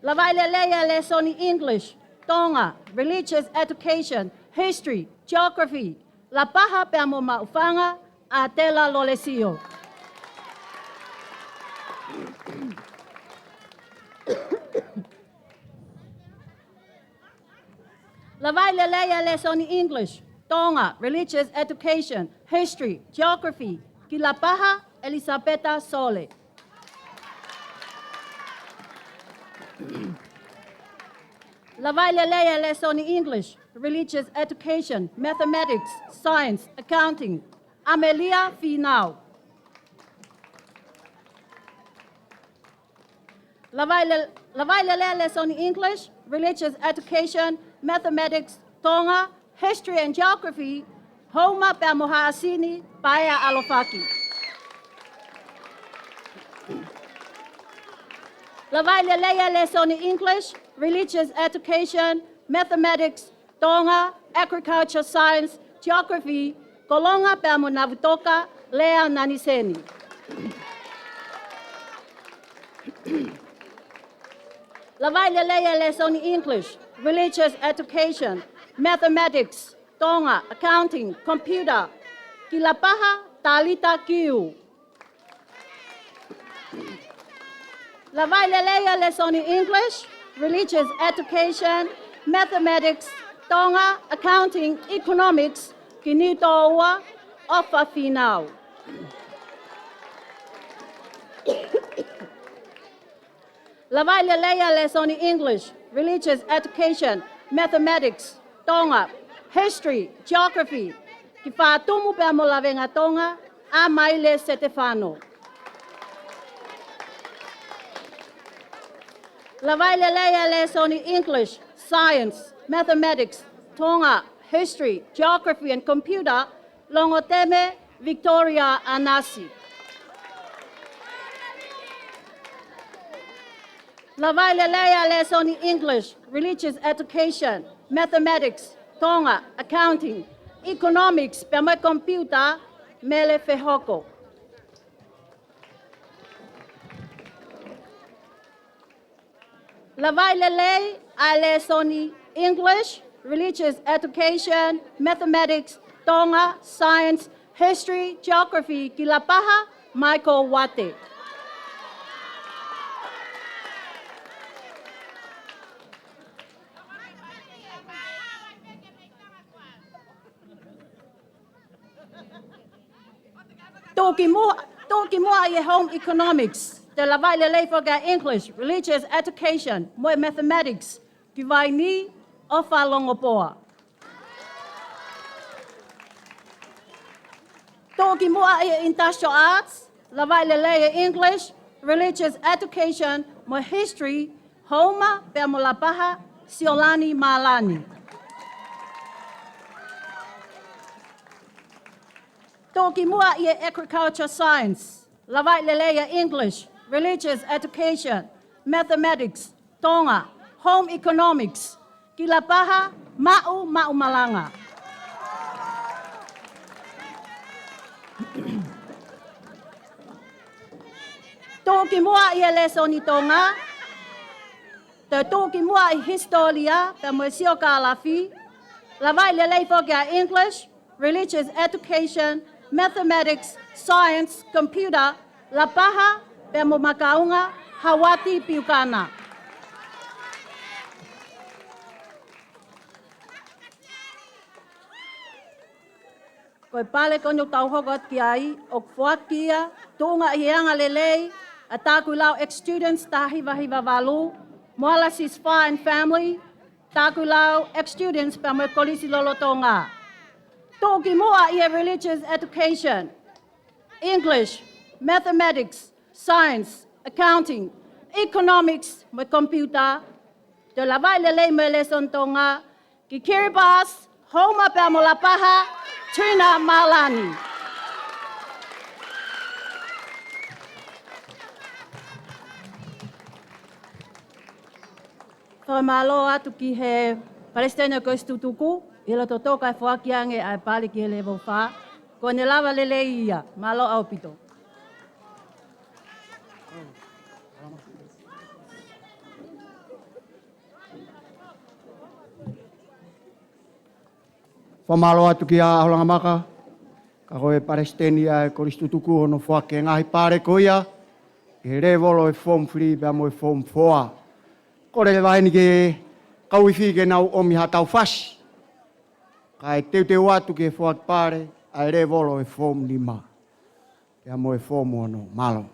Lavaʻi lelei ʻa e lēsoni English, Tonga, Religious Education, History, Geography, Lapaha pea mo Maʻufanga, ʻAtela Lolesio. Lavaʻi lelei ʻa e lēsoni English, Tonga, Religious Education, History, Geography, ki Lapaha, ʻElisapeta Sole. Lavaʻi lelei ʻa e lēsoni English, Religious Education, Mathematics, Science, Accounting, ʻAmelia Fīnau. Lavaʻi le-, lavaʻi lelei ʻa e lēsoni English, Religious Education, Mathematics, Tonga, History and Geography, Houma pea mo Haʻasini, Paea ʻAlofaki. Lavaʻi lelei ʻa e lēsoni English, Religious Education, Mathematics, Tonga, Agriculture Science, Geography, Kolonga pea mo Navutoka, Lea Naniseni. Lavaʻi lelei ʻa e lēsoni English, Religious Education, Mathematics, Tonga, Accounting, Computer, ki Lapaha, Talita Kiu. Lavaʻi lelei ʻa e lēsoni English, Religious Education, Mathematics, Tonga, Accounting, Economics, ki Niutōua, ʻOfa Fīnau. Lavaʻi lelei ʻa e lēsoni English, Religious Education, Mathematics, Tonga, History, Geography, ki Fātumu pea mo Lavengatonga, ʻAmaile Setefano. Lavaʻi lelei ʻa e lēsoni English, Science, Mathematics, Tonga, History, Geography and Computer, Longoteme Victoria ʻAnasi. Lavaʻi lelei ʻa e lēsoni English, Religious Education, Mathematics, Tonga, Accounting, Economics, pea mo e Computer, Mele Fehoko. Lavaʻi lelei ʻa e lēsoni English, Religious Education, Mathematics, Tonga, Science, History, Geography, ki Lapaha, Michael Uate. Tuʻukimuʻa, tuʻukimuʻa ʻi he Home Economics, te lavaʻi lelei foki ʻa e English, Religious Education, mo e Mathematics, ki Vainī, ʻOfa Longopoa. Tuʻukimuʻa ʻi he Industrial Arts, lavaʻi lelei ʻa e English, Religious Education, mo e History, Houma pea mo Lapaha, Siolani Mālani. Tuʻukimuʻa ʻi he Agriculture Science, lavaʻi lelei ʻa e English, Religious Education, Mathematics, Tonga, Home Economics, ki Lapaha, Maʻu, Maʻu Malanga. Tuʻukimuʻa ʻi he lēsoni Tonga, te tuʻukimuʻa ʻi he Hisitōlia, pea mo e Siokālafi, lavaʻi lelei foki ʻa e English, Religious Education, Mathematics, Science, Computer, Lapaha, pea mo Makaunga, Hauati, Piukana. Ko e pale ko eni ʻoku tau hoko atu ki ai, ʻoku foaki ia, tuʻunga ʻi he anga lelei ʻa e Takuilau ex-students taha hiva hiva valu, Moala Sisifā and Family, Takuilau ex-students pea mo e Kolisi Lolotonga. Tuʻu ki muʻa ʻi he religious education, English, mathematics, science, accounting, economics, mo e computer. Toe lavaʻi lelei mo e lēsoni Tonga ki Kiribati, Houma pea mo Lapaha, Trina Malani. Fakamālō atu ki he Palesiteni ʻo e Kolisi Tutuku, ʻi he loto toka e foaki ange ʻa e pale ki he level fā. Kuo ne lava lelei ia, mālō ʻaupito. Fakamālō atu kia ʻAholangamaka, ka ko e Palesiteni ʻa e Kolisi Tutuku hono foaki e ngaahi pale ko ia, ʻi he lēvolo ʻo e Form three pea mo e Form four. Kole leva heni ki he kau ifi ke nau ʻomi ha tau fasi. Kae teuteu atu ki he foaki pale ʻa e lēvolo ʻo e Form nima pea mo e Form ono. Mālō.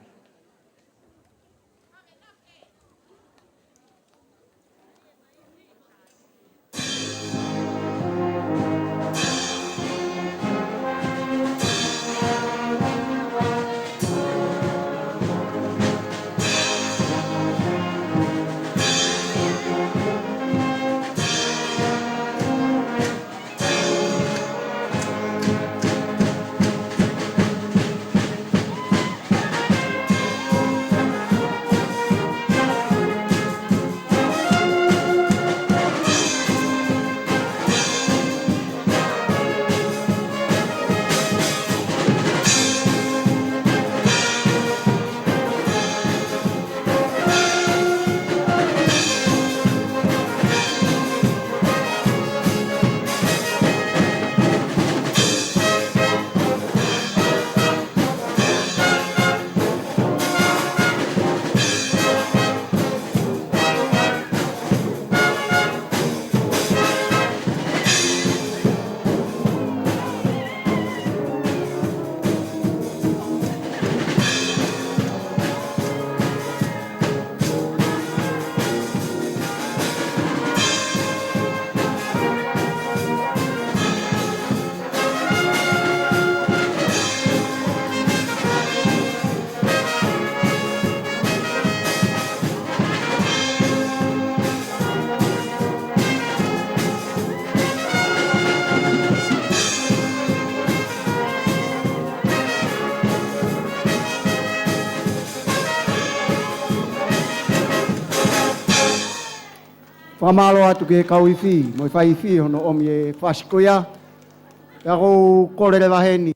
Fakamālō atu ki he kau ifi mo e fai ifi hono ʻomi e fasi ko ia. Pea ʻoku ou kole leva heni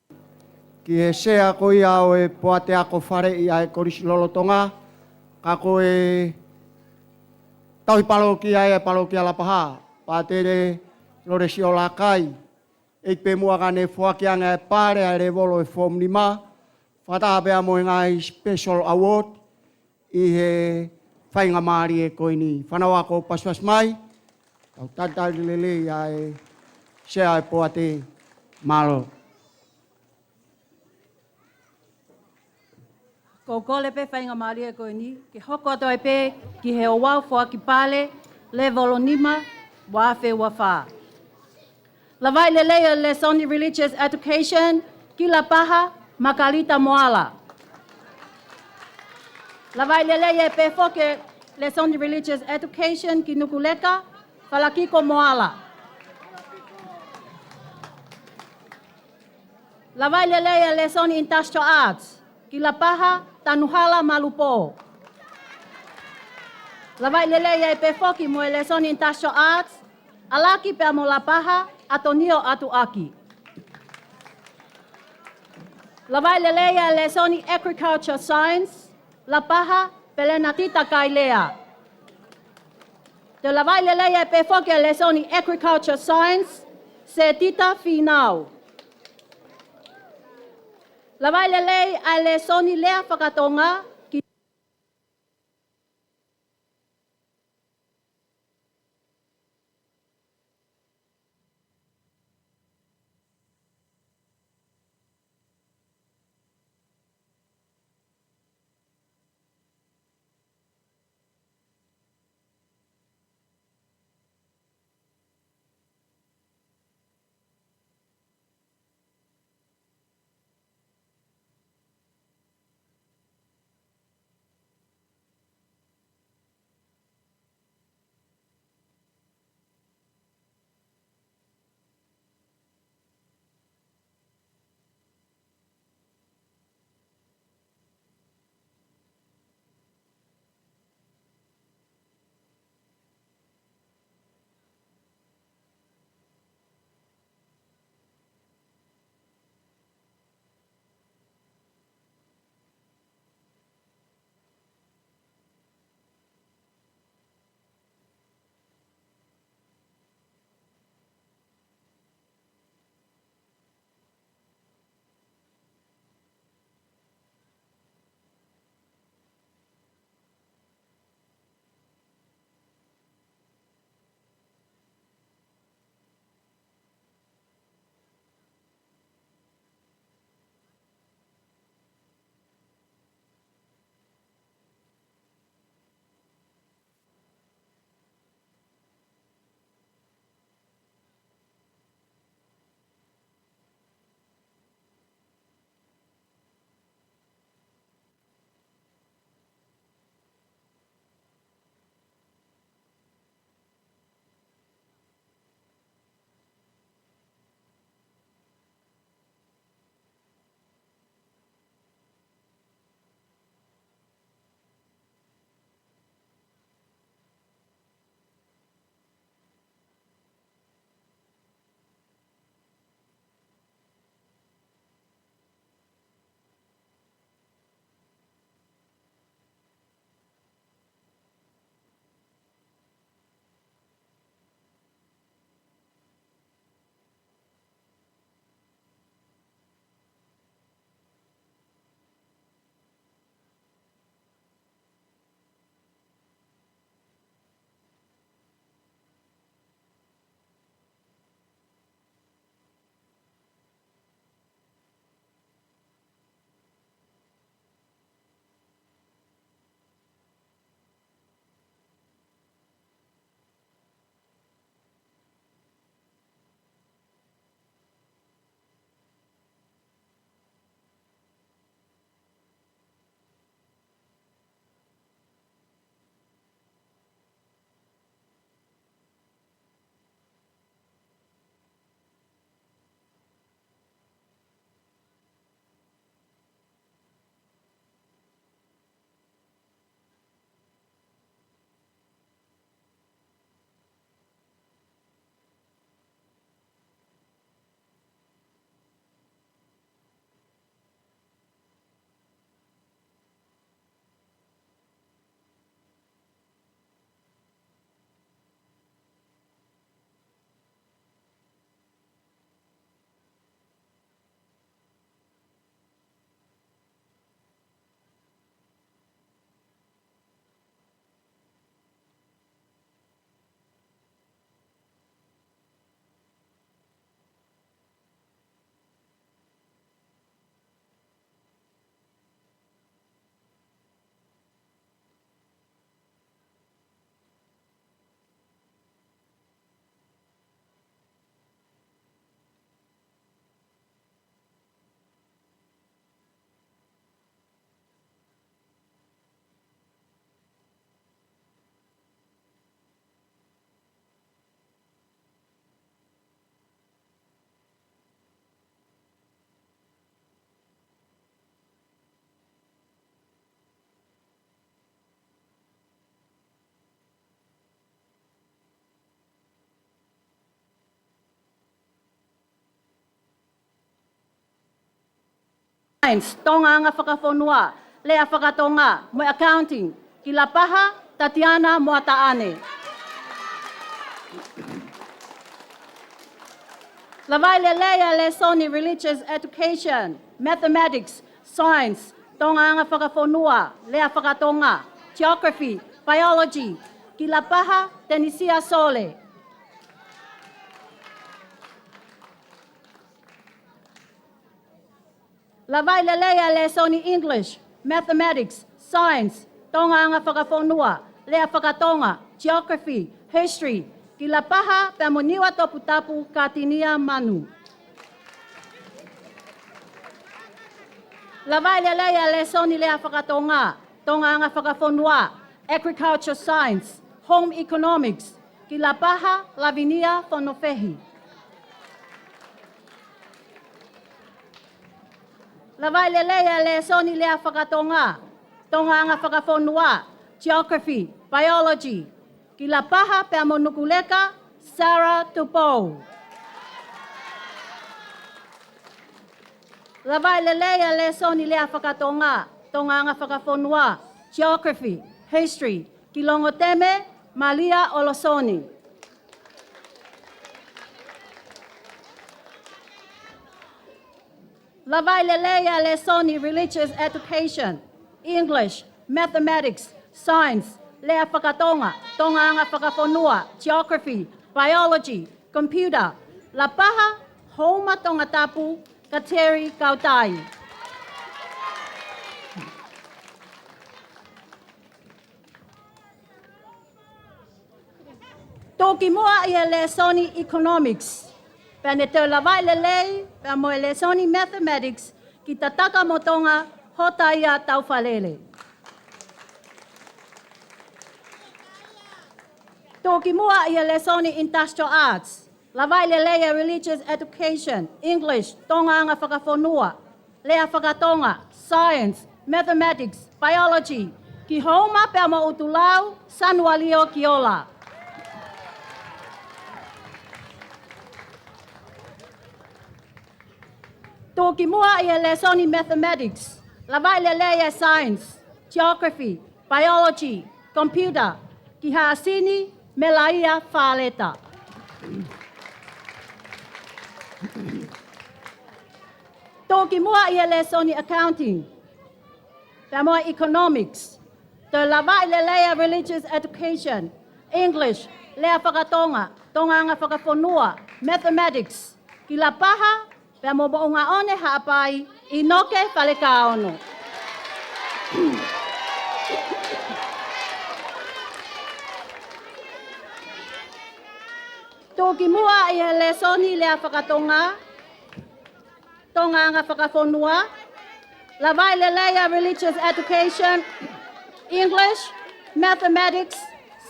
ki he sea ko ia ʻo e Poate Ako Faleʻi ʻa e Kolisi Lolotonga, ka ko e tauhi palokia ia ʻa e palokia Lapaha, Pātele Lolesi Olakai, ʻEiki pē muʻa ka ne foaki ange ʻa e pale ʻa e lēvolo ʻo e Form nima, fakataha pea mo e ngaahi special award ʻi he faingamālie ko eni. Fānau ako, pasipasi mai, kau talitali lelei ʻa e sea ʻo e poate. Mālō. Ko e kole pē faingamālie ko eni ke hoko atu ai pē ki he ouau foaki pale lēvolo nima, ua afe ua fā. Lavaʻi lelei ʻa e lēsoni Religious Education ki Lapaha, Makalita Moala. Lavaʻi lelei ai pē foki e lēsoni Religious Education ki Nukuleka, Falakiko Moala. Lavaʻi lelei ʻa e lēsoni Industrial Arts ki Lapaha, Tanuhala Malupō. Lavaʻi lelei ai pē foki mo e lēsoni Industrial Arts, ʻAlaki pea mo Lapaha, ʻAtonio ʻAtuʻaki. Lavaʻi lelei ʻa e lēsoni Agriculture Science, Lapaha, Pelenatita Kailea. Toe lavaʻi lelei ai pē foki ʻa e lēsoni Agriculture Science, Setita Fīnau. Lavaʻi lelei ʻa e lēsoni Lea Fakatonga ki Science, Tongaʻanga Fakafonua, Lea Fakatonga, mo e Accounting, ki Lapaha Tatiana Moataʻane. Lavaʻi lelei ʻa e lēsoni Religious Education, Mathematics, Science, Tongaʻanga Fakafonua, Lea Fakatonga, Geography, Biology, ki Lapaha Tenisia Sole. Lavaʻi lelei ʻa e lēsoni English, Mathematics, Science, Tongaʻanga Fakafonua, Lea Fakatonga, Geography, History, ki Lapaha pea mo Niuatoputapu Katinia Manu. Lavaʻi lelei ʻa e lēsoni Lea Fakatonga, Tongaʻanga Fakafonua, Agriculture Science, Home Economics, ki Lapaha Lavinia Fonofehi. Lavaʻi lelei ʻa e lēsoni Lea Fakatonga, Tongaʻanga Fakafonua, Geography, Biology, ki Lapaha pea mo Nukuleka Sarah Tupou. Lavaʻi lelei ʻa e lēsoni Lea Fakatonga, Tongaʻanga Fakafonua, Geography, History, ki Longoteme Malia ʻOlosoni. Lavaʻi lelei ʻa e lēsoni Religious Education, English, Mathematics, Science, Lea Fakatonga, Tongaʻanga Fakafonua, Geography, Biology, Computer, Lapaha Houma Tongatapu, Kateri Kautai. Tuʻukimuʻa ʻi he lēsoni Economics, pea ne toe lavaʻi lelei pea mo e lēsoni Mathematics ki Tataka mo Tonga Hotaia Taufalele. Tuʻukimuʻa ʻi he lēsoni Industrial Arts, lavaʻi lelei ʻa e Religious Education, English, Tongaʻanga Fakafonua, Lea Fakatonga, Science, Mathematics, Biology, ki Houma pea mo ʻUtulau, Sanualio Kiola. Tuʻukimuʻa ʻi he lēsoni Mathematics, lavaʻi lelei ʻa e Science, Geography, Biology, Computer, ki Haʻasini Melaia Faleta. Tuʻukimuʻa ʻi he lēsoni Accounting pea mo e Economics, toe lavaʻi lelei ʻa e Religious Education, English, Lea Fakatonga, Tongaʻanga Fakafonua, Mathematics, ki Lapaha pea mo Moʻungaʻone Haʻapai, ʻInoke Falekaono. Tuʻukimuʻa ʻi he lēsoni Lea Fakatonga, Tongaʻanga Fakafonua, lavaʻi lelei ʻa e Religious Education, English, Mathematics,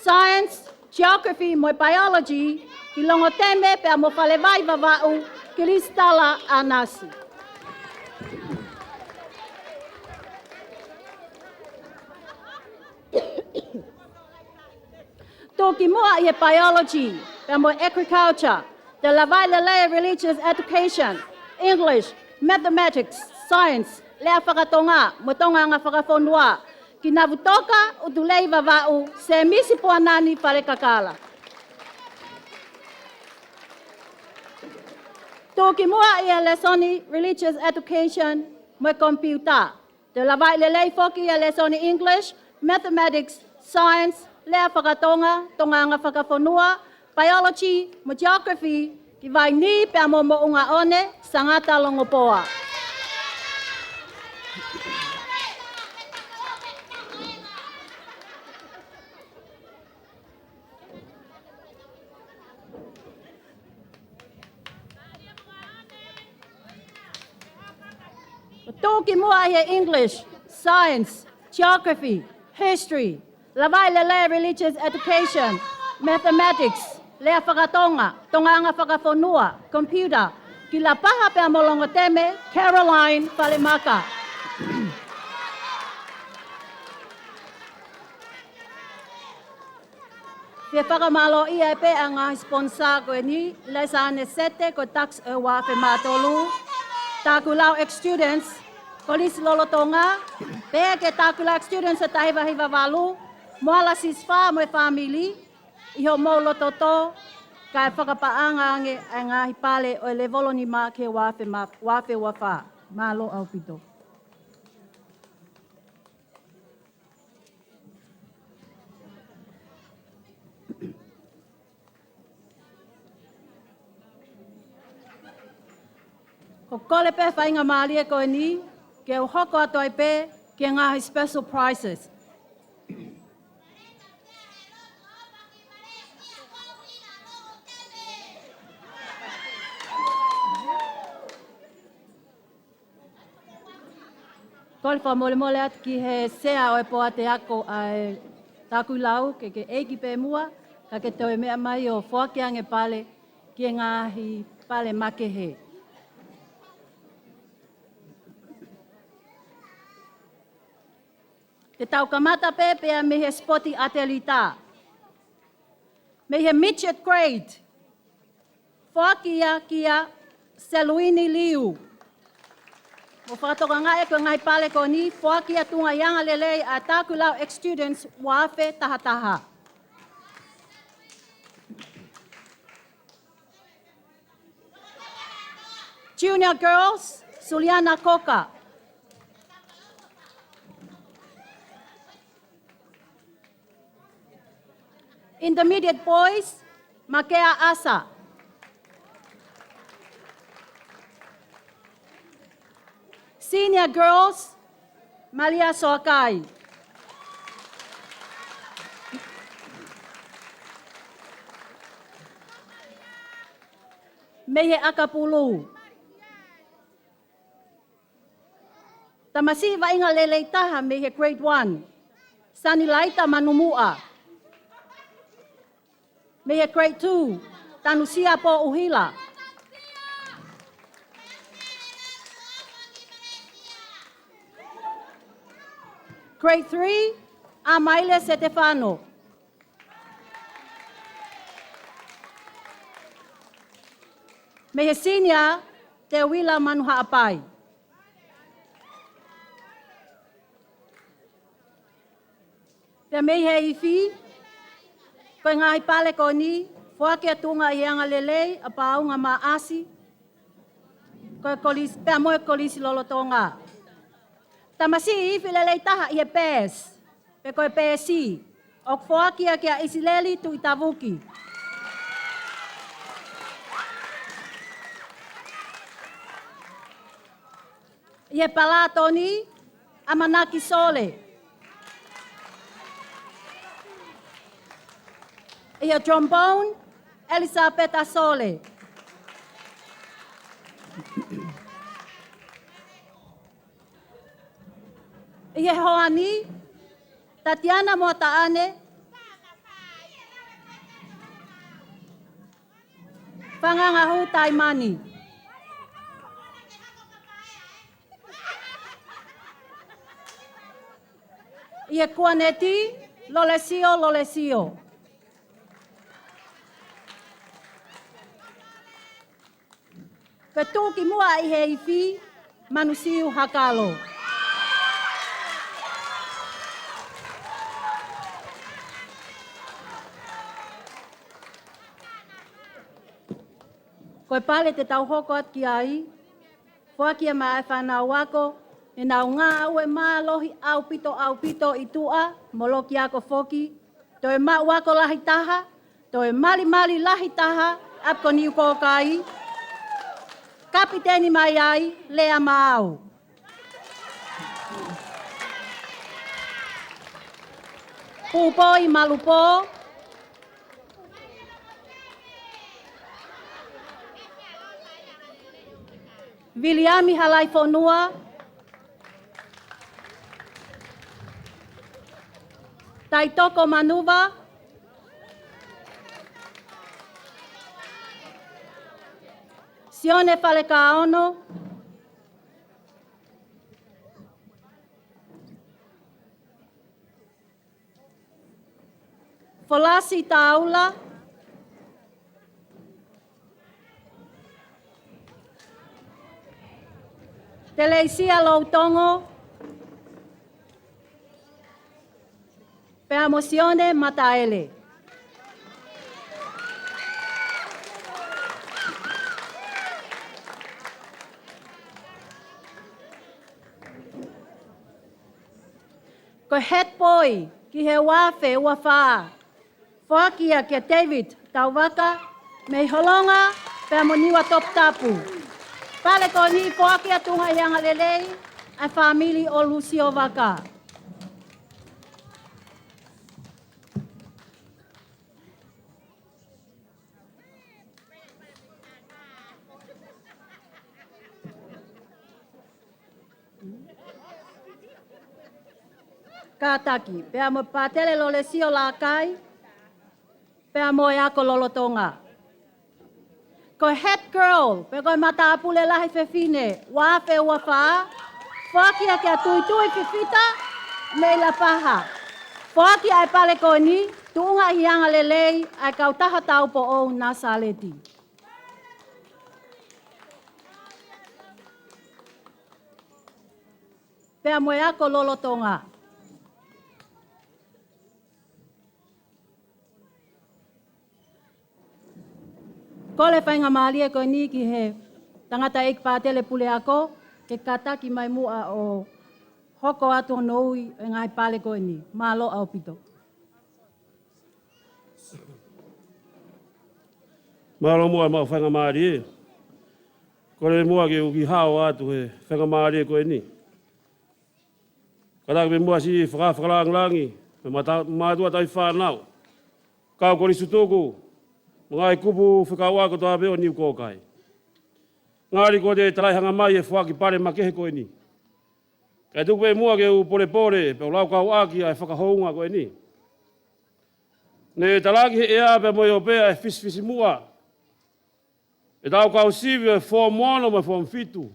Science, Geography mo e Biology ki Longoteme pea mo Falevai Vavaʻu, Kilisitala ʻAnasi. Tuʻukimuʻa ʻi he Biology pea mo e Agriculture, toe lavaʻi lelei ʻa e Religious Education, English, Mathematics, Science, Lea Fakatonga mo Tongaʻanga Fakafonua ki Navutoka ʻUtulei Vavaʻu, Semisi Puanani Falekakala. Tuʻukimuʻa ʻi he lēsoni Religious Education mo e Computer, toe lavaʻi lelei foki ʻa e lēsoni English, Mathematics, Science, Lea Fakatonga, Tongaʻanga Fakafonua, Biology mo Geography ki Vainī pea mo Moʻungaʻone, Sangata Longopoa. Tuʻukimuʻa ʻi he English, Science, Geography, History, lavaʻi lelei Religious Education, Mathematics, Lea Fakatonga, Tongaʻanga Fakafonua, Computer, ki Lapaha pea mo Longoteme, Caroline Falemaka. Fie fakamālōʻia pē ʻa e ngaahi sponsor ko eni, Lesa Anesete ko e Tax Award fema tolu, Takulau Ex Students, Kolisi lolotonga, pehē ki he Takulak Students ʻo e taha hiva hiva valu, Moala Sisifā mo e fāmili, ʻi hoʻomou loto tō, kae fakapaʻanga ange ʻa e ngaahi pale ʻo e levolo nima ki he ua afe ma-, ua afe ua fā. Mālō ʻaupito. Ko e kole pē faingamālie ko eni, ke u hoko atu ai pē ki he ngaahi special prizes. Kole fakamolemole atu ki he sea ʻo e poate ako ʻa e Takuilau, ke ke ʻeiki pē muʻa, ka ke toe meʻa mai ʻo foaki ange pale ki he ngaahi pale makehe. Te tau kamata pē pea mei he sipoti ʻatelita. Mei he midget grade. Foaki ia kia Seluini Liu. Mou fakatokangaʻi ko e ngaahi pale ko eni, foaki ia tuʻunga ʻi he anga lelei ʻa e Takuilau ex-students ua afe taha taha. Junior girls, Suliana Koka. Intermediate boys, Makea Asa. Senior girls, Malia Soakai. Mei he ʻakapulu. Tamasiʻi vaʻinga lelei taha mei he grade one, Sanilaita Manumuʻa. Mei he grade two, Tanusia Pōʻuhila. Grade three, ʻAmaile Setefano. Mei he senior, Teuila Manuhaʻapai. Pea mei he ifi, ko e ngaahi pale ko eni, foaki ia tuʻunga ʻi he anga lelei ʻa Paunga Maʻasi, ko e kolisi, pea mo e kolisi lolotonga. Tamasiʻi ifi lelei taha ʻi he peesi, pe ko e peesi, ʻoku foaki ia kia ʻIsileli Tuʻitavuki. ʻI he palatoni, ʻAmanaki Sole. ʻI he trombone, Elisapeta Sole. ʻI he hoani, Tatiana Moataʻane, Fangangahū Taimani. ʻI he kuaneti, Lolesio Lolesio. Ko e tuʻukimuʻa ʻi he ifi, Manusiu Hakalo. Ko e pale te tau hoko atu ki ai, foaki ia maʻa e fānau ako, ne nau ngāue mālohi ʻaupito ʻaupito ʻi tuʻa, mo loki ako foki, toe maʻu ako lahi taha, toe malimali lahi taha, ʻapi ko Niu Kōkai, kapiteni mai ai, Lea Maau. Pupoi Malupō. Viliami Halaifonua. Taitoko Manuva. Sione Falekaono. Folasi Taula. Teleisia Loutongo, pea mo Sione Mataele. Ko e head boy ki he ua afe ua fā, foaki ia kia David Tauvaka, mei Holonga, pea mo Niuatoputapu. Pale ko eni foaki ia tuʻunga ʻi he angalelei ʻa e fāmili ʻo Lusio Vaka. Kātaki, pea mo Pātele Lolesio Lakai, pea mo e ako lolotonga. Ko e head girl, pe ko e matāpule lahi fefine, ua afe ua fā, foaki ia kia Tuitui Fifita, mei Lapaha. Foaki ʻa e pale ko eni, tuʻunga ʻi he angalelei ʻa e kautaha taupoʻou Nasaleti. Pea mo e ako lolotonga. Kole faingamālie ko eni ki he tangataʻeiki Pātele Puleako, ke kātaki mai muʻa ʻo hoko atu hono ui e ngaahi pale ko eni. Mālō ʻaupito. Mālō muʻa maʻu faingamālie. Kole muʻa ke u kiʻi hao atu he faingamālie ko eni. Kātaki pē muʻa siʻi faka-, fakalāngilangi, mei he mata-, mātuʻa tauhi fānau. Kau kolisi tutuku, mo e ngaahi kupu fekauʻaki kotoa pē ʻo Niu Kōkai. Ngali ko e talaiʻanga mai e foaki pale makehe ko eni. Kae tuku pē muʻa ke u polepole, pea u laukau ʻaki ʻa e fakahounga ko eni. Ne talaki he ʻea pea mo e ope ʻa e fisifisi muʻa ʻetau kau sivi ʻo e Form Ono mo e Form Fitu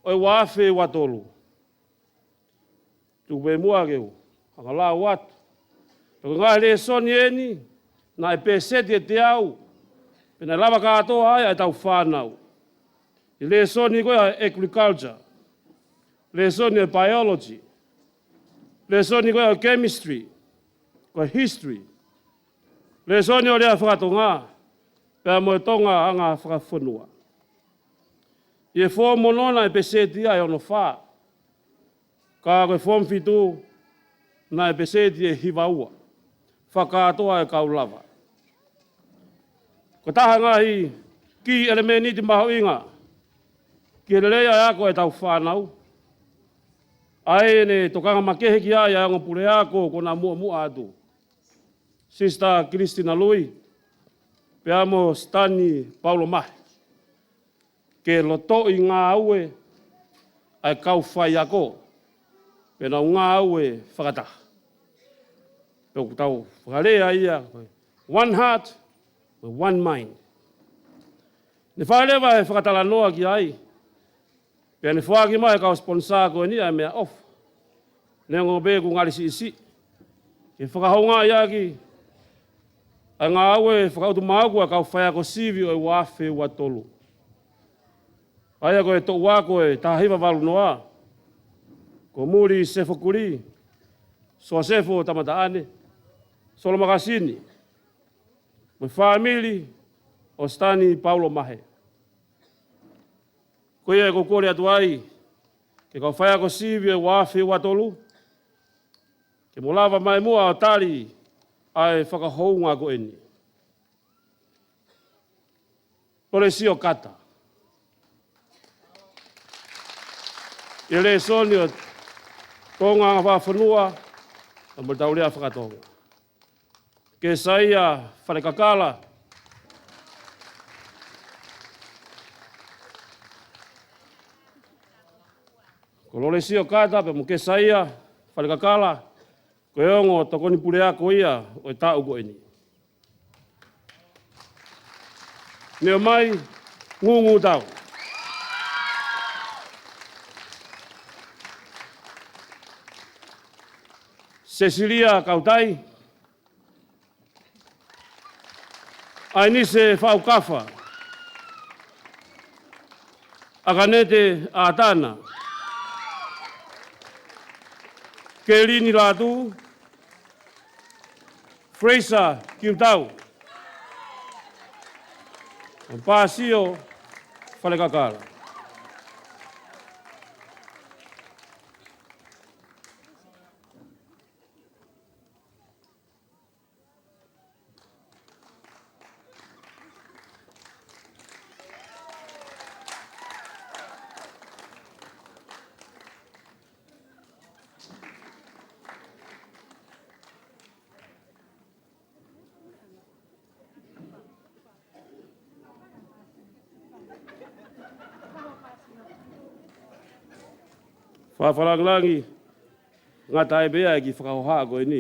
ʻo e ua afe ua tolu. Tuku pē muʻa ke u hanga ʻo lau atu. Ko e ngaahi lēsoni eni, naʻe peseti ʻe teau, pea naʻe lava kātoa ai ʻa ʻetau fānau. ʻI he lēsoni ko ia ʻo e agriculture, lēsoni ʻo e biology, lēsoni ko ia ʻo e chemistry, ko e history, lēsoni ʻo e lea faka-Tonga, pea mo e Tonga anga fakafonua. ʻI he Form Ono naʻe peseti ia ʻe ono fā. Ka ko e Form Fitu, naʻe peseti ʻe hiva ua. Fakakātoa e kau lava. Ko e taha e ngaahi key element mahuʻinga ki he lelei ʻa e ako ʻetau fānau. ʻA ia ne tokanga makehe ki ai ʻa e ongo puleako kuo na muʻomuʻa atu. Sister Christina Lui, pea mo Stanley Paulo Mahe. Ke lotoʻi ngāue ʻa e kau faiako, pea nau ngāue fakataha. Pea ʻoku tau fakalea ia, one heart, one mind. Ne fai leva e fakatalanoa ki ai, pea ne foaki mai ʻe he kau sponsor ko eni ʻa e meʻaʻofa. Neongo pē ʻoku ngali siʻisiʻi. Ke fakahoungaʻi ʻaki ʻa e ngāue fakautumaau ʻa e kau faiako sivi ʻo e ua afe ua tolu. ʻA ia ko e toʻu ako ʻe taha hiva valu noa. Ko Muli Sefo Kuli, Sosefo Tamataʻane, Solo Makasini, mo e fāmili ʻo Stanley Paulo Mahe. Ko ia ʻoku ou kole atu ai, ki he kau faiako sivi ʻo e ua afe ua tolu, ke mou lava mai muʻa ʻo tali ʻa e fakahounga ko eni. Lolesio Kata. ʻI he lēsoni ʻo e Tonga anga fakafonua, pea mo ʻetau lea faka-Tonga. Kesaia Falekakala. Ko Lolesio Kata pea mo Kesaia Falekakala, ko e ongo tokoni puleako ia ʻo e taʻu ko eni. Neomai Ngungutau. Sesilia Kautai. ʻAinise Faʻaukafa. ʻAkanete ʻAtana. Kelini Lātū, Fraser Kiutau, Pāsio Falekakala. Fakalāngilangi, ngata ai pē ʻa e kiʻi fakahoha ko eni.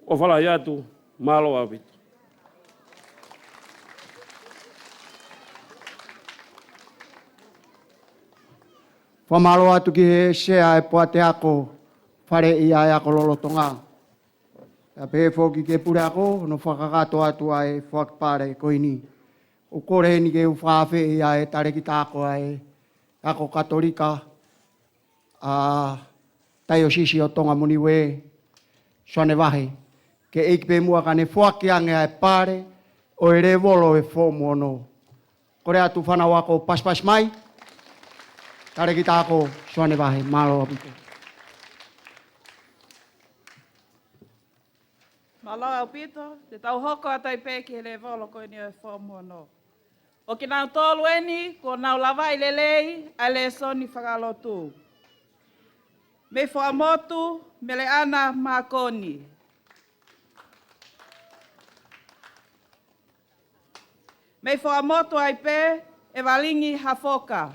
ʻOfa lahi atu, mālō ʻaupito. Fakamālō atu ki he Sea ʻo e Poate Ako, Faleʻi ʻa e Ako Lolotonga. Pea pehē foki ki he Puleako, hono fakakakato atu ʻa e foaki pale ko eni. ʻOku ou kole heni ke u fakaafeʻi ʻa e talēkita ako ʻa e ako Katolika ʻa e Taiosisi ʻo Tonga mo Niue, Suane Vahe, ke ʻeke pē muʻa ka ne foaki ange ʻa e pale ʻo e lēvolo ʻo e Foomu Ono. Kole atu fānau ako pasipasi mai, talēkita ako Suane Vahe, mālō ʻaupito. Mālō ʻaupito, te tau hoko atu ai pē ki he lēvolo ko eni ʻo e Foomu Ono. ʻO kinautolu eni, kuo nau lavaʻi lelei ʻa e lēsoni fakalotu. Mei Fuaʻamotu, Meleʻana Mākoni. Mei Fuaʻamotu ai pē, ʻEvalingi Hafoka.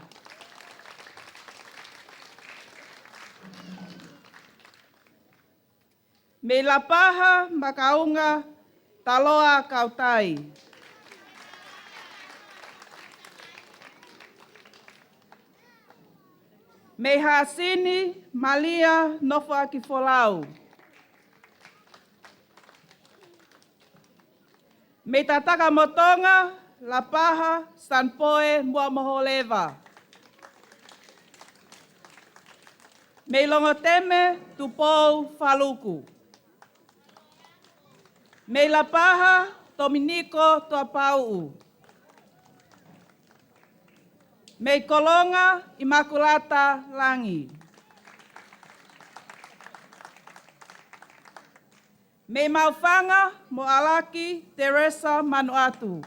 Mei Lapaha, Makaunga, Taloa Kautai. Mei Hāsini, Malia Nofoakifolau. Mei Tatakamotonga, Lapaha, Sanpoe Muamoholeva. Mei Longoteme, Tupou Faluku. Mei Lapaha, Tominiko Tuapauʻu. Mei Kolonga, ʻImakulata Langi. Mei Maʻufanga mo ʻAlaki, Teresa Manuʻatu.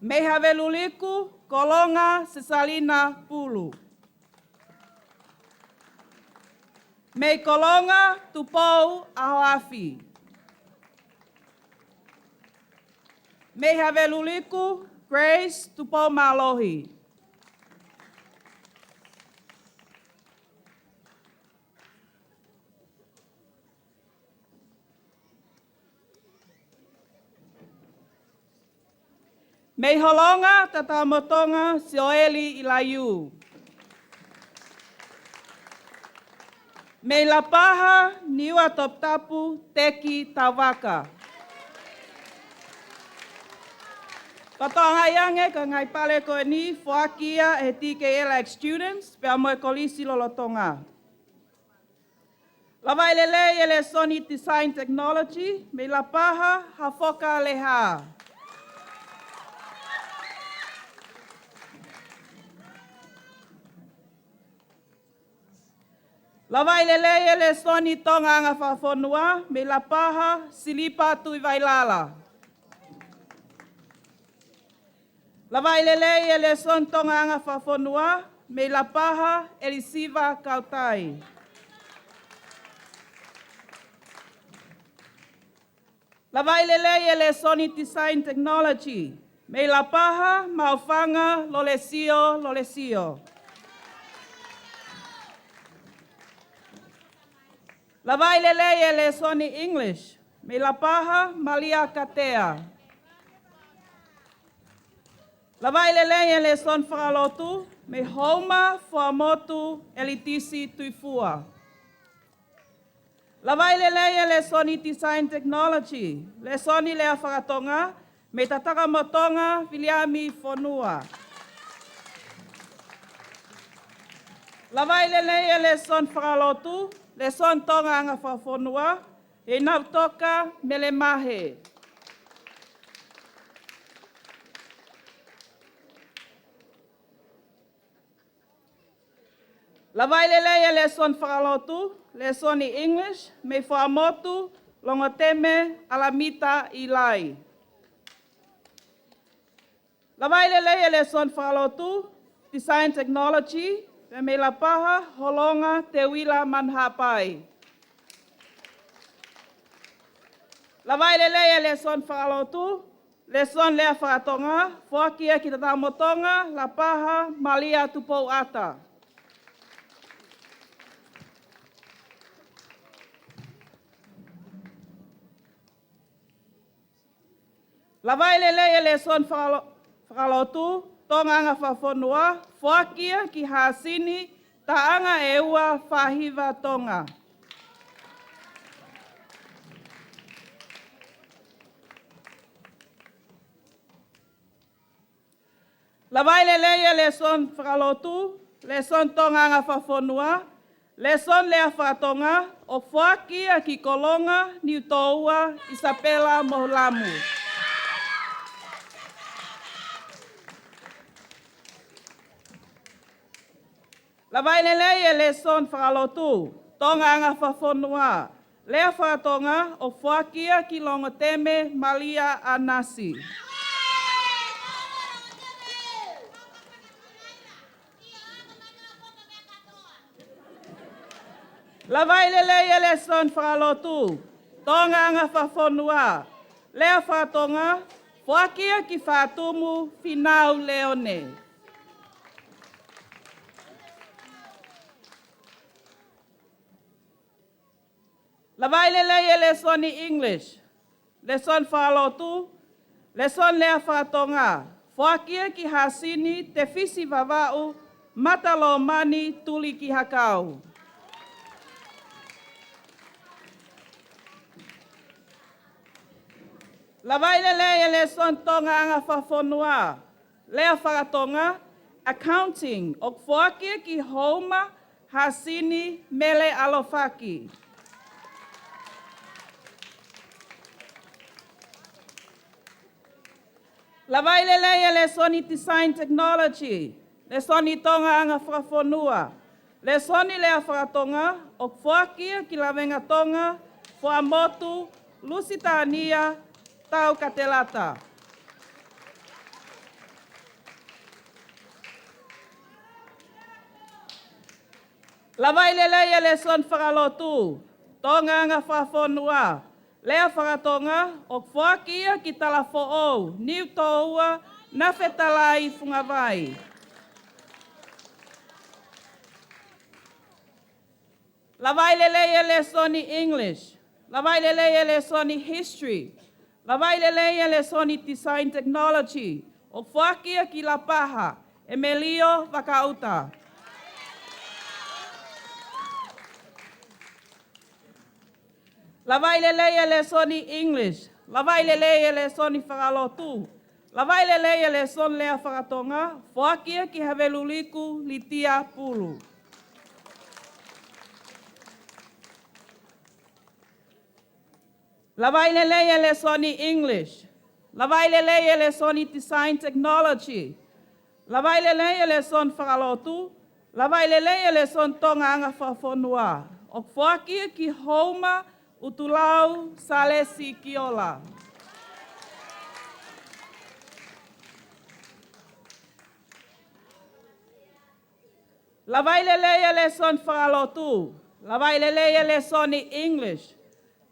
Mei Haveluliku, Kolonga Sesalina Pulu. Mei Kolonga, Tupou ʻAhoafi. Mei Haveluliku, Grace Tupoumālohi. Mei Holonga, Tatakamotonga, Sioeli ʻIlaiū. Mei Lapaha, Niua Toputapu, Teki Tauvaka. Fakatokangaʻi ange ko e ngaahi pale ko eni foaki ia ʻe he T K L ex-students pea mo e Kolisi Lolotonga. Lavaʻi lelei e lēsoni Design Technology, mei Lapaha, Hafoka Lehā. Lavaʻi lelei e lēsoni Tongaʻanga Fakafonua, mei Lapaha, Silipa Tuʻivailala. Lavaʻi lelei e lēsoni Tongaʻanga Fakafonua, mei Lapaha, ʻElisiva Kautai. Lavaʻi lelei e lēsoni Design Technology, mei Lapaha, Maʻufanga, Lolesio Lolesio. Lavaʻi lelei e lēsoni English, mei Lapaha, Malia Katea. Lavaʻi lelei e lēsoni fakalotu, mei Houma, Fuaʻamotu, ʻElitisi Tuifua. Lavaʻi lelei e lēsoni Design Technology, lēsoni lea faka-Tonga, mei Tatakamotonga, Viliami Fonua. Lavailelei e lēsoni fakalotu, lēsoni Tongaʻanga Fakafonua, ʻe Nautoka Melemahe. Lavailelei e lēsoni fakalotu, lēsoni English, mei Fuaʻamotu, Longoteme ʻAlamita ʻIlai. Lavailelei e lēsoni fakalotu, Design Technology, mei Lapaha, Holonga Teuila Manuhapai. Lavailelei e lēsoni fakalotu, lēsoni lea fakatonga, foaki ia ki Tatamo Tonga, Lapaha, Malia Tupouata. Lavailelei e lēsoni fakalo-, fakalotu, Tongaʻanga Fakafonua, foaki ia ki Hasini Taʻanga ʻEua Fahiva Tonga. Lavailelei e lēsoni fakalotu, lēsoni Tongaʻanga Fakafonua, lēsoni lea fakatonga, ʻoku foaki ia ki Kolonga Niutōua ʻIsapela Mohulamu. Lavailelei e lēsoni fakalotu, Tongaʻanga Fakafonua, lea fakatonga, ʻoku foaki ia ki Longoteme Malia ʻAnasi. Lavailelei e lēsoni fakalotu, Tongaʻanga Fakafonua, lea fakatonga, foaki ia ki Fatumu Finau Leone. Lavailelei e lēsoni English, lēsoni fakalotu, lēsoni lea fakatonga, foaki ia ki Hasini Tefisi Vavaʻu Matalōmani Tulikihakau. Lavailelei e lēsoni Tongaʻanga Fakafonua, lea fakatonga, accounting, ʻoku foaki ia ki Houma Hasini Mele ʻAlofaki. Lavailelei e lēsoni Design Technology, lēsoni Tongaʻanga Fakafonua, lēsoni lea fakatonga, ʻoku foaki ia ki Lavengatonga, Fuaʻamotu, Lusitania Taukatelata. Lavailelei e lēsoni fakalotu, Tongaʻanga Fakafonua, lea fakatonga, ʻoku foaki ia ki Talafoʻou, Niutōua, Nafetalai Fungavai. Lavailelei e lēsoni English, lavailelei e lēsoni History, lavailelei e lēsoni Design Technology, ʻoku foaki ia ki Lapaha, ʻEmelio Vakaʻuta. Lavailelei e lēsoni English, lavailelei e lēsoni fakalotu, lavailelei e lēsoni lea fakatonga, foaki ia ki Haveluliku Litia Pulu. Lavailelei e lēsoni English, lavailelei e lēsoni Design Technology, lavailelei e lēsoni fakalotu, lavailelei e lēsoni Tongaʻanga Fakafonua, ʻoku foaki ia ki Houma ʻUtulau Salesi Kiola. Lavailelei e lēsoni fakalotu, lavailelei e lēsoni English,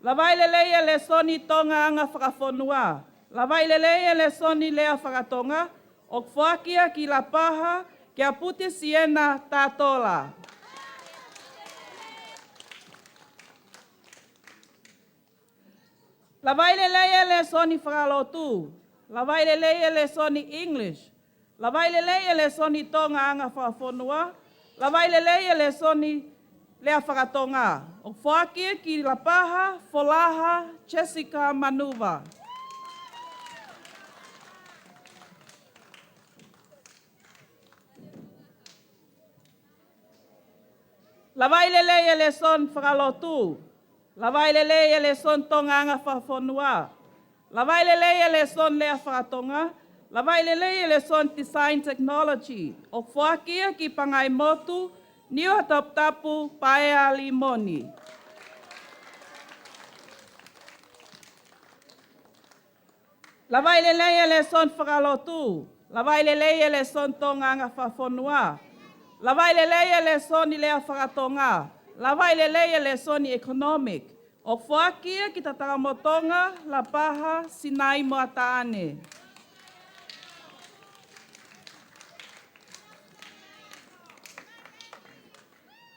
lavailelei e lēsoni Tongaʻanga Fakafonua, lavailelei e lēsoni lea fakatonga, ʻoku foaki ia ki Lapaha, kia Pute Siena Tatola. Lavailelei e lēsoni fakalotu, lavailelei e lēsoni English, lavailelei e lēsoni Tongaʻanga Fakafonua, lavailelei e lēsoni lea fakatonga, ʻoku foaki ia ki Lapaha, Folaha Jessica Manuva. Lavaʻi lelei e lēsoni fakalotu. Lavaʻi lelei e lēsoni Tongaʻanga fakafonua. Lavaʻi lelei e lēsoni lea fakatonga. Lavaʻi lelei e lēsoni design technology. ʻOku foaki ia ki Pangaimotu, Niuatoputapu, Paea, Limoni. Lavaʻi lelei e lēsoni fakalotu. Lavaʻi lelei e lēsoni Tongaʻanga fakafonua. Lavaʻi lelei e lēsoni lea fakatonga. Lavaʻi lelei e lēsoni economic. ʻOku foaki ia ki Tatakamotonga, Lapaha, Sinai mo Ataane.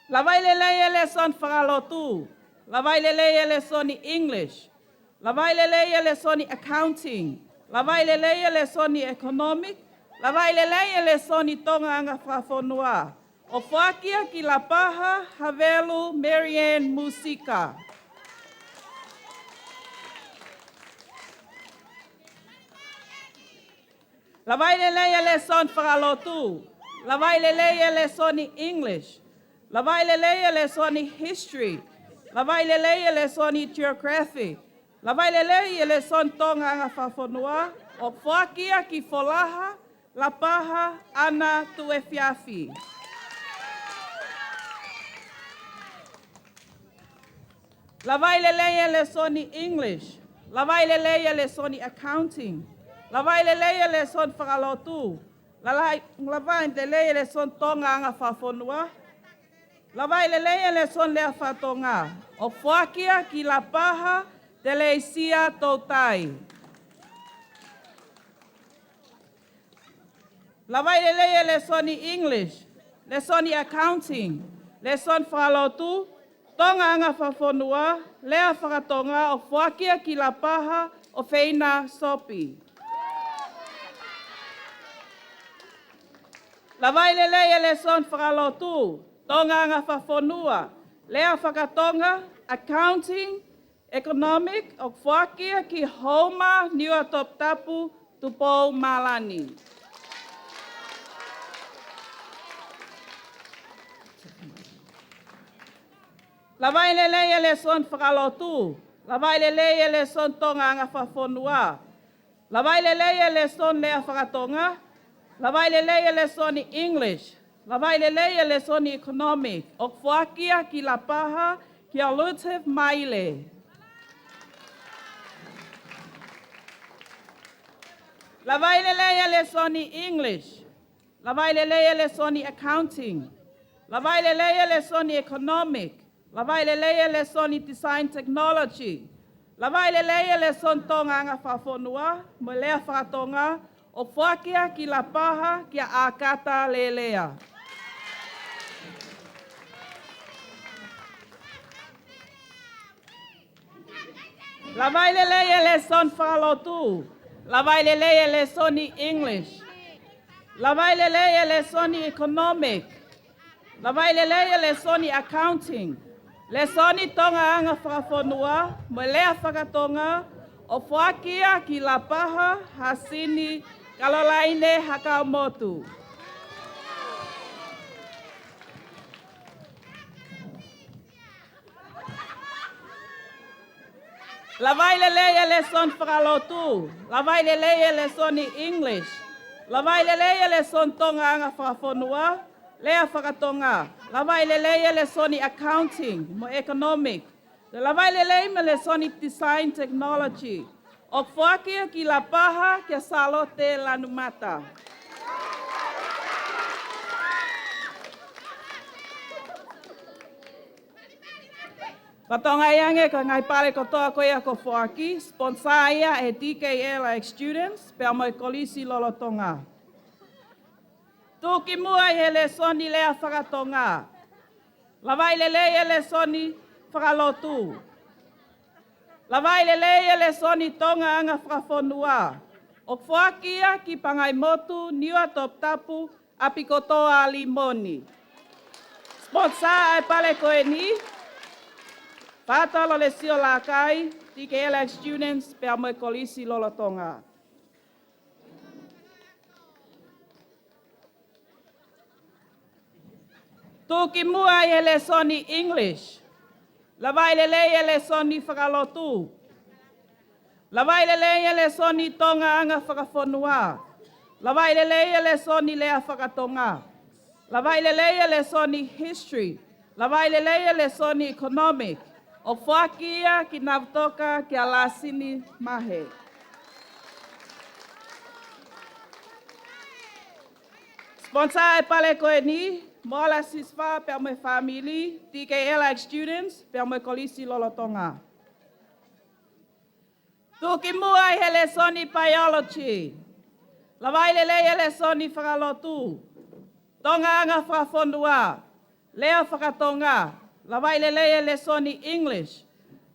Lavaʻi lelei e lēsoni fakalotu. Lavaʻi lelei e lēsoni English. Lavaʻi lelei e lēsoni accounting. Lavaʻi lelei e lēsoni economic. Lavaʻi lelei e lēsoni Tongaʻanga fakafonua. ʻOku foaki ia ki Lapaha, Havelu, Marianne, Musika. Lavaʻi lelei e lēsoni fakalotu. Lavaʻi lelei e lēsoni English. Lavaʻi lelei e lēsoni history. Lavaʻi lelei e lēsoni geography. Lavaʻi lelei e lēsoni Tongaʻanga fakafonua. ʻOku foaki ia ki Folaha, Lapaha, ʻAna, Tuʻuefiafi. Lavaʻi lelei e lēsoni English. Lavaʻi lelei e lēsoni accounting. Lavaʻi lelei e lēsoni fakalotu. Lavaʻi, lavaʻi lelei e lēsoni Tongaʻanga fakafonua. Lavaʻi lelei e lēsoni lea fakatonga. ʻOku foaki ia ki Lapaha, Teleisia, Toutai. Lavaʻi lelei e lēsoni English, lēsoni accounting, lēsoni fakalotu, Tongaʻanga fakafonua, lea fakatonga, ʻoku foaki ia ki Lapaha, ʻOfeina, Sopi. Lavaʻi lelei e lēsoni fakalotu, Tongaʻanga fakafonua, lea fakatonga, accounting, economic, ʻoku foaki ia ki Houma, Niuatoputapu, Tupou, Malani. Lavaʻi lelei e lēsoni fakalotu. Lavaʻi lelei e lēsoni Tongaʻanga fakafonua. Lavaʻi lelei e lēsoni lea fakatonga. Lavaʻi lelei e lēsoni English. Lavaʻi lelei e lēsoni economic. ʻOku foaki ia ki Lapaha, kia Lutev Maile. Lavaʻi lelei e lēsoni English. Lavaʻi lelei e lēsoni accounting. Lavaʻi lelei e lēsoni economic. Lavaʻi lelei e lēsoni design technology. Lavaʻi lelei e lēsoni Tongaʻanga fakafonua, mo e lea fakatonga, ʻoku foaki ia ki Lapaha, kia ʻAkata Lelea. Lavaʻi lelei e lēsoni fakalotu. Lavaʻi lelei e lēsoni English. Lavaʻi lelei e lēsoni economic. Lavaʻi lelei e lēsoni accounting. Lēsoni Tongaʻanga fakafonua, mo e lea fakatonga, ʻoku foaki ia ki Lapaha, Hasini, Kalolaine, Hakaumotu. Lavaʻi lelei e lēsoni fakalotu. Lavaʻi lelei e lēsoni English. Lavaʻi lelei e lēsoni Tongaʻanga fakafonua, lea fakatonga. Lavaʻi lelei e lēsoni accounting mo economic. Lavaʻi lelei mo e lēsoni design technology. ʻOku foaki ia ki Lapaha, kia Sālote Lanumata. Fakatokangaʻi ange ko e ngaahi pale kotoa ko ia kuo foaki, sponsor ia ʻe he T K L A students, pea mo e Kolisi Lolotonga. Tuʻukimuʻa ʻi he lēsoni lea fakatonga. Lavaʻi lelei e lēsoni fakalotu. Lavaʻi lelei e lēsoni Tongaʻanga fakafonua. ʻOku foaki ia ki Pangaimotu, Niuatoputapu, ʻApikotoa, Limoni. Sponsor ʻa e pale ko eni, Fata Lolesio Lakai, T K L A students, pea mo e Kolisi Lolotonga. Tuʻukimuʻa ʻi he lēsoni English. Lavaʻi lelei e lēsoni fakalotu. Lavaʻi lelei e lēsoni Tongaʻanga fakafonua. Lavaʻi lelei e lēsoni lea fakatonga. Lavaʻi lelei e lēsoni history. Lavaʻi lelei e lēsoni economic. ʻOku foaki ia ki Navutoka kia Lāsini Mahe. Sponsor e pale ko eni, Moala Sisifā pea mo e fāmili, TKLX students, pea mo e Kolisi Lolotonga. Tuʻukimuʻa ʻi he lēsoni biology. Lavaʻi lelei e lēsoni fakalotu. Tongaʻanga fakafonua. Lea fakatonga. Lavaʻi lelei e lēsoni English.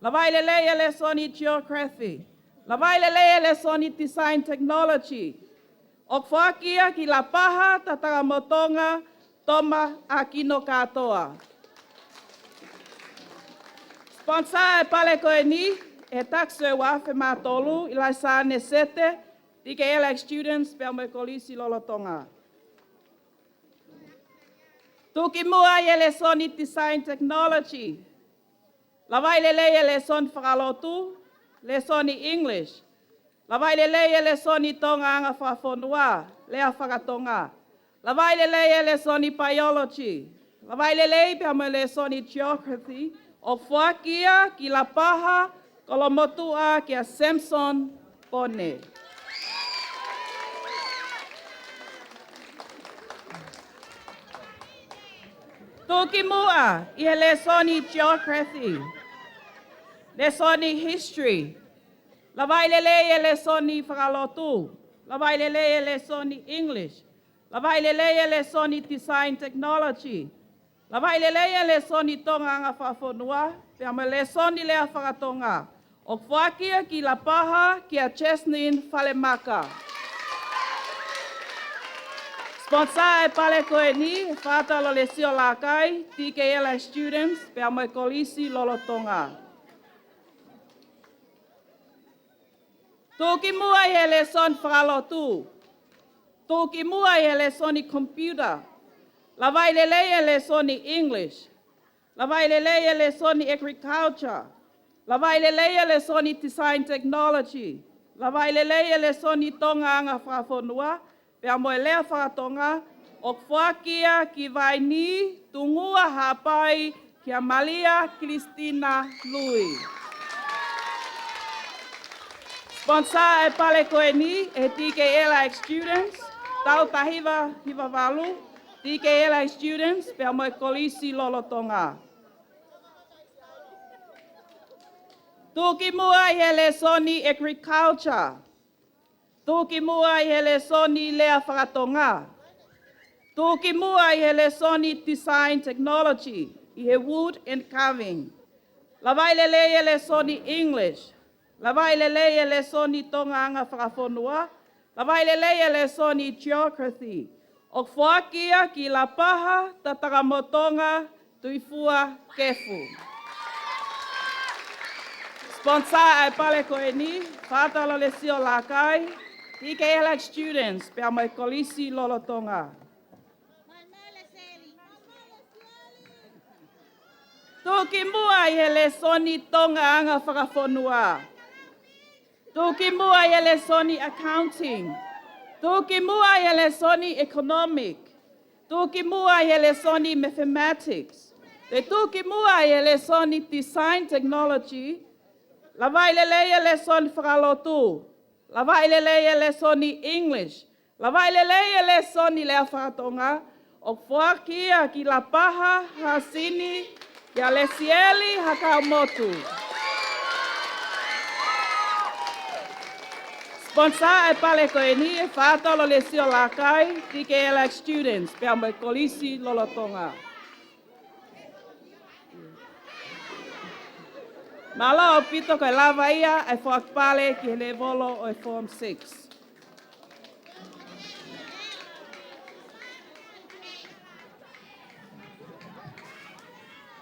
Lavaʻi lelei e lēsoni geography. Lavaʻi lelei e lēsoni design technology. ʻOku foaki ia ki Lapaha, Tatakamotonga, Toma Akino Kātoa. Sponsor e pale ko eni, ʻe Taxi Uafe Mātolu, ʻIlaisa Nesete, TKLX students, pea mo e Kolisi Lolotonga. Tuʻukimuʻa ʻi he lēsoni design technology. Lavaʻi lelei e lēsoni fakalotu, lēsoni English. Lavaʻi lelei e lēsoni Tongaʻanga fakafonua, lea fakatonga. Lavaʻi lelei e lēsoni biology. Lavaʻi lelei pea mo e lēsoni geography, ʻoku foaki ia ki Lapaha, Kolomotuʻa kia Samson Pone. Tuʻukimuʻa ʻi he lēsoni geography. Lēsoni history. Lavaʻi lelei e lēsoni fakalotu. Lavaʻi lelei e lēsoni English. Lavaʻi lelei e lēsoni design technology. Lavaʻi lelei e lēsoni Tongaʻanga fakafonua, pea mo e lēsoni lea fakatonga. ʻOku foaki ia ki Lapaha kia Jasmine Falemaka. Sponsor e pale ko eni, Fātalo Lesiolākai, TKLX students, pea mo e Kolisi Lolotonga. Tuʻukimuʻa ʻi he lēsoni fakalotu. Tuʻukimuʻa ʻi he lēsoni computer. Lavaʻi lelei e lēsoni English. Lavaʻi lelei e lēsoni agriculture. Lavaʻi lelei e lēsoni design technology. Lavaʻi lelei e lēsoni Tongaʻanga fakafonua, pea mo e lea fakatonga, ʻoku foaki ia ki Vainī, Tungua, Haʻapai, kia Malia Kilistina Lui. Sponsor e pale ko eni ʻe he TKLX students, taha hiva hiva valu, TKLX students, pea mo e Kolisi Lolotonga. Tuʻukimuʻa ʻi he lēsoni agriculture. Tuʻukimuʻa ʻi he lēsoni lea fakatonga. Tuʻukimuʻa ʻi he lēsoni design technology, ʻi he wood and carving. Lavaʻi lelei e lēsoni English. Lavaʻi lelei e lēsoni Tongaʻanga fakafonua. Lavaʻi lelei e lēsoni geography. ʻOku foaki ia ki Lapaha, Tatakamotonga, Tuifua, Kefu. Sponsor e pale ko eni, Fātalo Lesiolākai, TKLX students, pea mo e Kolisi Lolotonga. Tuʻukimuʻa ʻi he lēsoni Tongaʻanga fakafonua. Tuʻukimuʻa ʻi he lēsoni accounting. Tuʻukimuʻa ʻi he lēsoni economic. Tuʻukimuʻa ʻi he lēsoni mathematics. Pea tuʻukimuʻa ʻi he lēsoni design technology. Lavaʻi lelei e lēsoni fakalotu. Lavaʻi lelei e lēsoni English. Lavaʻi lelei e lēsoni lea fakatonga, ʻoku foaki ia ki Lapaha, Hāsini, kia Lesieli Hakaumotu. Sponsor e pale ko eni ʻe Fātalo Lesiolākai, TKLX students, pea mo e Kolisi Lolotonga. Mālō ʻaupito, ko e lava ia e foaki pale ki he lēvolo ʻo e Form Six.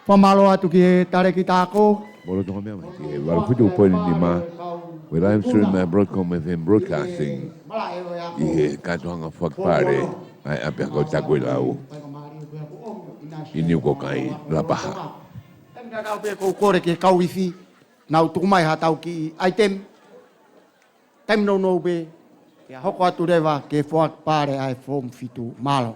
Fakamālō atu ki he talēkita ako. Mālō Tonga meʻa mai ki he valu fitu poini nima. Ko e live stream ʻa e Broadcom F M Broadcasting. ʻI he kātoanga foaki pale ʻa e ʻapiako Takuelau. ʻi Niukokai, Lapaha. Taimi naʻa nau pē ʻoku ou kole ki he kau ifi, nau tuku mai ha tau kiʻi ʻaitemi. Taimi nounou pē, ke hoko atu leva ke foaki pale ʻa e Form fitu, mālō.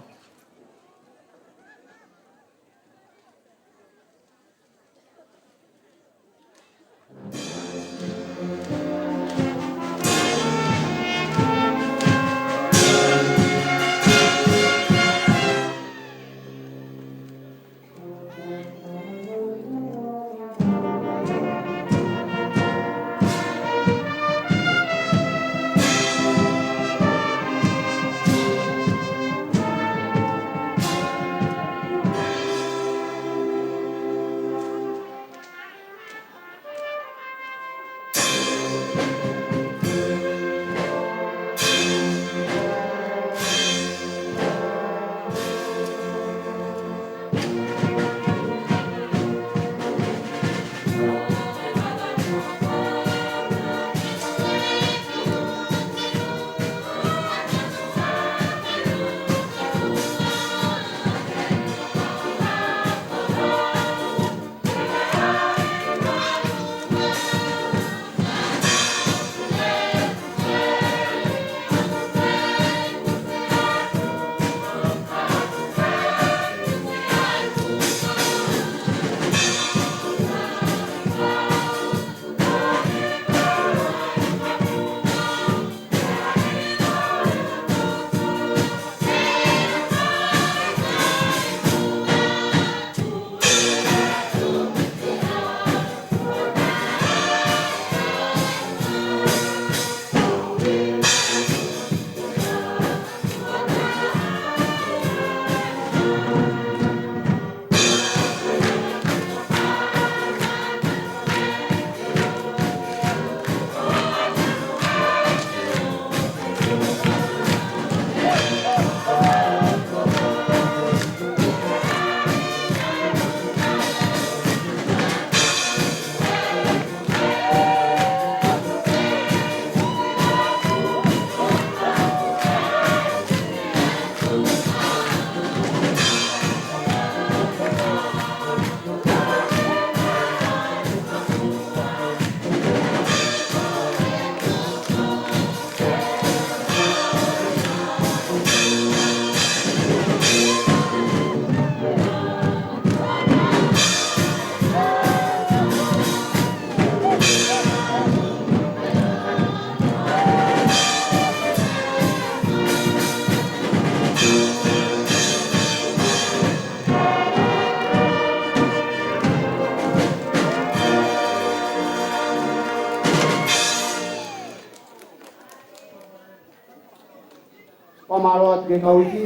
Fakamālō atu ki he kau ifi,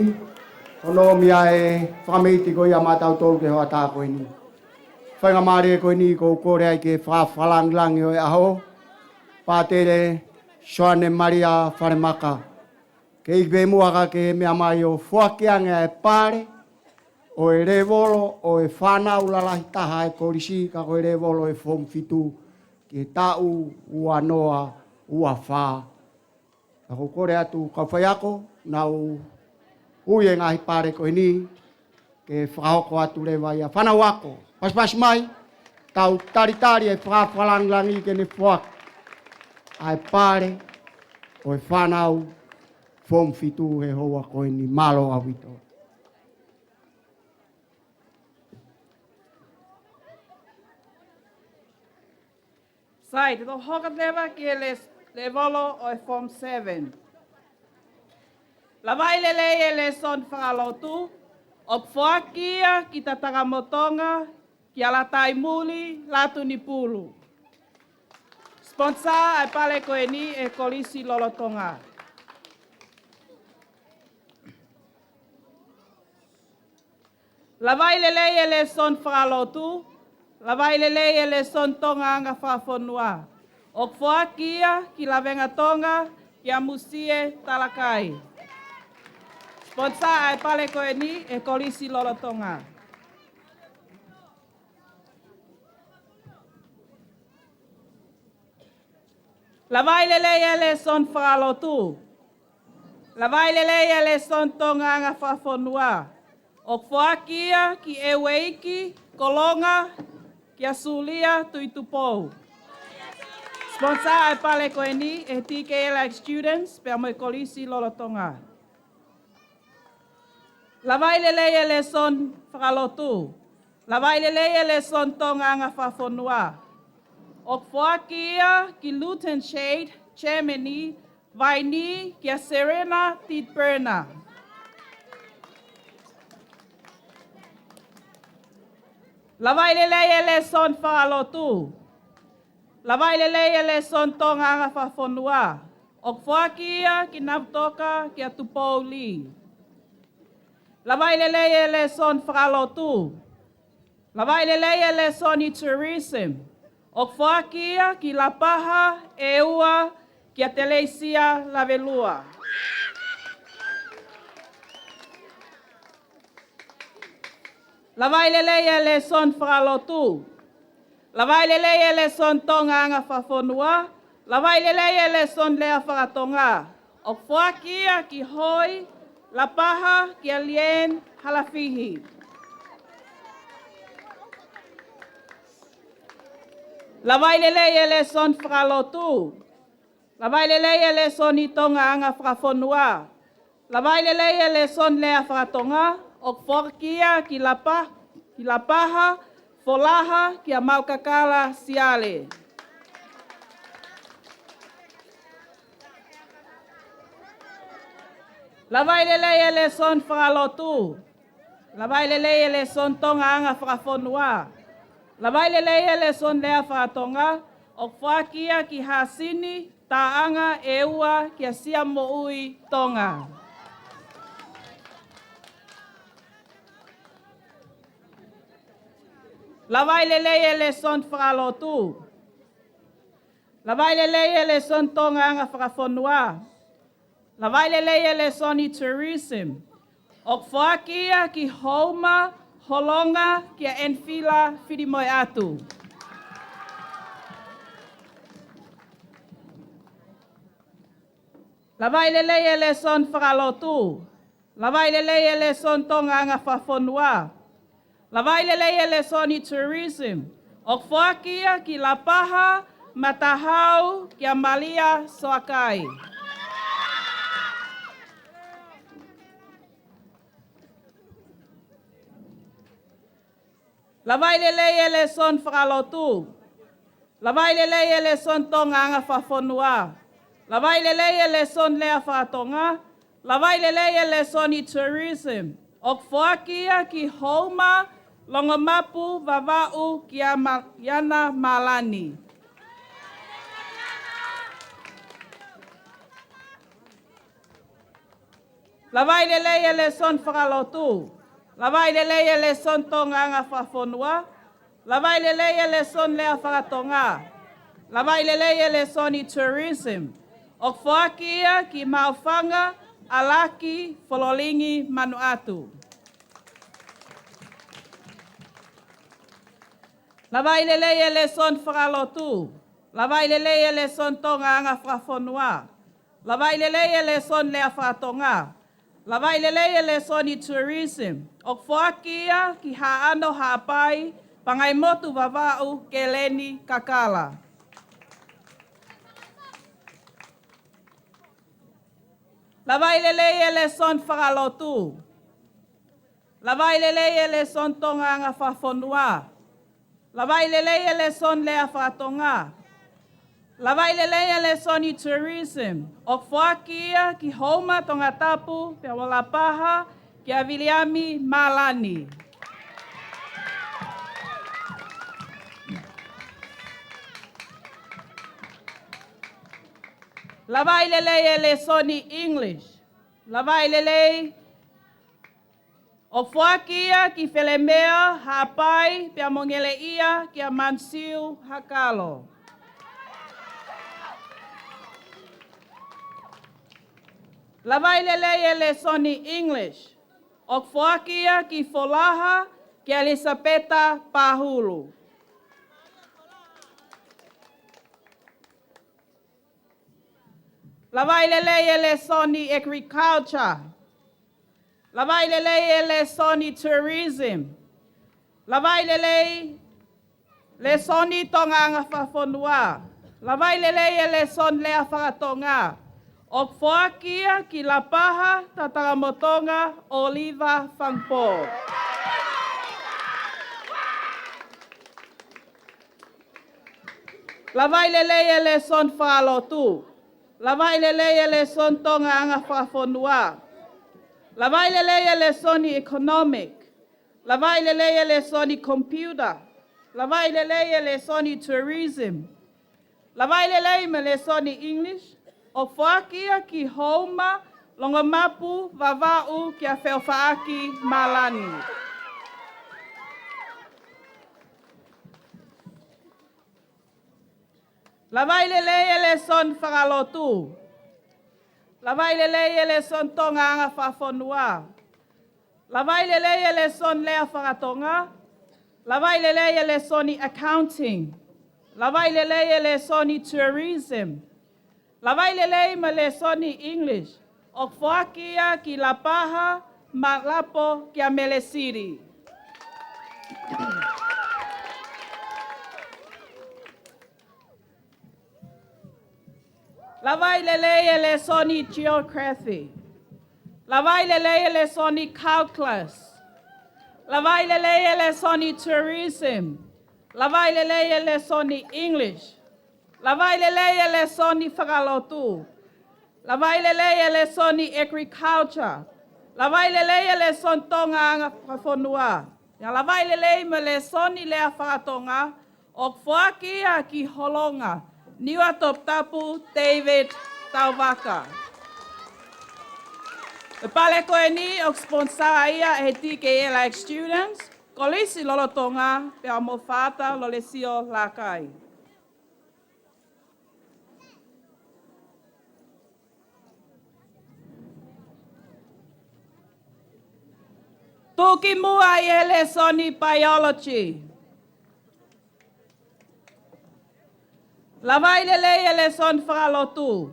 ʻoku nofo mai e fakameʻiti ko ia maʻatautolu ki he hoʻatā ko eni. Faingamālie ko eni ʻoku ou kole ai ki he fakafakalāngilangi ʻo e ʻaho, Pātele Soane Malia Falemaka. Ke ʻi ai pē muʻa ka ke meʻa mai ʻo foaki ange ʻa e pale ʻo e lēvolo ʻo e fānau lalahi taha ʻa e kolisi, ka ko e lēvolo ʻo e Form fitu ki he taʻu ua noa ua fā. Ka ʻoku ou kole atu kau faiako, nau ui e ngaahi pale ko eni, ke fakahoko atu leva ia. Fānau ako, pasipasi mai, tau talitali e fakafakalāngilangi ke ne foaki ʻa e pale ʻo e fānau Form fitu he houa ko eni, mālō ʻaupito. Sai, te tau hoko atu leva ki he les-, lēvolo ʻo e Form seven. Lavaʻi lelei e lēsoni fakalotu, ʻoku foaki ia ki Tatakamotonga, ki Alataimuli, Latunipulu. Sponsor ʻa e pale ko eni ʻe he Kolisi Lolotonga. Lavaʻi lelei e lēsoni fakalotu, lavaʻi lelei e lēsoni Tonga anga fakafonua. ʻOku foaki ia ki Lavengatonga, kia Musie Talakai. Sponsor ʻa e pale ko eni ʻe he Kolisi Lolotonga. Lavaʻi lelei e lēsoni fakalotu. Lavaʻi lelei e lēsoni Tonga anga fakafonua. ʻOku foaki ia ki ʻEueiki Kolonga kia Sulia Tuitupou. Sponsor ʻa e pale ko eni ʻe he T K L X students pea mo e Kolisi Lolotonga. Lavaʻi lelei e lēsoni fakalotu. Lavaʻi lelei e lēsoni Tonga anga fakafonua. ʻOku foaki ia ki Luton Shade, Germany, Vaini kia Serena Dietberner. Lavaʻi lelei e lēsoni fakalotu. Lavaʻi lelei e lēsoni Tonga anga fakafonua. ʻOku foaki ia ki Navutoka kia Tupou Lee. Lavaʻi lelei e lēsoni fakalotu. Lavaʻi lelei e lēsoni tourism. ʻOku foaki ia ki Lapaha ʻEua kia Teleisia Lavelua. Lavaʻi lelei e lēsoni fakalotu. Lavaʻi lelei e lēsoni Tonga anga fakafonua. Lavaʻi lelei e lēsoni lea fakatonga. ʻOku foaki ia ki Hoi, Lapaha kia Liene Halafihi. Lavaʻi lelei e lēsoni fakalotu. Lavaʻi lelei e lēsoni Tonga anga fakafonua. Lavaʻi lelei e lēsoni lea fakatonga. ʻOku foaki ia ki Lapa-, ki Lapaha, Folaha kia Maukakala Siale. Lavaʻi lelei e lēsoni fakalotu. Lavaʻi lelei e lēsoni Tonga anga fakafonua. Lavaʻi lelei e lēsoni lea fakatonga. ʻOku foaki ia ki Hasini, Taʻanga ʻEua kia Siamoʻui Tonga. Lavaʻi lelei e lēsoni fakalotu. Lavaʻi lelei e lēsoni Tonga anga fakafonua. Lavaʻi lelei e lēsoni tourism. ʻOku foaki ia ki Houma, Holonga kia Enfila Filimoeatu. Lavaʻi lelei e lēsoni fakalotu. Lavaʻi lelei e lēsoni Tonga anga fakafonua. Lavaʻi lelei e lēsoni tourism. ʻOku foaki ia ki Lapaha, Matahau kia Malia Soakai. Lavaʻi lelei e lēsoni fakalotu. Lavaʻi lelei e lēsoni Tonga anga fakafonua. Lavaʻi lelei e lēsoni lea fakatonga. Lavaʻi lelei e lēsoni tourism. ʻOku foaki ia ki Houma, Longomapu, Vavaʻu kia Ma-, Iana Malani. Lavaʻi lelei e lēsoni fakalotu. Lavaʻi lelei e lēsoni Tonga anga fakafonua. Lavaʻi lelei e lēsoni lea fakatonga. Lavaʻi lelei e lēsoni tourism. ʻOku foaki ia ki Maʻufanga, ʻAlaki, Fololingi, Manuʻatu. Lavaʻi lelei e lēsoni fakalotu. Lavaʻi lelei e lēsoni Tonga anga fakafonua. Lavaʻi lelei e lēsoni lea fakatonga. Lavaʻi lelei e lēsoni tourism. ʻOku foaki ia ki Haʻano Haʻapai, Pangaimotu Vavaʻu, Keleni Kakala. Lavaʻi lelei e lēsoni fakalotu. Lavaʻi lelei e lēsoni Tonga anga fakafonua. Lavaʻi lelei e lēsoni lea fakatonga. Lavaʻi lelei e lēsoni tourism. ʻOku foaki ia ki Houma, Tongatapu pea mo Lapaha kia Viliami Malani. Lavaʻi lelei e lēsoni English. Lavaʻi lelei ʻOku foaki ia ki Felemea Haʻapai pea mo Ngeleʻia kia Mansiu Hakalo. Lavaʻi lelei e lēsoni English. ʻOku foaki ia ki Folaha kia Elisapeta Pahulu. Lavaʻi lelei e lēsoni Agriculture. Lavaʻi lelei e lēsoni tourism. Lavaʻi lelei lēsoni Tongaʻanga fakafonua. Lavaʻi lelei e lēsoni lea fakatonga. ʻOku foaki ia ki Lapaha, Tatakamotonga, ʻŌliva Fangupō. Lavaʻi lelei e lēsoni fakalotu. Lavaʻi lelei e lēsoni Tongaʻanga fakafonua. Lavaʻi lelei e lēsoni economic. Lavaʻi lelei e lēsoni computer. Lavaʻi lelei e lēsoni tourism. Lavaʻi lelei mo e lēsoni English, ʻoku foaki ia ki Houma, Longomapu, Vavaʻu, kia Feʻofaʻaki, Malani. Lavaʻi lelei e lēsoni fakalotu. Lavaʻi lelei e lēsoni Tongaʻanga fakafonua. Lavaʻi lelei e lēsoni lea fakatonga. Lavaʻi lelei e lēsoni accounting. Lavaʻi lelei e lēsoni tourism. Lavaʻi lelei mo e lēsoni English, ʻoku foaki ia ki Lapaha, Maʻalapo, kia Mele Sili. Lavaʻi lelei e lēsoni geography. Lavaʻi lelei e lēsoni calculus. Lavaʻi lelei e lēsoni tourism. Lavaʻi lelei e lēsoni English. Lavaʻi lelei e lēsoni fakalotu. Lavaʻi lelei e lēsoni agriculture. Lavaʻi lelei e lēsoni Tongaʻanga fakafonua. Pea lavaʻi lelei mo e lēsoni lea fakatonga, ʻoku foaki ia ki Holonga, Niua Toputapu, David Tauvaka. ʻE pale ko eni ʻoku sponsor ia ʻe he T K L X students, Kolisi Lolotonga, pea mo Fata Lolesio Lakai. Tuʻukimuʻa ʻi he lēsoni biology. Lavaʻi lelei e lēsoni fakalotu.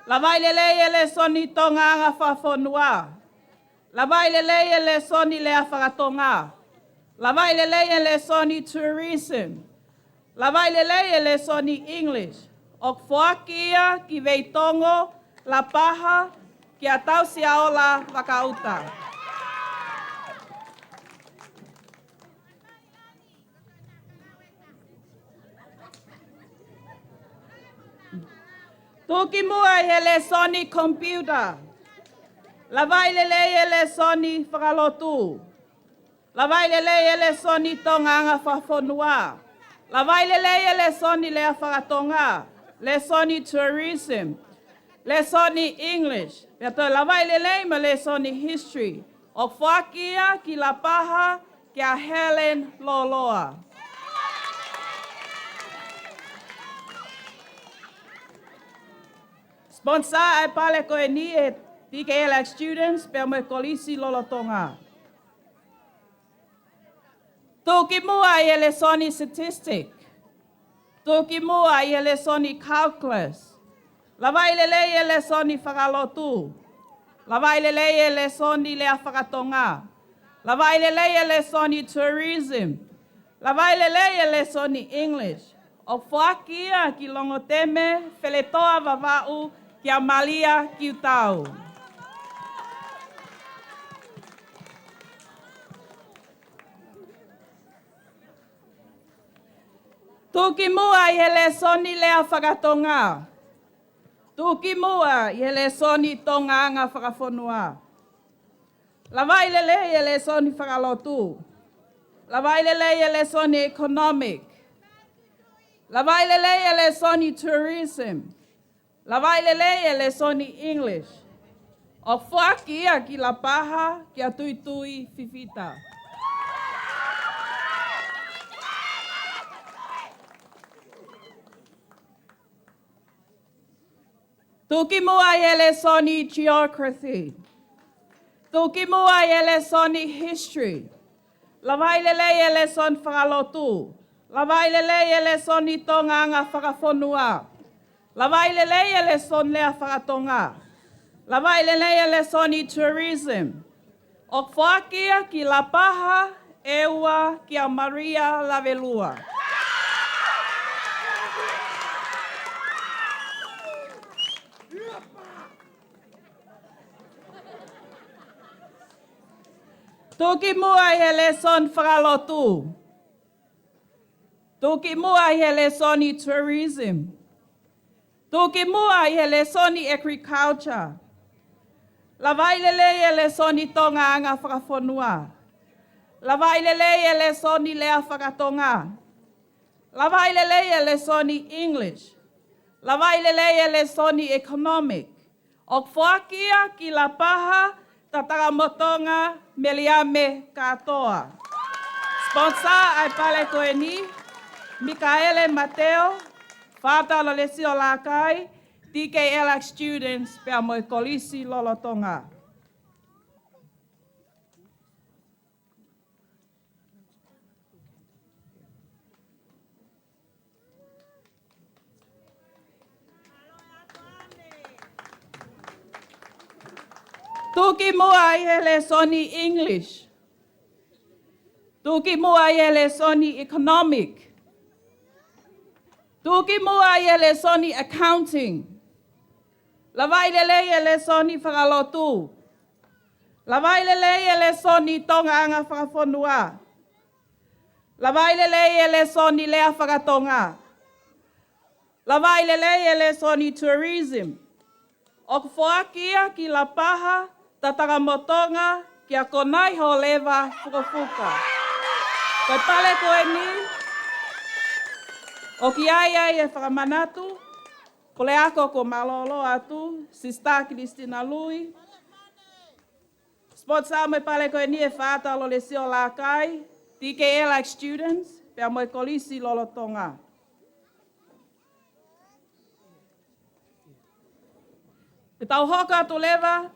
Lavaʻi lelei e lēsoni Tongaʻanga fakafonua. Lavaʻi lelei e lēsoni lea fakatonga. Lavaʻi lelei e lēsoni tourism. Lavaʻi lelei e lēsoni English. ʻOku foaki ia ki Veitongo, Lapaha, kia Tausiaola Vakaʻuta. Tuʻukimuʻa ʻi he lēsoni computer. Lavaʻi lelei e lēsoni fakalotu. Lavaʻi lelei e lēsoni Tongaʻanga fakafonua. Lavaʻi lelei e lēsoni lea fakatonga. Lēsoni tourism. Lēsoni English. Pea toe lavaʻi lelei mo e lēsoni history. ʻOku foaki ia ki Lapaha, kia Helen Loloa. Sponsor ʻa e pale ko eni ʻe he T K L X students pea mo e Kolisi Lolotonga. Tuʻukimuʻa ʻi he lēsoni statistic. Tuʻukimuʻa ʻi he lēsoni calculus. Lavaʻi lelei e lēsoni fakalotu. Lavaʻi lelei e lēsoni lea fakatonga. Lavaʻi lelei e lēsoni tourism. Lavaʻi lelei e lēsoni English. ʻOku foaki ia ki Longoteme, Feletoa Vavaʻu, kia Malia Kiutau. Tuʻukimuʻa ʻi he lēsoni lea fakatonga. Tuʻukimuʻa ʻi he lēsoni Tongaʻanga fakafonua. Lavaʻi lelei e lēsoni fakalotu. Lavaʻi lelei e lēsoni economic. Lavaʻi lelei e lēsoni tourism. Lavaʻi lelei e lēsoni English. ʻOku foaki ia ki Lapaha, kia Tuitui Fifita. Tuʻukimuʻa ʻi he lēsoni geography. Tuʻukimuʻa ʻi he lēsoni history. Lavaʻi lelei e lēsoni fakalotu. Lavaʻi lelei e lēsoni Tongaʻanga fakafonua. Lavaʻi lelei e lēsoni lea fakatonga. Lavaʻi lelei e lēsoni tourism. ʻOku foaki ia ki Lapaha, ʻEua kia Maria Lavelua. Tuki muʻa ʻi he lēsoni fakalotu. Tuki muʻa ʻi he lēsoni tourism. Tuki muʻa ʻi he lēsoni agriculture. Lavaʻi lelei e lēsoni Tongaʻanga fakafonua. Lavaʻi lelei e lēsoni lea fakatonga. Lavaʻi lelei e lēsoni English. Lavaʻi lelei e lēsoni economic. ʻOku foaki ia ki Lapaha, Tatakamotonga, Meliame kātoa. Sponsor ʻa e pale ko eni, Mikaele Mateo, Fata Lolesio Lakai, T K L X students, pea mo e Kolisi Lolotonga. Tuki muʻa ʻi he lēsoni English. Tuki muʻa ʻi he lēsoni economic. Tuki muʻa ʻi he lēsoni accounting. Lavaʻi lelei e lēsoni fakalotu. Lavaʻi lelei e lēsoni Tongaʻanga fakafonua. Lavaʻi lelei e lēsoni lea fakatonga. Lavaʻi lelei e lēsoni tourism. ʻOku foaki ia ki Lapaha, Tatakamotonga, kia Konaiholeva Fukofuka. Ko e pale ko eni, ʻoku ʻi ai ʻa e fakamanatu, puleako kuo mālōlō atu, Sister Christina Lui. Sponsor mo e pale ko eni ʻe Fata Lolesio Lakai, T K L X students, pea mo e Kolisi Lolotonga. Te tau hoko atu leva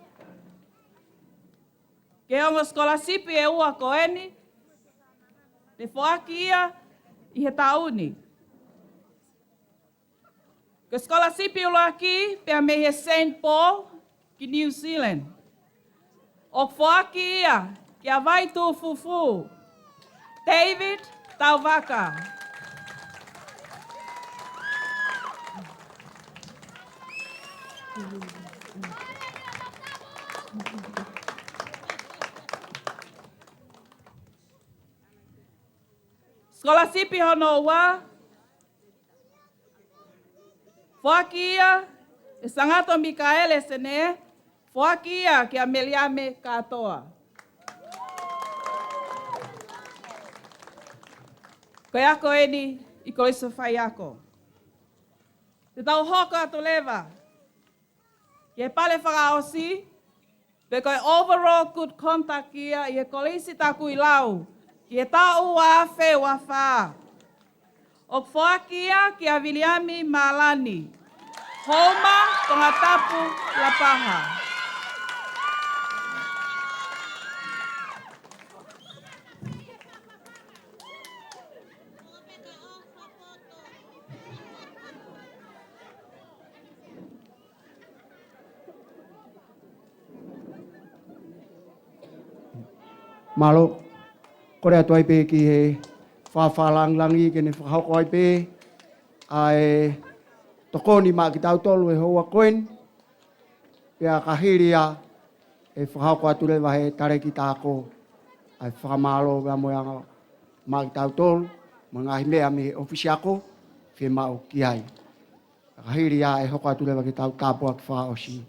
ki he ongo scholarship ʻe ua ko eni, te foaki ia ʻi he taʻu ni. Ko e scholarship ʻuluaki pea mei he Saint Paul ki New Zealand. ʻOku foaki ia kia Vaitufufu, David Tauvaka. Scholarship hono ua, foaki ia ʻe Sangato Mikaele Sene, foaki ia kia Meliame kātoa. Ko e ako eni ʻi Kolisi Faiako. Te tau hoko atu leva ki he pale fakaʻosi, pe ko e overall good conduct ia ʻi he Kolisi Takuilau, ki he taʻu ua afe ua fā. ʻOku foaki ia kia Viliami Mālani, Houma, Tongatapu, Lapaha. Mālō, kole atu ai pē ki he fakalāngilangi ke ne fakahoko ai pē ʻa e tokoni maʻa kitautolu he houa ko eni, pea ka hili ia ʻe fakahoko atu leva he talēkita ako ʻa e fakamālō pea mo e anga maʻa kitautolu, mo e ngaahi meʻa mei he ʻōfisi ako, fiemaʻu ki ai. Ka hili ia ʻe hoko atu leva ke tau tāpuaki fakaʻosi.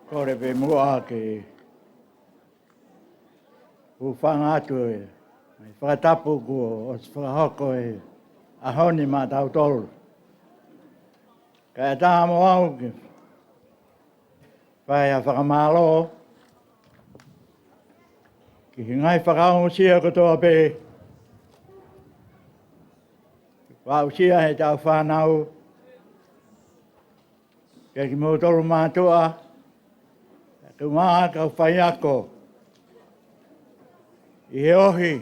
Kole pē muʻa ke u hūfanga atu ʻi he fakatapu kuo ʻosi fakahoko he ʻaho ni maʻatautolu. Kae ʻatā mo au ke fai ha fakamālō ki he ngaahi fakaongosia kotoa pē kuo aʻusia heʻetau fānau, pea kimoutolu mātuʻa, pea ki he ngaahi kau faiako, ʻi he ohi,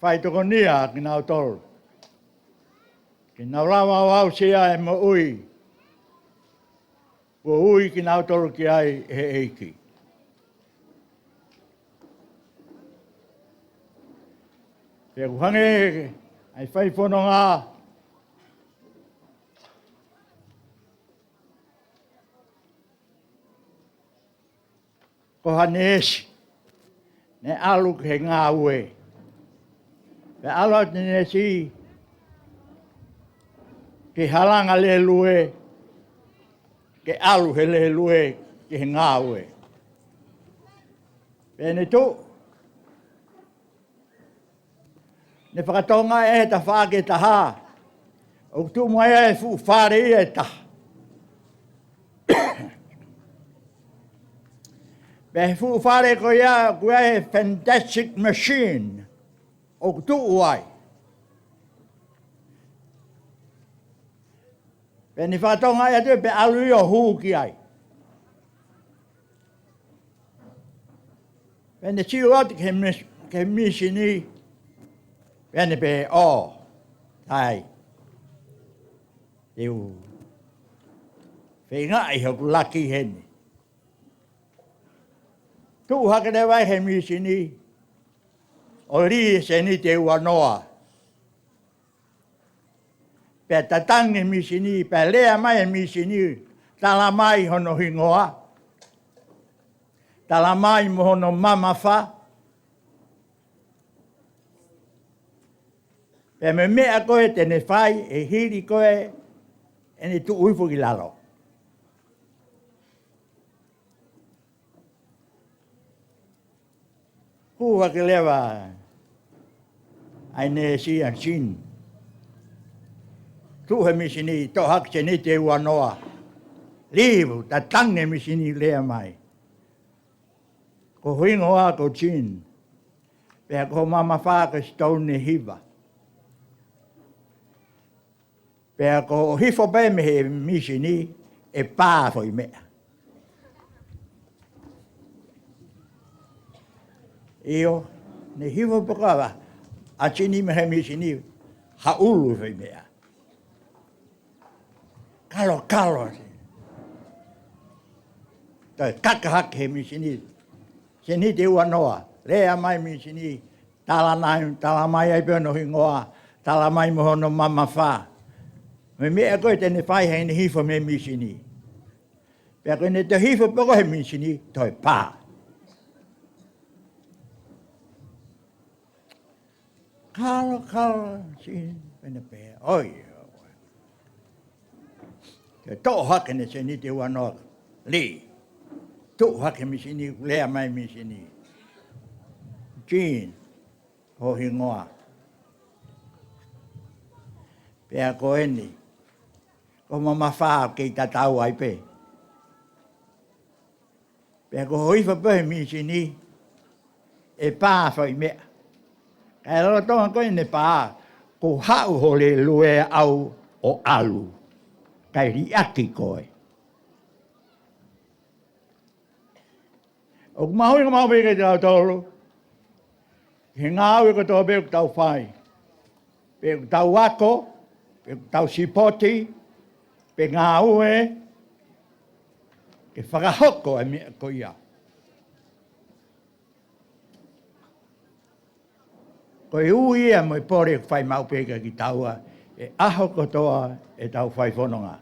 faitokonia kinautolu ke nau lava ʻo aʻusia e moʻui kuo ui kinautolu ki ai ʻe he ʻEiki. Pea ʻoku hangē ʻa e fai fononga ko ha neesi naʻe ʻalu ki he ngāue. Pea ʻalu atu e neesi ki he halanga lēlue, ke ʻalu he lēlue ki he ngāue. Pea ne tuʻu, ne fakatokangaʻi ʻe he tafaʻaki ʻe taha ʻoku tuʻu mai ai e fuʻu fale ia ʻe taha. Pea he fuʻu fale ko ia, ko e Fantastic Machine ʻoku tuʻu ai. Pea ne fakatokangaʻi atu pea ʻalu ia ʻo hū ki ai. Pea ne sio atu ki he mis-, ki he mīsini, pea ne pehē, ʻō, ʻai, te u feingaʻi hoku laki heni. Tuʻu hake leva ʻi he mīsini, ʻo lī e sēniti ʻe uanoa. Pea tatangi e mīsini, pea lea mai e mīsini, tala mai hono hingoa, tala mai mo hono mamafa. Pea mo e meʻa ko ē te ne fai, ʻe hili ko ē ʻene tuʻu hifo ki lalo. Hū hake leva ʻa e neesi ʻa Jean. Tuʻu he mīsini, toʻo hake sēniti ʻe uanoa. Lī, tatangi e mīsini, lea mai, ko ho hingoa ko Jean. Pea ko ho mamafa ko Stone hiva. Pea ko hoʻo hifo pē mei he mīsini, ʻe pā foʻi meʻa. ʻIo, ne hifo pē ko ia ʻa Jean mei he mīsini, haʻulu foʻi meʻa. Kalokalo. Toe kaka hake he mīsini, sēniti ʻe uanoa, lea mai mīsini, tala mai, tala mai ai pē hono hingoa, tala mai mo hono mamafa. Mo e meʻa ko ē te ne fai heʻene hifo mei he mīsini. Pea ko ʻene toe hifo pē ko ē he mīsini, toe pā. Kalokalo, Jean, pea ne pehē, ʻoi, ʻoi. Ke toʻo hake ʻene sēniti ʻe uanoa, lī. Tuʻu hake mīsini, lea mai mīsini, Jean ho hingoa. Pea ko eni, ko ho mamafa kei tatau ai pē. Pea ko hoʻo hifo pē he mīsini, ʻe pā foʻi meʻa. Kae lolotonga ko ʻene pā, kuo haʻu ho lēlue ʻaʻau ʻo ʻalu, kae liʻaki koe. ʻOku mahuʻinga maʻu pē kiate kitautolu he ngāue kotoa pē ʻoku tau fai, pe ʻoku tau ako, pe ʻoku tau sipoti, pe ngāue, ke fakahoko e meʻa ko ia. Ko e ui ia mo e pole ʻoku fai maʻu pē kiate kitaua he ʻaho kotoa ʻetau fai fononga.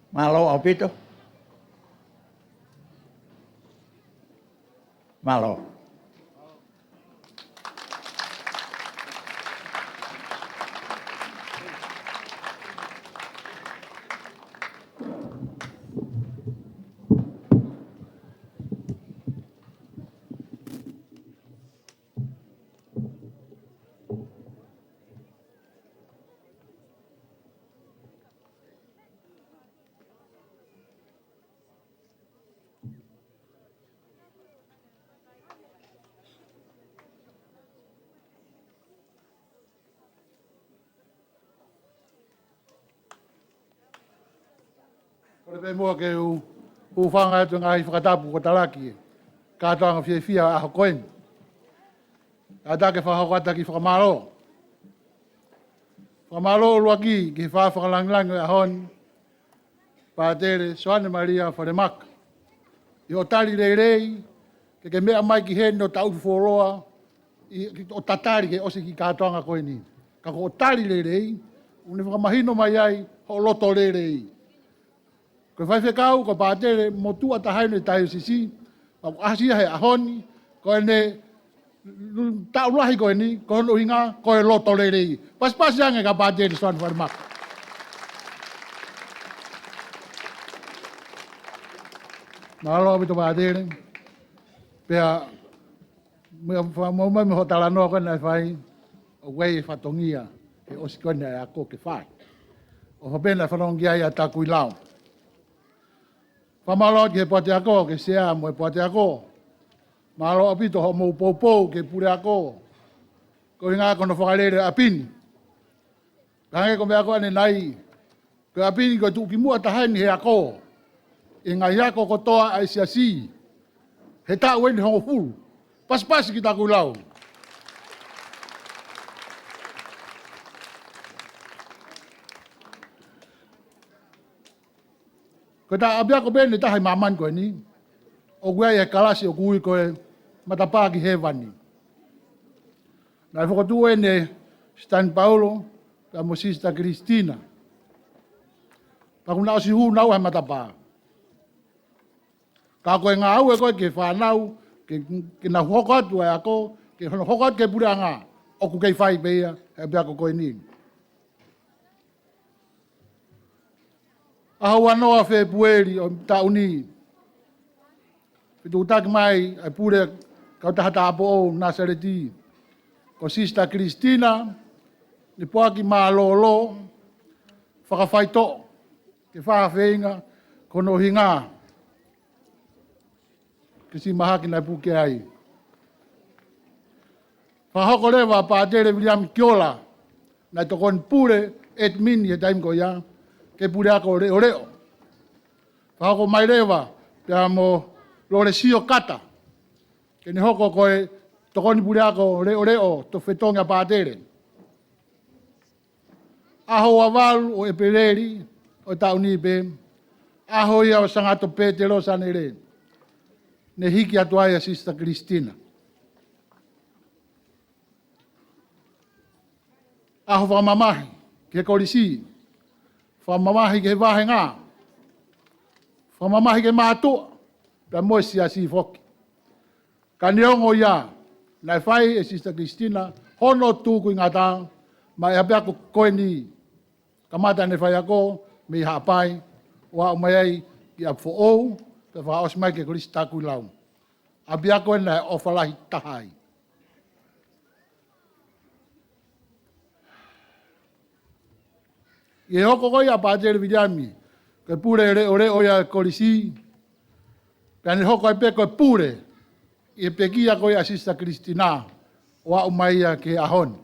Mālō ʻaupito. Mālō. Kole pē muʻa ke u hūfanga atu he ngaahi fakatapu kuo talaki, kātoanga fiefia ʻa e ʻaho ko eni. Kātaki ke fakahoko atu ha kiʻi fakamālō. Fakamālō ʻuluaki ki he faʻa fakalāngilangi ʻo e ʻaho ni, Pātele Soane Malia Falemaka, ʻi hoʻo tali lelei ke ke meʻa mai ki heni ʻo taʻutu fuoloa, ʻi, ʻo tatali ke ʻosi e kiʻi kātoanga ko eni. Ka ko hoʻo tali lelei, ʻoku ne fakamahino mai ai hoʻo loto lelei. Ko e faifekau, ko e pātele motuʻa taha eni ʻo e taiosisi, ʻoku ʻasi ia he ʻaho ni, ko ʻene taʻu lahi ko eni, ko hono ʻuhinga, ko e loto lelei. Pasipasi ange kia Pātele Soane Falemaka. Mālō ʻaupito Pātele. Pea, meʻa fakamau mai mei hoʻo talanoa ko ē naʻe fai, ʻoku ʻi ai e fatongia he ʻosi ko eni ʻa e ako ke fai. ʻOfa pē naʻe fanongo ki ai ʻa Takuilau. Fakamālō ki he poate ako, ki he sea mo e poate ako. Mālō ʻaupito hoʻomou poupou ki he puleako koeʻuhinga ko hono fakalele ʻa e ʻapi ni. Ka hangē ko e meʻa ko ē ʻanenai, ko e ʻapi ni ko e tuʻukimuʻa taha eni he ako ʻi he ngaahi ako kotoa ʻa e siasi he taʻu eni hongofulu. Pasipasi ki Takuilau. Ko e taha ʻapiako pē eni ʻe taha ʻi māmani ko eni ʻoku ʻi ai e kalasi ʻoku ui ko e Matapā ki Hēvani. Naʻe fokotuʻu eni ʻe Sitani Paulo pea mo Sisitā Kilisitina. Pea kuo nau ʻosi hū naua he matapā. Ka ko e ngāue ko ē ki he fānau, ke, ke nau hoko atu ʻa e ako, ke hono hoko atu ki he puleʻanga, ʻoku kei fai pē ia he ʻapiako ko eni. ʻAho uanoa Fēpueli ʻo e taʻu ni, fetuʻutaki mai ʻa e pule kautaha tāupoʻou Nāsaleti, ko Sisitā Kilisitina, Nipoaki Mālōlō Fakafaitoʻo, ke fai ha feinga, ko hono ʻuhinga ki he siʻi mahaki naʻe puke ai. Fakahoko leva ʻa Pātele Viliami Kiola, naʻe tokoni pule, admin he taimi ko ia, ki he puleako leʻoleʻo. Fakahoko mai leva pea mo Lolesio Kata, ke ne hoko ko e tokoni puleako leʻoleʻo, toki fetongi ʻa Pātele. ʻAho uavalu ʻo ʻEpeleli ʻo e taʻu ni pē, ʻaho ia ʻo Sangato Pētelo Sanele, ne hiki atu ai ʻa Sisitā Kilisitina. ʻAho fakamamahi ki he kolisi, fakamamahi ki he vāhenga, fakamamahi ki he mātuʻa, pea mo e siasi foki. Ka neongo ia, naʻe fai ʻe Sisitā Kilisitina hono tūkuingata maʻa e ʻapiako ko eni. Kamata ʻene faiako mei Haʻapai ʻo aʻu mai ai ki ʻApifoʻou, pea fakaʻosi mai ki he Kolisi Takuilau. ʻApiako eni naʻe ʻofa lahi taha ai. ʻI he hoko ko ia ʻa Pātele Viliami ko e pule leʻoleʻo ia ʻo e kolisi, pea ne hoko ai pē ko e pule ʻi he pekia ko ia ʻa Sisitā Kilisitina ʻo aʻu mai ia ki he ʻaho ni.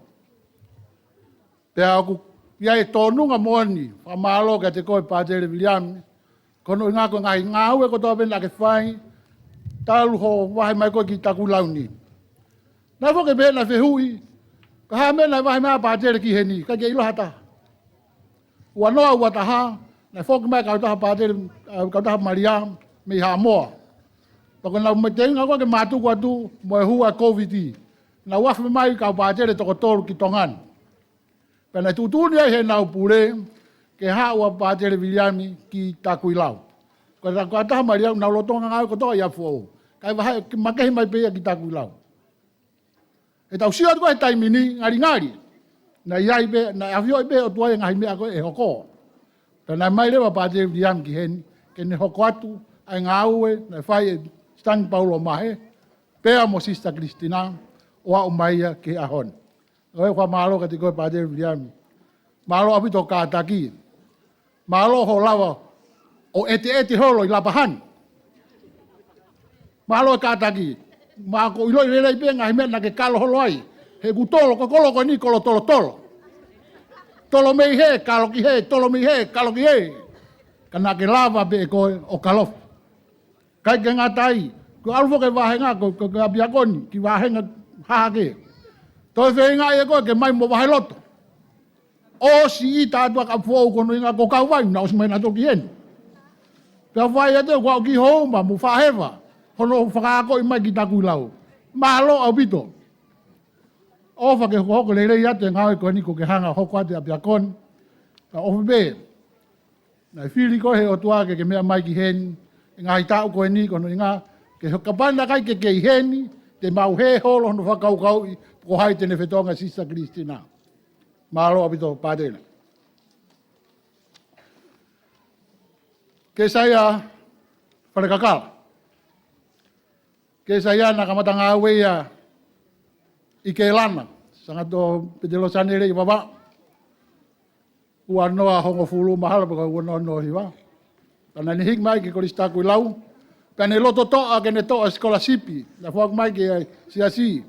Pea ʻoku ʻi ai e tōnunga moʻoni, fakamālō kiate koe Pātele Viliami, ko hono ʻuhinga ko e ngaahi ngāue kotoa pē naʻa ke fai talu hoʻo vahe mai ko ē ki Takuilau ni. Naʻe foki pē naʻe fehuʻi, ko e hā e meʻa naʻe vahe mai ai ʻa Pātele ki heni, ʻikai ke ʻilo ha taha. Uanoa uataha, naʻe foki mai e kautaha Pātele, ʻa e kautaha Malia mei Haʻamoa. Pea ko ʻenau mai teinga ko ē ke mātuku atu mo e hū ʻa e Kōviti, naʻa nau afe mai e kau pātele toko tolu ki Tonga ni. Pea naʻe tuʻutuʻuni ai heʻenau pule ke haʻu ʻa Pātele Viliami ki Takuilau. Ko e kautaha Malia ʻoku nau lolotonga ngāue kotoa ʻi ʻApifoʻou, kae vahe, makehe mai pē ia ki Takuilau. ʻE tau sio atu ko ē he taimi ni, ngalingali naʻe ʻi ai pē, naʻe ʻafioʻi pē ʻe he ʻOtua e ngaahi meʻa ko ē ʻe hoko. Pea naʻe ʻomai leva ʻa Pātele Viliami ki heni ke ne hoko atu ʻa e ngāue naʻe fai ʻe Sitani Paulo Mahe pea mo Sisitā Kilisitina ʻo aʻu mai ia ki he ʻaho ni. ʻOku ou fakamālō kiate koe Pātele Viliami. Mālō ʻaupito e kātaki. Mālō hoʻo lava ʻo ʻeteʻete holo ʻi Lapahani. Mālō e kātaki. Mahalo ʻoku ke ʻiloʻi lelei pē e ngaahi meʻa naʻa ke kalo holo ai. He ʻoku tolo, ko e kolo ko eni kolo tolotolo. Tolo mei hē, kalo ki hē, tolo mei hē, kalo ki hē. Ka naʻa ke lava pē ʻe koe ʻo kalofa. ʻIkai ke ngata ai, ko e ʻalu foki e vāhenga ko, ko, ko ʻApiakoni ki vāhenga hahake. Toe feingaʻi ʻe koe ke mai mo vahe loto. ʻOsi ʻita atu ʻa Kapu Foʻou ko hono ʻuhinga ko Kauvai naʻe ʻosi mai nautolu ki heni. Pea fai atu ko au ki Houma mo Faheva, hono fakaakoʻi mai ki Takuilau. Mālō ʻaupito. ʻOfa ke hokohoko lelei atu e ngāue ko eni kuo ke hanga ʻo hoko atu ʻi ʻApiakoni. Ka ʻofa pē naʻe fili koe he ʻOtua ke ke meʻa mai ki heni he ngaahi taʻu ko eni ko hono ʻuhinga ke ho kapau naʻe ʻikai ke ke ʻi heni, te mau hē holo hono fakakaukauʻi pe ko hai te ne fetongi ʻa Sisitā Kilisitina. Mālō ʻaupito Pātele. Kesaia Falekakala. Kesaia naʻe kamata ngāue ia ʻi Kelana, Sangato Petelosane lei vava. Ua noa hongofulu mahalo pe ko e ua noa noa hiva. Pea naʻa ne hiki mai ki Kolisi Takuilau. Pea ne loto toʻa ke ne toʻo e sikolasipi naʻe foaki mai ki he siasi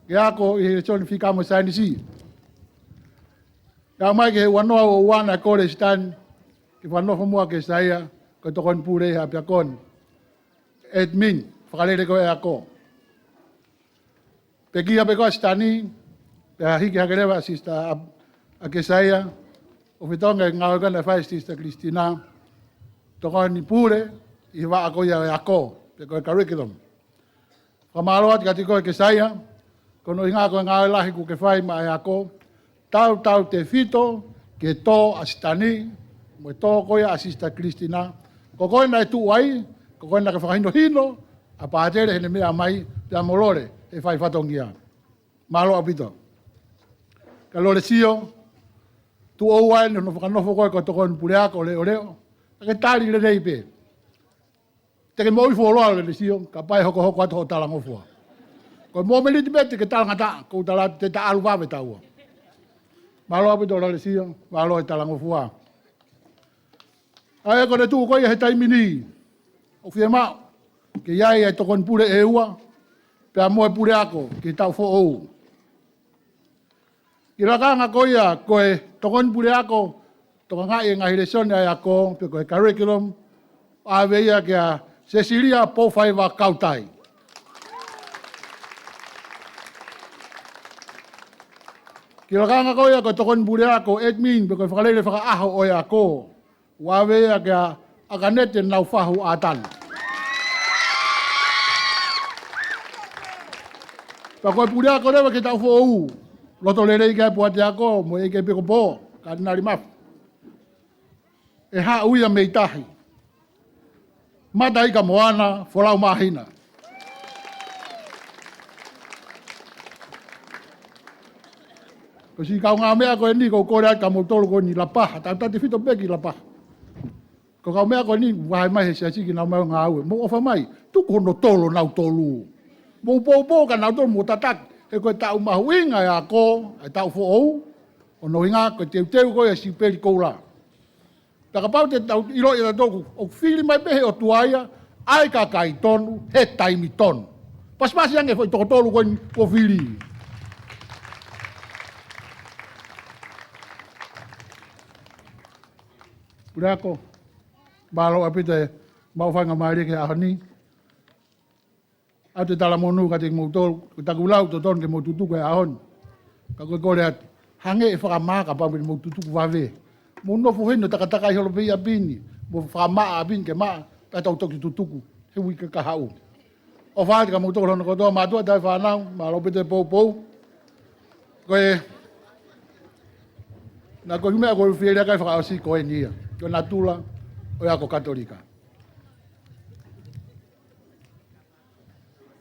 ke ako ʻi he lēsoni fika mo e saienisi. Pea aʻu mai ki he ua noa ua ua naʻe kole ʻe Sitani ke fakanofo muʻa Kesaia ko e tokoni pule ʻi he ʻApiakoni. Admin, fakalele ko e ako. Pekia pē ko ē ʻa Sitani, pea hiki hake leva ʻa Sisitā ʻa, ʻa Kesaia ʻo fetongi e ngāue ko ē naʻe fai ʻe Sisitā Kilisitina, tokoni pule ʻi he vaʻa ko ia ʻo e ako, pe ko e curriculum. Fakamālō atu kiate koe Kesaia, ko hono ʻuhinga ko e ngāue lahi kuo ke fai maʻa e ako, tautautefito ki he tō ʻa Sitani, mo e tō ko ia ʻa Sisitā Kilisitina. Ko koe naʻe tuʻu ai, ko koe naʻa ke fakahinohino ʻa Pātele heʻene meʻa mai pea mo Lole he fai fatongia. Mālō ʻaupito. Ka Lole Sio, tuʻu ʻo ʻai hono fakanofo ko ē ko e tokoni pule ako leʻoleʻo. Ka ke tali lelei pē. Te ke moʻui fuoloa Lole Sio, kapau ʻe hokohoko atu hoʻo talangofua. Ko e mōmeniti pē te ke talangataʻa, ko u tala atu te ta ʻalu vave taua. Mālō ʻaupito Lole Sio, mālō e talangofua. ʻA ia ko ʻene tuʻu ko ia he taimi ni, ʻoku fiemaʻu ke ʻi ai e tokoni pule ʻe ua, pea mo e pule ako ki he taʻu foʻou. Ki he lakanga ko ia ko e tokoni pule ako, tokangaʻi e ngaahi lēsoni ʻa e ako, pe ko e curriculum, ʻave ia kia Sesilia Pōfaiva Kautai. Ki he lakanga ko ia ko e tokoni pule ako, admin, pe ko e fakalele fakaʻaho ʻo e ako, ʻoku ʻave ia kia ʻAkanete Naufahu ʻAtani. Pea ko e pule ako leva ki he taʻu foʻou, loto lelei ki ai e poate ako mo e ʻEiki Epikopō, Katinali Mafi. ʻE haʻu ia mei tahi, mata ika moana, folau māhina. Ko e siʻi kaungāmeʻa ko eni, ko u kole atu kia moutolu ko eni Lapaha, tautautefito pē ki Lapaha. Ko e kaumeʻa ko eni, vahe mai he siasi ke nau ō mai ʻo ngāue. Mou ʻofa mai, tuku hono tolo nautolu. Mou poupou kia nautolu mo tataki, he ko e taʻu mahuʻinga e ako, e taʻu foʻou, hono ʻuhinga ko e teuteu ko ē e Siupeli Koula. Pea kapau te tau ʻiloʻi ʻe tautolu ʻoku fili mai pē he ʻOtua ia ʻa e kakai tonu he taimi tonu. Pasipasi ange foʻi toko tolu ko eni kuo fili. Pule ako, mālō ʻaupito e mau faingamālie ki he ʻaho ni. ʻOatu e talamonū kiate kimoutolu, ko e taku lau totonu ke mou tutuku he ʻaho ni. Ka ko e kole atu, hangē ʻe fakamaʻa kapau te mou tutuku vave. Mou nofo heni ʻo takatakai holo pē ʻi ʻapi ni, mou fakamaʻa ʻapi ni ke maʻa, pea tau toki tutuku he uike kahaʻu. ʻOfa atu kia moutolu hono kotoa, mātuʻa, tauhi fānau, mālō ʻaupito e poupou. Ko e, na ko e meʻa ko u fie lea ki ai fakaʻosi ko eni ia, ko e natula ʻo e ako Katolika.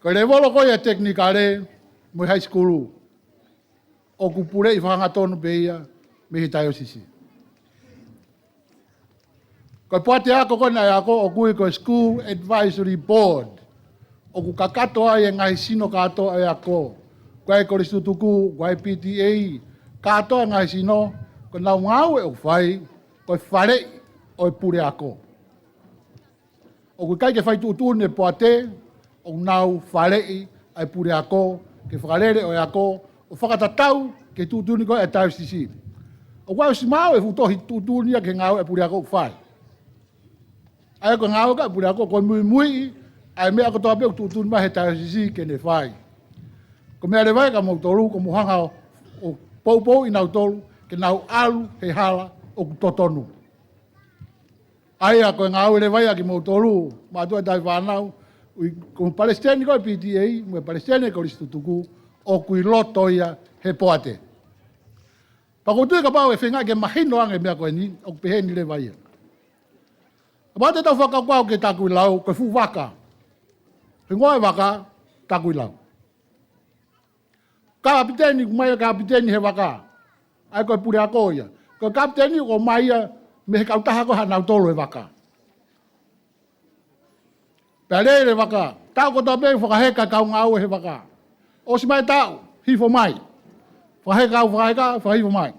Ko e lēvolo ko ia tekinikale mo e high school, ʻoku puleʻi fakahangatonu pē ia mei he taiosisi. Ko e poate ako ko ē naʻe ako ʻoku ui ko e School Advisory Board. ʻOku kakato ai e ngaahi sino kātoa e ako. Ko e kolisi tutuku, ko e P T A, kātoa e ngaahi sino, ko ʻenau ngāue ʻoku fai, ko e faleʻi ʻo e pule ako. ʻOku ʻikai ke fai tuʻutuʻuni e poate, ʻoku nau faleʻi ʻa e pule ako, ke fakalele ʻo e ako, ʻo fakatatau ki he tuʻutuʻuni ko ē ʻa e taiosisi. ʻOku ʻosi maʻu e fuʻu tohi tuʻutuʻuni ia ki he ngāue ʻa e pule ako ʻoku fai. ʻA ia ko e ngāue ʻa e puleako ko e muimuiʻi ʻa e meʻa kotoa pē ʻoku tuʻutuʻuni mai he taiosisi ke ne fai. Ko e meʻa leva ia kia moutolu, ko hoʻomou hanga ʻo, ʻo poupouʻi kinautolu ke nau ʻalu he hala ʻoku totonu. ʻA ia ko e ngāue leva ia kimoutolu, mātuʻa tauhi fānau, ui, ko e palesiteni ko e P T A, mo e palesiteni e Kolisi Tutuku, ʻoku ʻi loto ia he poate. Pea ʻoku ou tui kapau ʻe feinga ke mahino ange e meʻa ko eni, ʻoku peheni leva ia. Kapau te tau fakakaukau ki he Takuilau, ko e fuʻu vaka. Hingoa e vaka, Takuilau. Kapiteni, ʻoku ʻomai e kapiteni he vaka. ʻA ia ko e puleako ia. Ko e kapiteni ʻoku ʻomai ia mei he kautaha ko ē ʻa nautolu he vaka. Pea lele e vaka. Taʻu kotoa pē fakaheka e kau ngāue he vaka. ʻOsi mai e taʻu, hifo mai. Fakaheka, fakaheka, fakahifo mai.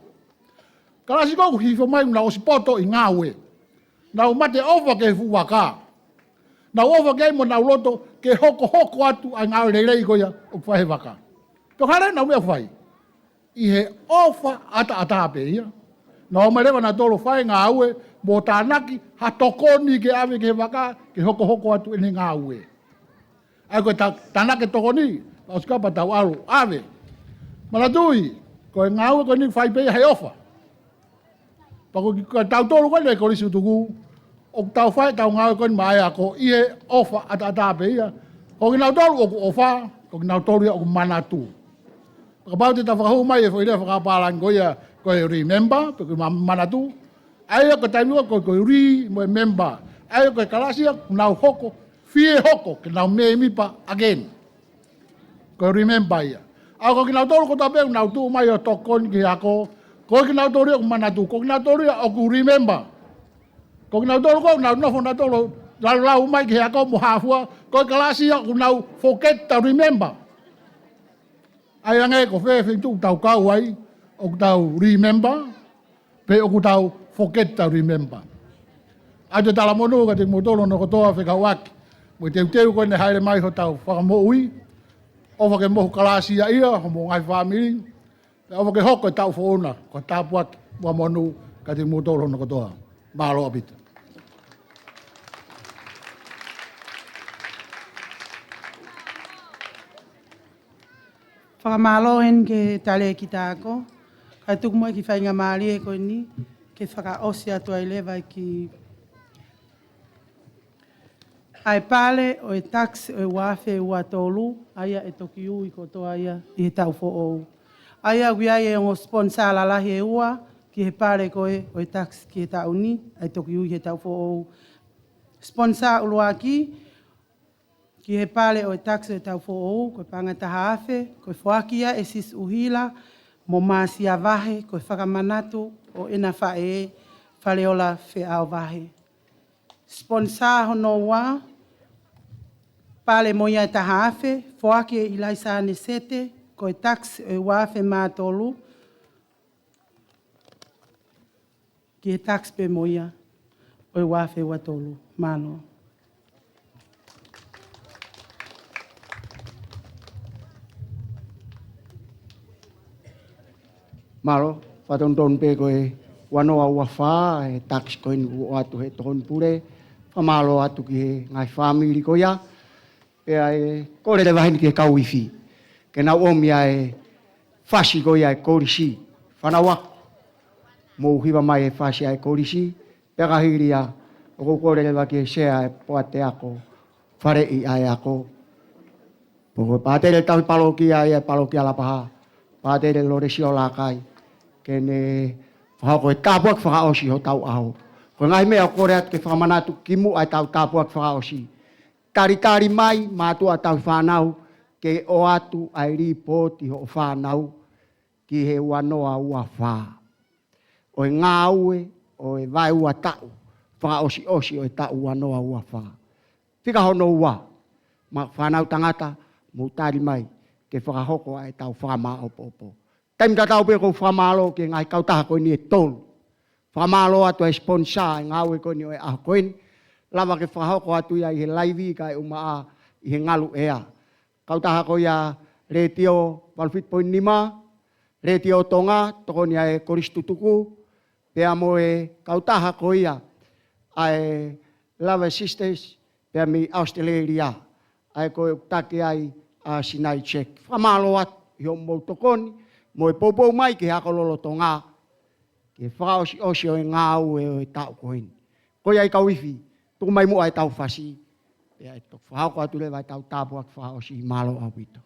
Kalasi ko ē ʻoku hifo mai, nau ʻosi poto ʻi he ngāue. Nau mate ʻofa ki he fuʻu vaka. Nau ʻofa ki ai mo nau loto ke hokohoko atu ʻa e ngāue lelei ko ia ʻoku fai he vaka. Pea ko e hā leva ʻenau meʻa ʻoku fai? ʻI he ʻofa ʻataʻatā pē ia. Nau ō mai leva nautolu ʻo fai e ngāue mo tānaki ha tokoni ke ʻave ki he vaka ke hokohoko atu ʻene ngāue. ʻA ia ko e ta-, tānaki e tokoni, pea ʻosi kapa tau ʻalu, ʻave. Manatuʻi, ko e ngāue ko eni fai pē ia he ʻofa. Pea ko ki-, ko kitautolu ko eni e Kolisi Tutuku, ʻoku tau fai ʻetau ngāue ko eni maʻá e ako ʻi he ʻofa ʻataʻatā pē ia. Ko kinautolu ʻoku ʻofa, ko kinautolu ia ʻoku manatu. Kapau te ta fakahū mai e foʻi lea fakapālangi ko ia, ko e remember, pe ko e ma-, manatu. ʻA ia ko e taimi ko ē, ko e re mo e member. ʻA ia ko e kalasi ia, ʻoku nau hoko, fie hoko, ke nau mēmipa again. Ko e remember ia. ʻA ia ko kinautolu kotoa pē, ʻoku nau tuʻu mai ʻo tokoni ki he ako. Ko kinautolu ia ʻoku manatu, ko kinautolu ia ʻoku remember. Ko kinautolu ko ē, ʻoku nau nofo nautolu, lau, lau mai ki he ako mo hāfua. Ko e kalasi ia, ʻoku nau forget to remember. ʻA ia ange ko fē feituʻu ʻoku tau kau ai, ʻoku tau remember, pe ʻoku tau forget to remember. ʻOatu e talamonū kiate kimoutolu hono kotoa fekauʻaki mo e teuteu ko eni hāʻele mai hotau Fakamoʻui, ʻofa ke mohu kalāsiaʻia homou ngaahi fāmili, pea ʻofa ke hoko e taʻu foʻou na ko e tāpuaki mo e monū kiate kimoutolu hono kotoa. Mālō ʻaupito. Fakamālō heni ki he talēkita ako. Kae tuku muʻa e kiʻi faingamālie ko eni ke fakaʻosi atu ai leva e kiʻi, ʻa e pale ʻo e tax ʻo e ua afe ua tolu, ʻa ia ʻe toki ui kotoa ia ʻi he taʻu foʻou. ʻA ia ʻoku ʻi ai e ongo sponsor lalahi ʻe ua ki he pale ko ē ʻo e tax ki he taʻu ni, ʻa e toki ui he taʻu foʻou. Sponsor ʻuluaki ki he pale ʻo e tax ʻo e taʻu foʻou, ko e paʻanga ʻe taha afe, ko e foaki ia ʻe Sisi ʻUhila mo Māsia Vahe, ko e fakamanatu ʻo ʻena faʻē, Faleola Feʻao Vahe. Sponsor hono ua, pale mo ia ʻe taha afe, foaki ʻe ʻIlaisa Anesete, ko e tax ʻo e ua afe mā tolu, ki he tax pē mo ia ʻo e ua afe ua tolu. Mālō. Mālō, fakatonutonu pē ko e ua noa ua fā, e tax ko eni kuo ʻoatu he Tokoni Pule, fakamālō atu ki he ngaahi fāmili ko ia, pea ʻe kole leva heni ki he kau ifi ke nau ʻomi ʻa e fasi ko ia e kolisi. Fānau ako, mou hiva mai e fasi ʻa e kolisi, pea ka hili ia, ʻoku ou kole leva ki he sea e poate ako, faleʻi ʻa e ako. Pea ko e pātele tauhi palokia ia e palokia Lapaha, Pātele Lolesio Lakai, ke ne fakahoko e tāpuaki fakaʻosi hotau ʻaho. Ko e ngaahi meʻa ʻoku ou kole atu ke fakamanatu kimuʻa ʻetau tāpuaki fakaʻosi. Talitali mai, mātuʻa tauhi fānau, ke ʻoatu ʻa e lipooti hoʻo fānau ki he ua noa ua fā. ʻO e ngāue ʻo e vaeua taʻu fakaʻosiʻosi ʻo e taʻu ua noa ua fā. Fika hono ua, maʻa fānau tangata, mou tali mai ke fakahoko ʻa ʻetau fakamāʻopoʻopo. Taimi tatau pē ʻoku ou fakamālō ki he ngaahi kautaha ko eni ʻe tolu. Fakamālō atu ʻa e sponsor e ngāue ko eni ʻo e ʻaho ko eni. Lava ke fakahoko atu ia ʻi he laivi kae ʻumaʻā ʻi he ngalu ʻea. Kautaha ko ia Letiō valu fitu poini nima, Letiō Tonga, tokoni ʻa e Kolisi Tutuku, pea mo e kautaha ko ia ʻa e Love Sisters, pea mei ʻAositelēlia, ʻa ia ko e ʻoku taki ai ʻa Sinai Jack. Fakamālō atu ʻi hoʻomou tokoni mo e poupou mai ki he ako lolotonga, ki he fakaʻosiʻosi ʻo e ngāue ʻo e taʻu ko eni. Ko ia ai kau ifi, tuku mai muʻa ʻetau fasi, pea ʻe toki fakahoko atu leva ʻetau tāpuaki fakaʻosi. Mālō ʻaupito.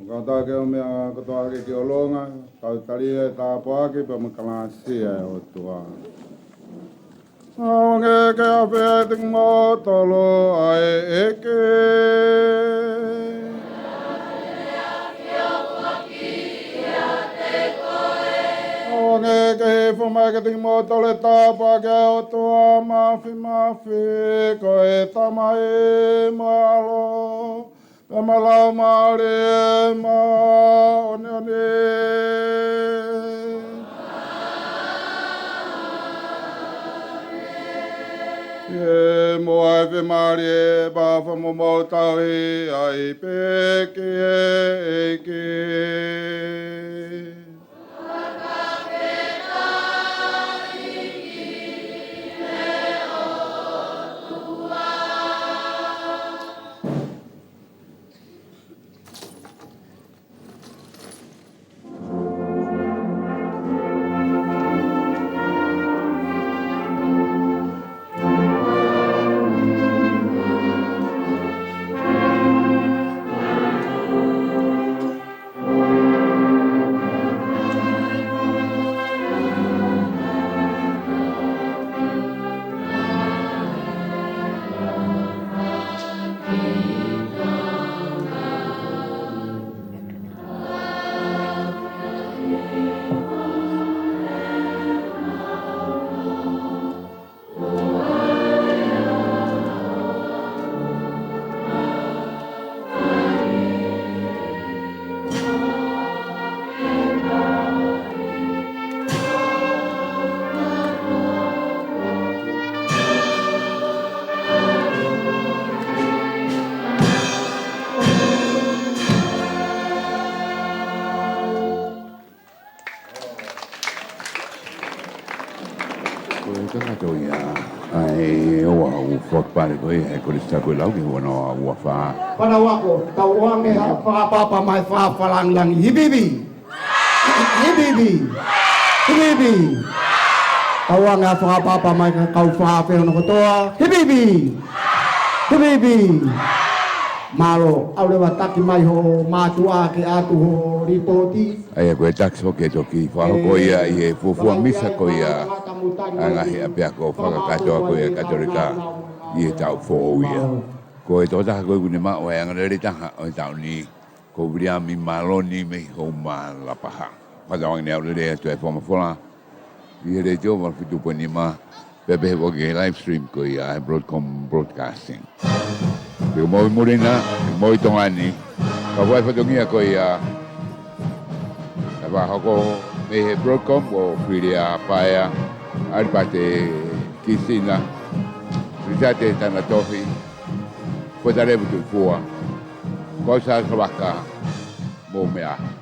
Mou kātaki ʻo meʻa kotoa ki ʻolunga, tau tali e tāpuaki pea mo e kalāsia ʻa e ʻOtua. ʻOange ke ʻafio ʻiate kimoutolu ʻa e ʻEiki. ʻOange ke hifo mai kiate kimoutolu e tāpuaki ʻa e ʻOtua Māfimafi, ko e Tamai mo e ʻAlo, pea mo e Laumālie Māʻoniʻoni. Ke muʻa e fiemālie pea fakamoʻui ʻa e ʻEiki. Ko e pale ko ia he Kolisi Takuelau ki he ua noa ua fā. Panaua ko, tau ʻoange ha fakapapa mai fā fakalāngilangi. Hipihipi. Hipihipi. Hipihipi. Tau ʻoange ha fakapapa mai ki he kau fā feono kotoa. Hipihipi. Hipihipi. Mālō, ʻalu leva taki mai hoʻo mātuʻa ke ʻatu hoʻo lipooti. ʻA ia ko e taki foki ʻe toki fakahoko ia ʻi he fuofua misa ko ia ʻa e ngaahi ʻapiako fakakātoa ko ia Katolika ʻi he taʻu foʻou ia. Ko e tokotaha ko ē kuo ne maʻu ʻa e angalelei taha ʻo e taʻu ni, ko Viliami Maloni mei Houma Lapaha. Fakatauange ne ʻalu lelei atu e fakamafola ʻi he letiō valu fitu poini nima, pea pehē foki ki he live stream ko ia ʻa e Broadcom Broadcasting. Te u mou ʻi muli na, te u mou ʻi Tonga ni, ka fai fatongia ko ia, ʻa e fakahoko mei he Broadcom, ko Filia Paea, ʻAlipate Kisina, Risate Tanatofi, Potalevu Tuʻifua, ko Sāsavaka, mou meʻa.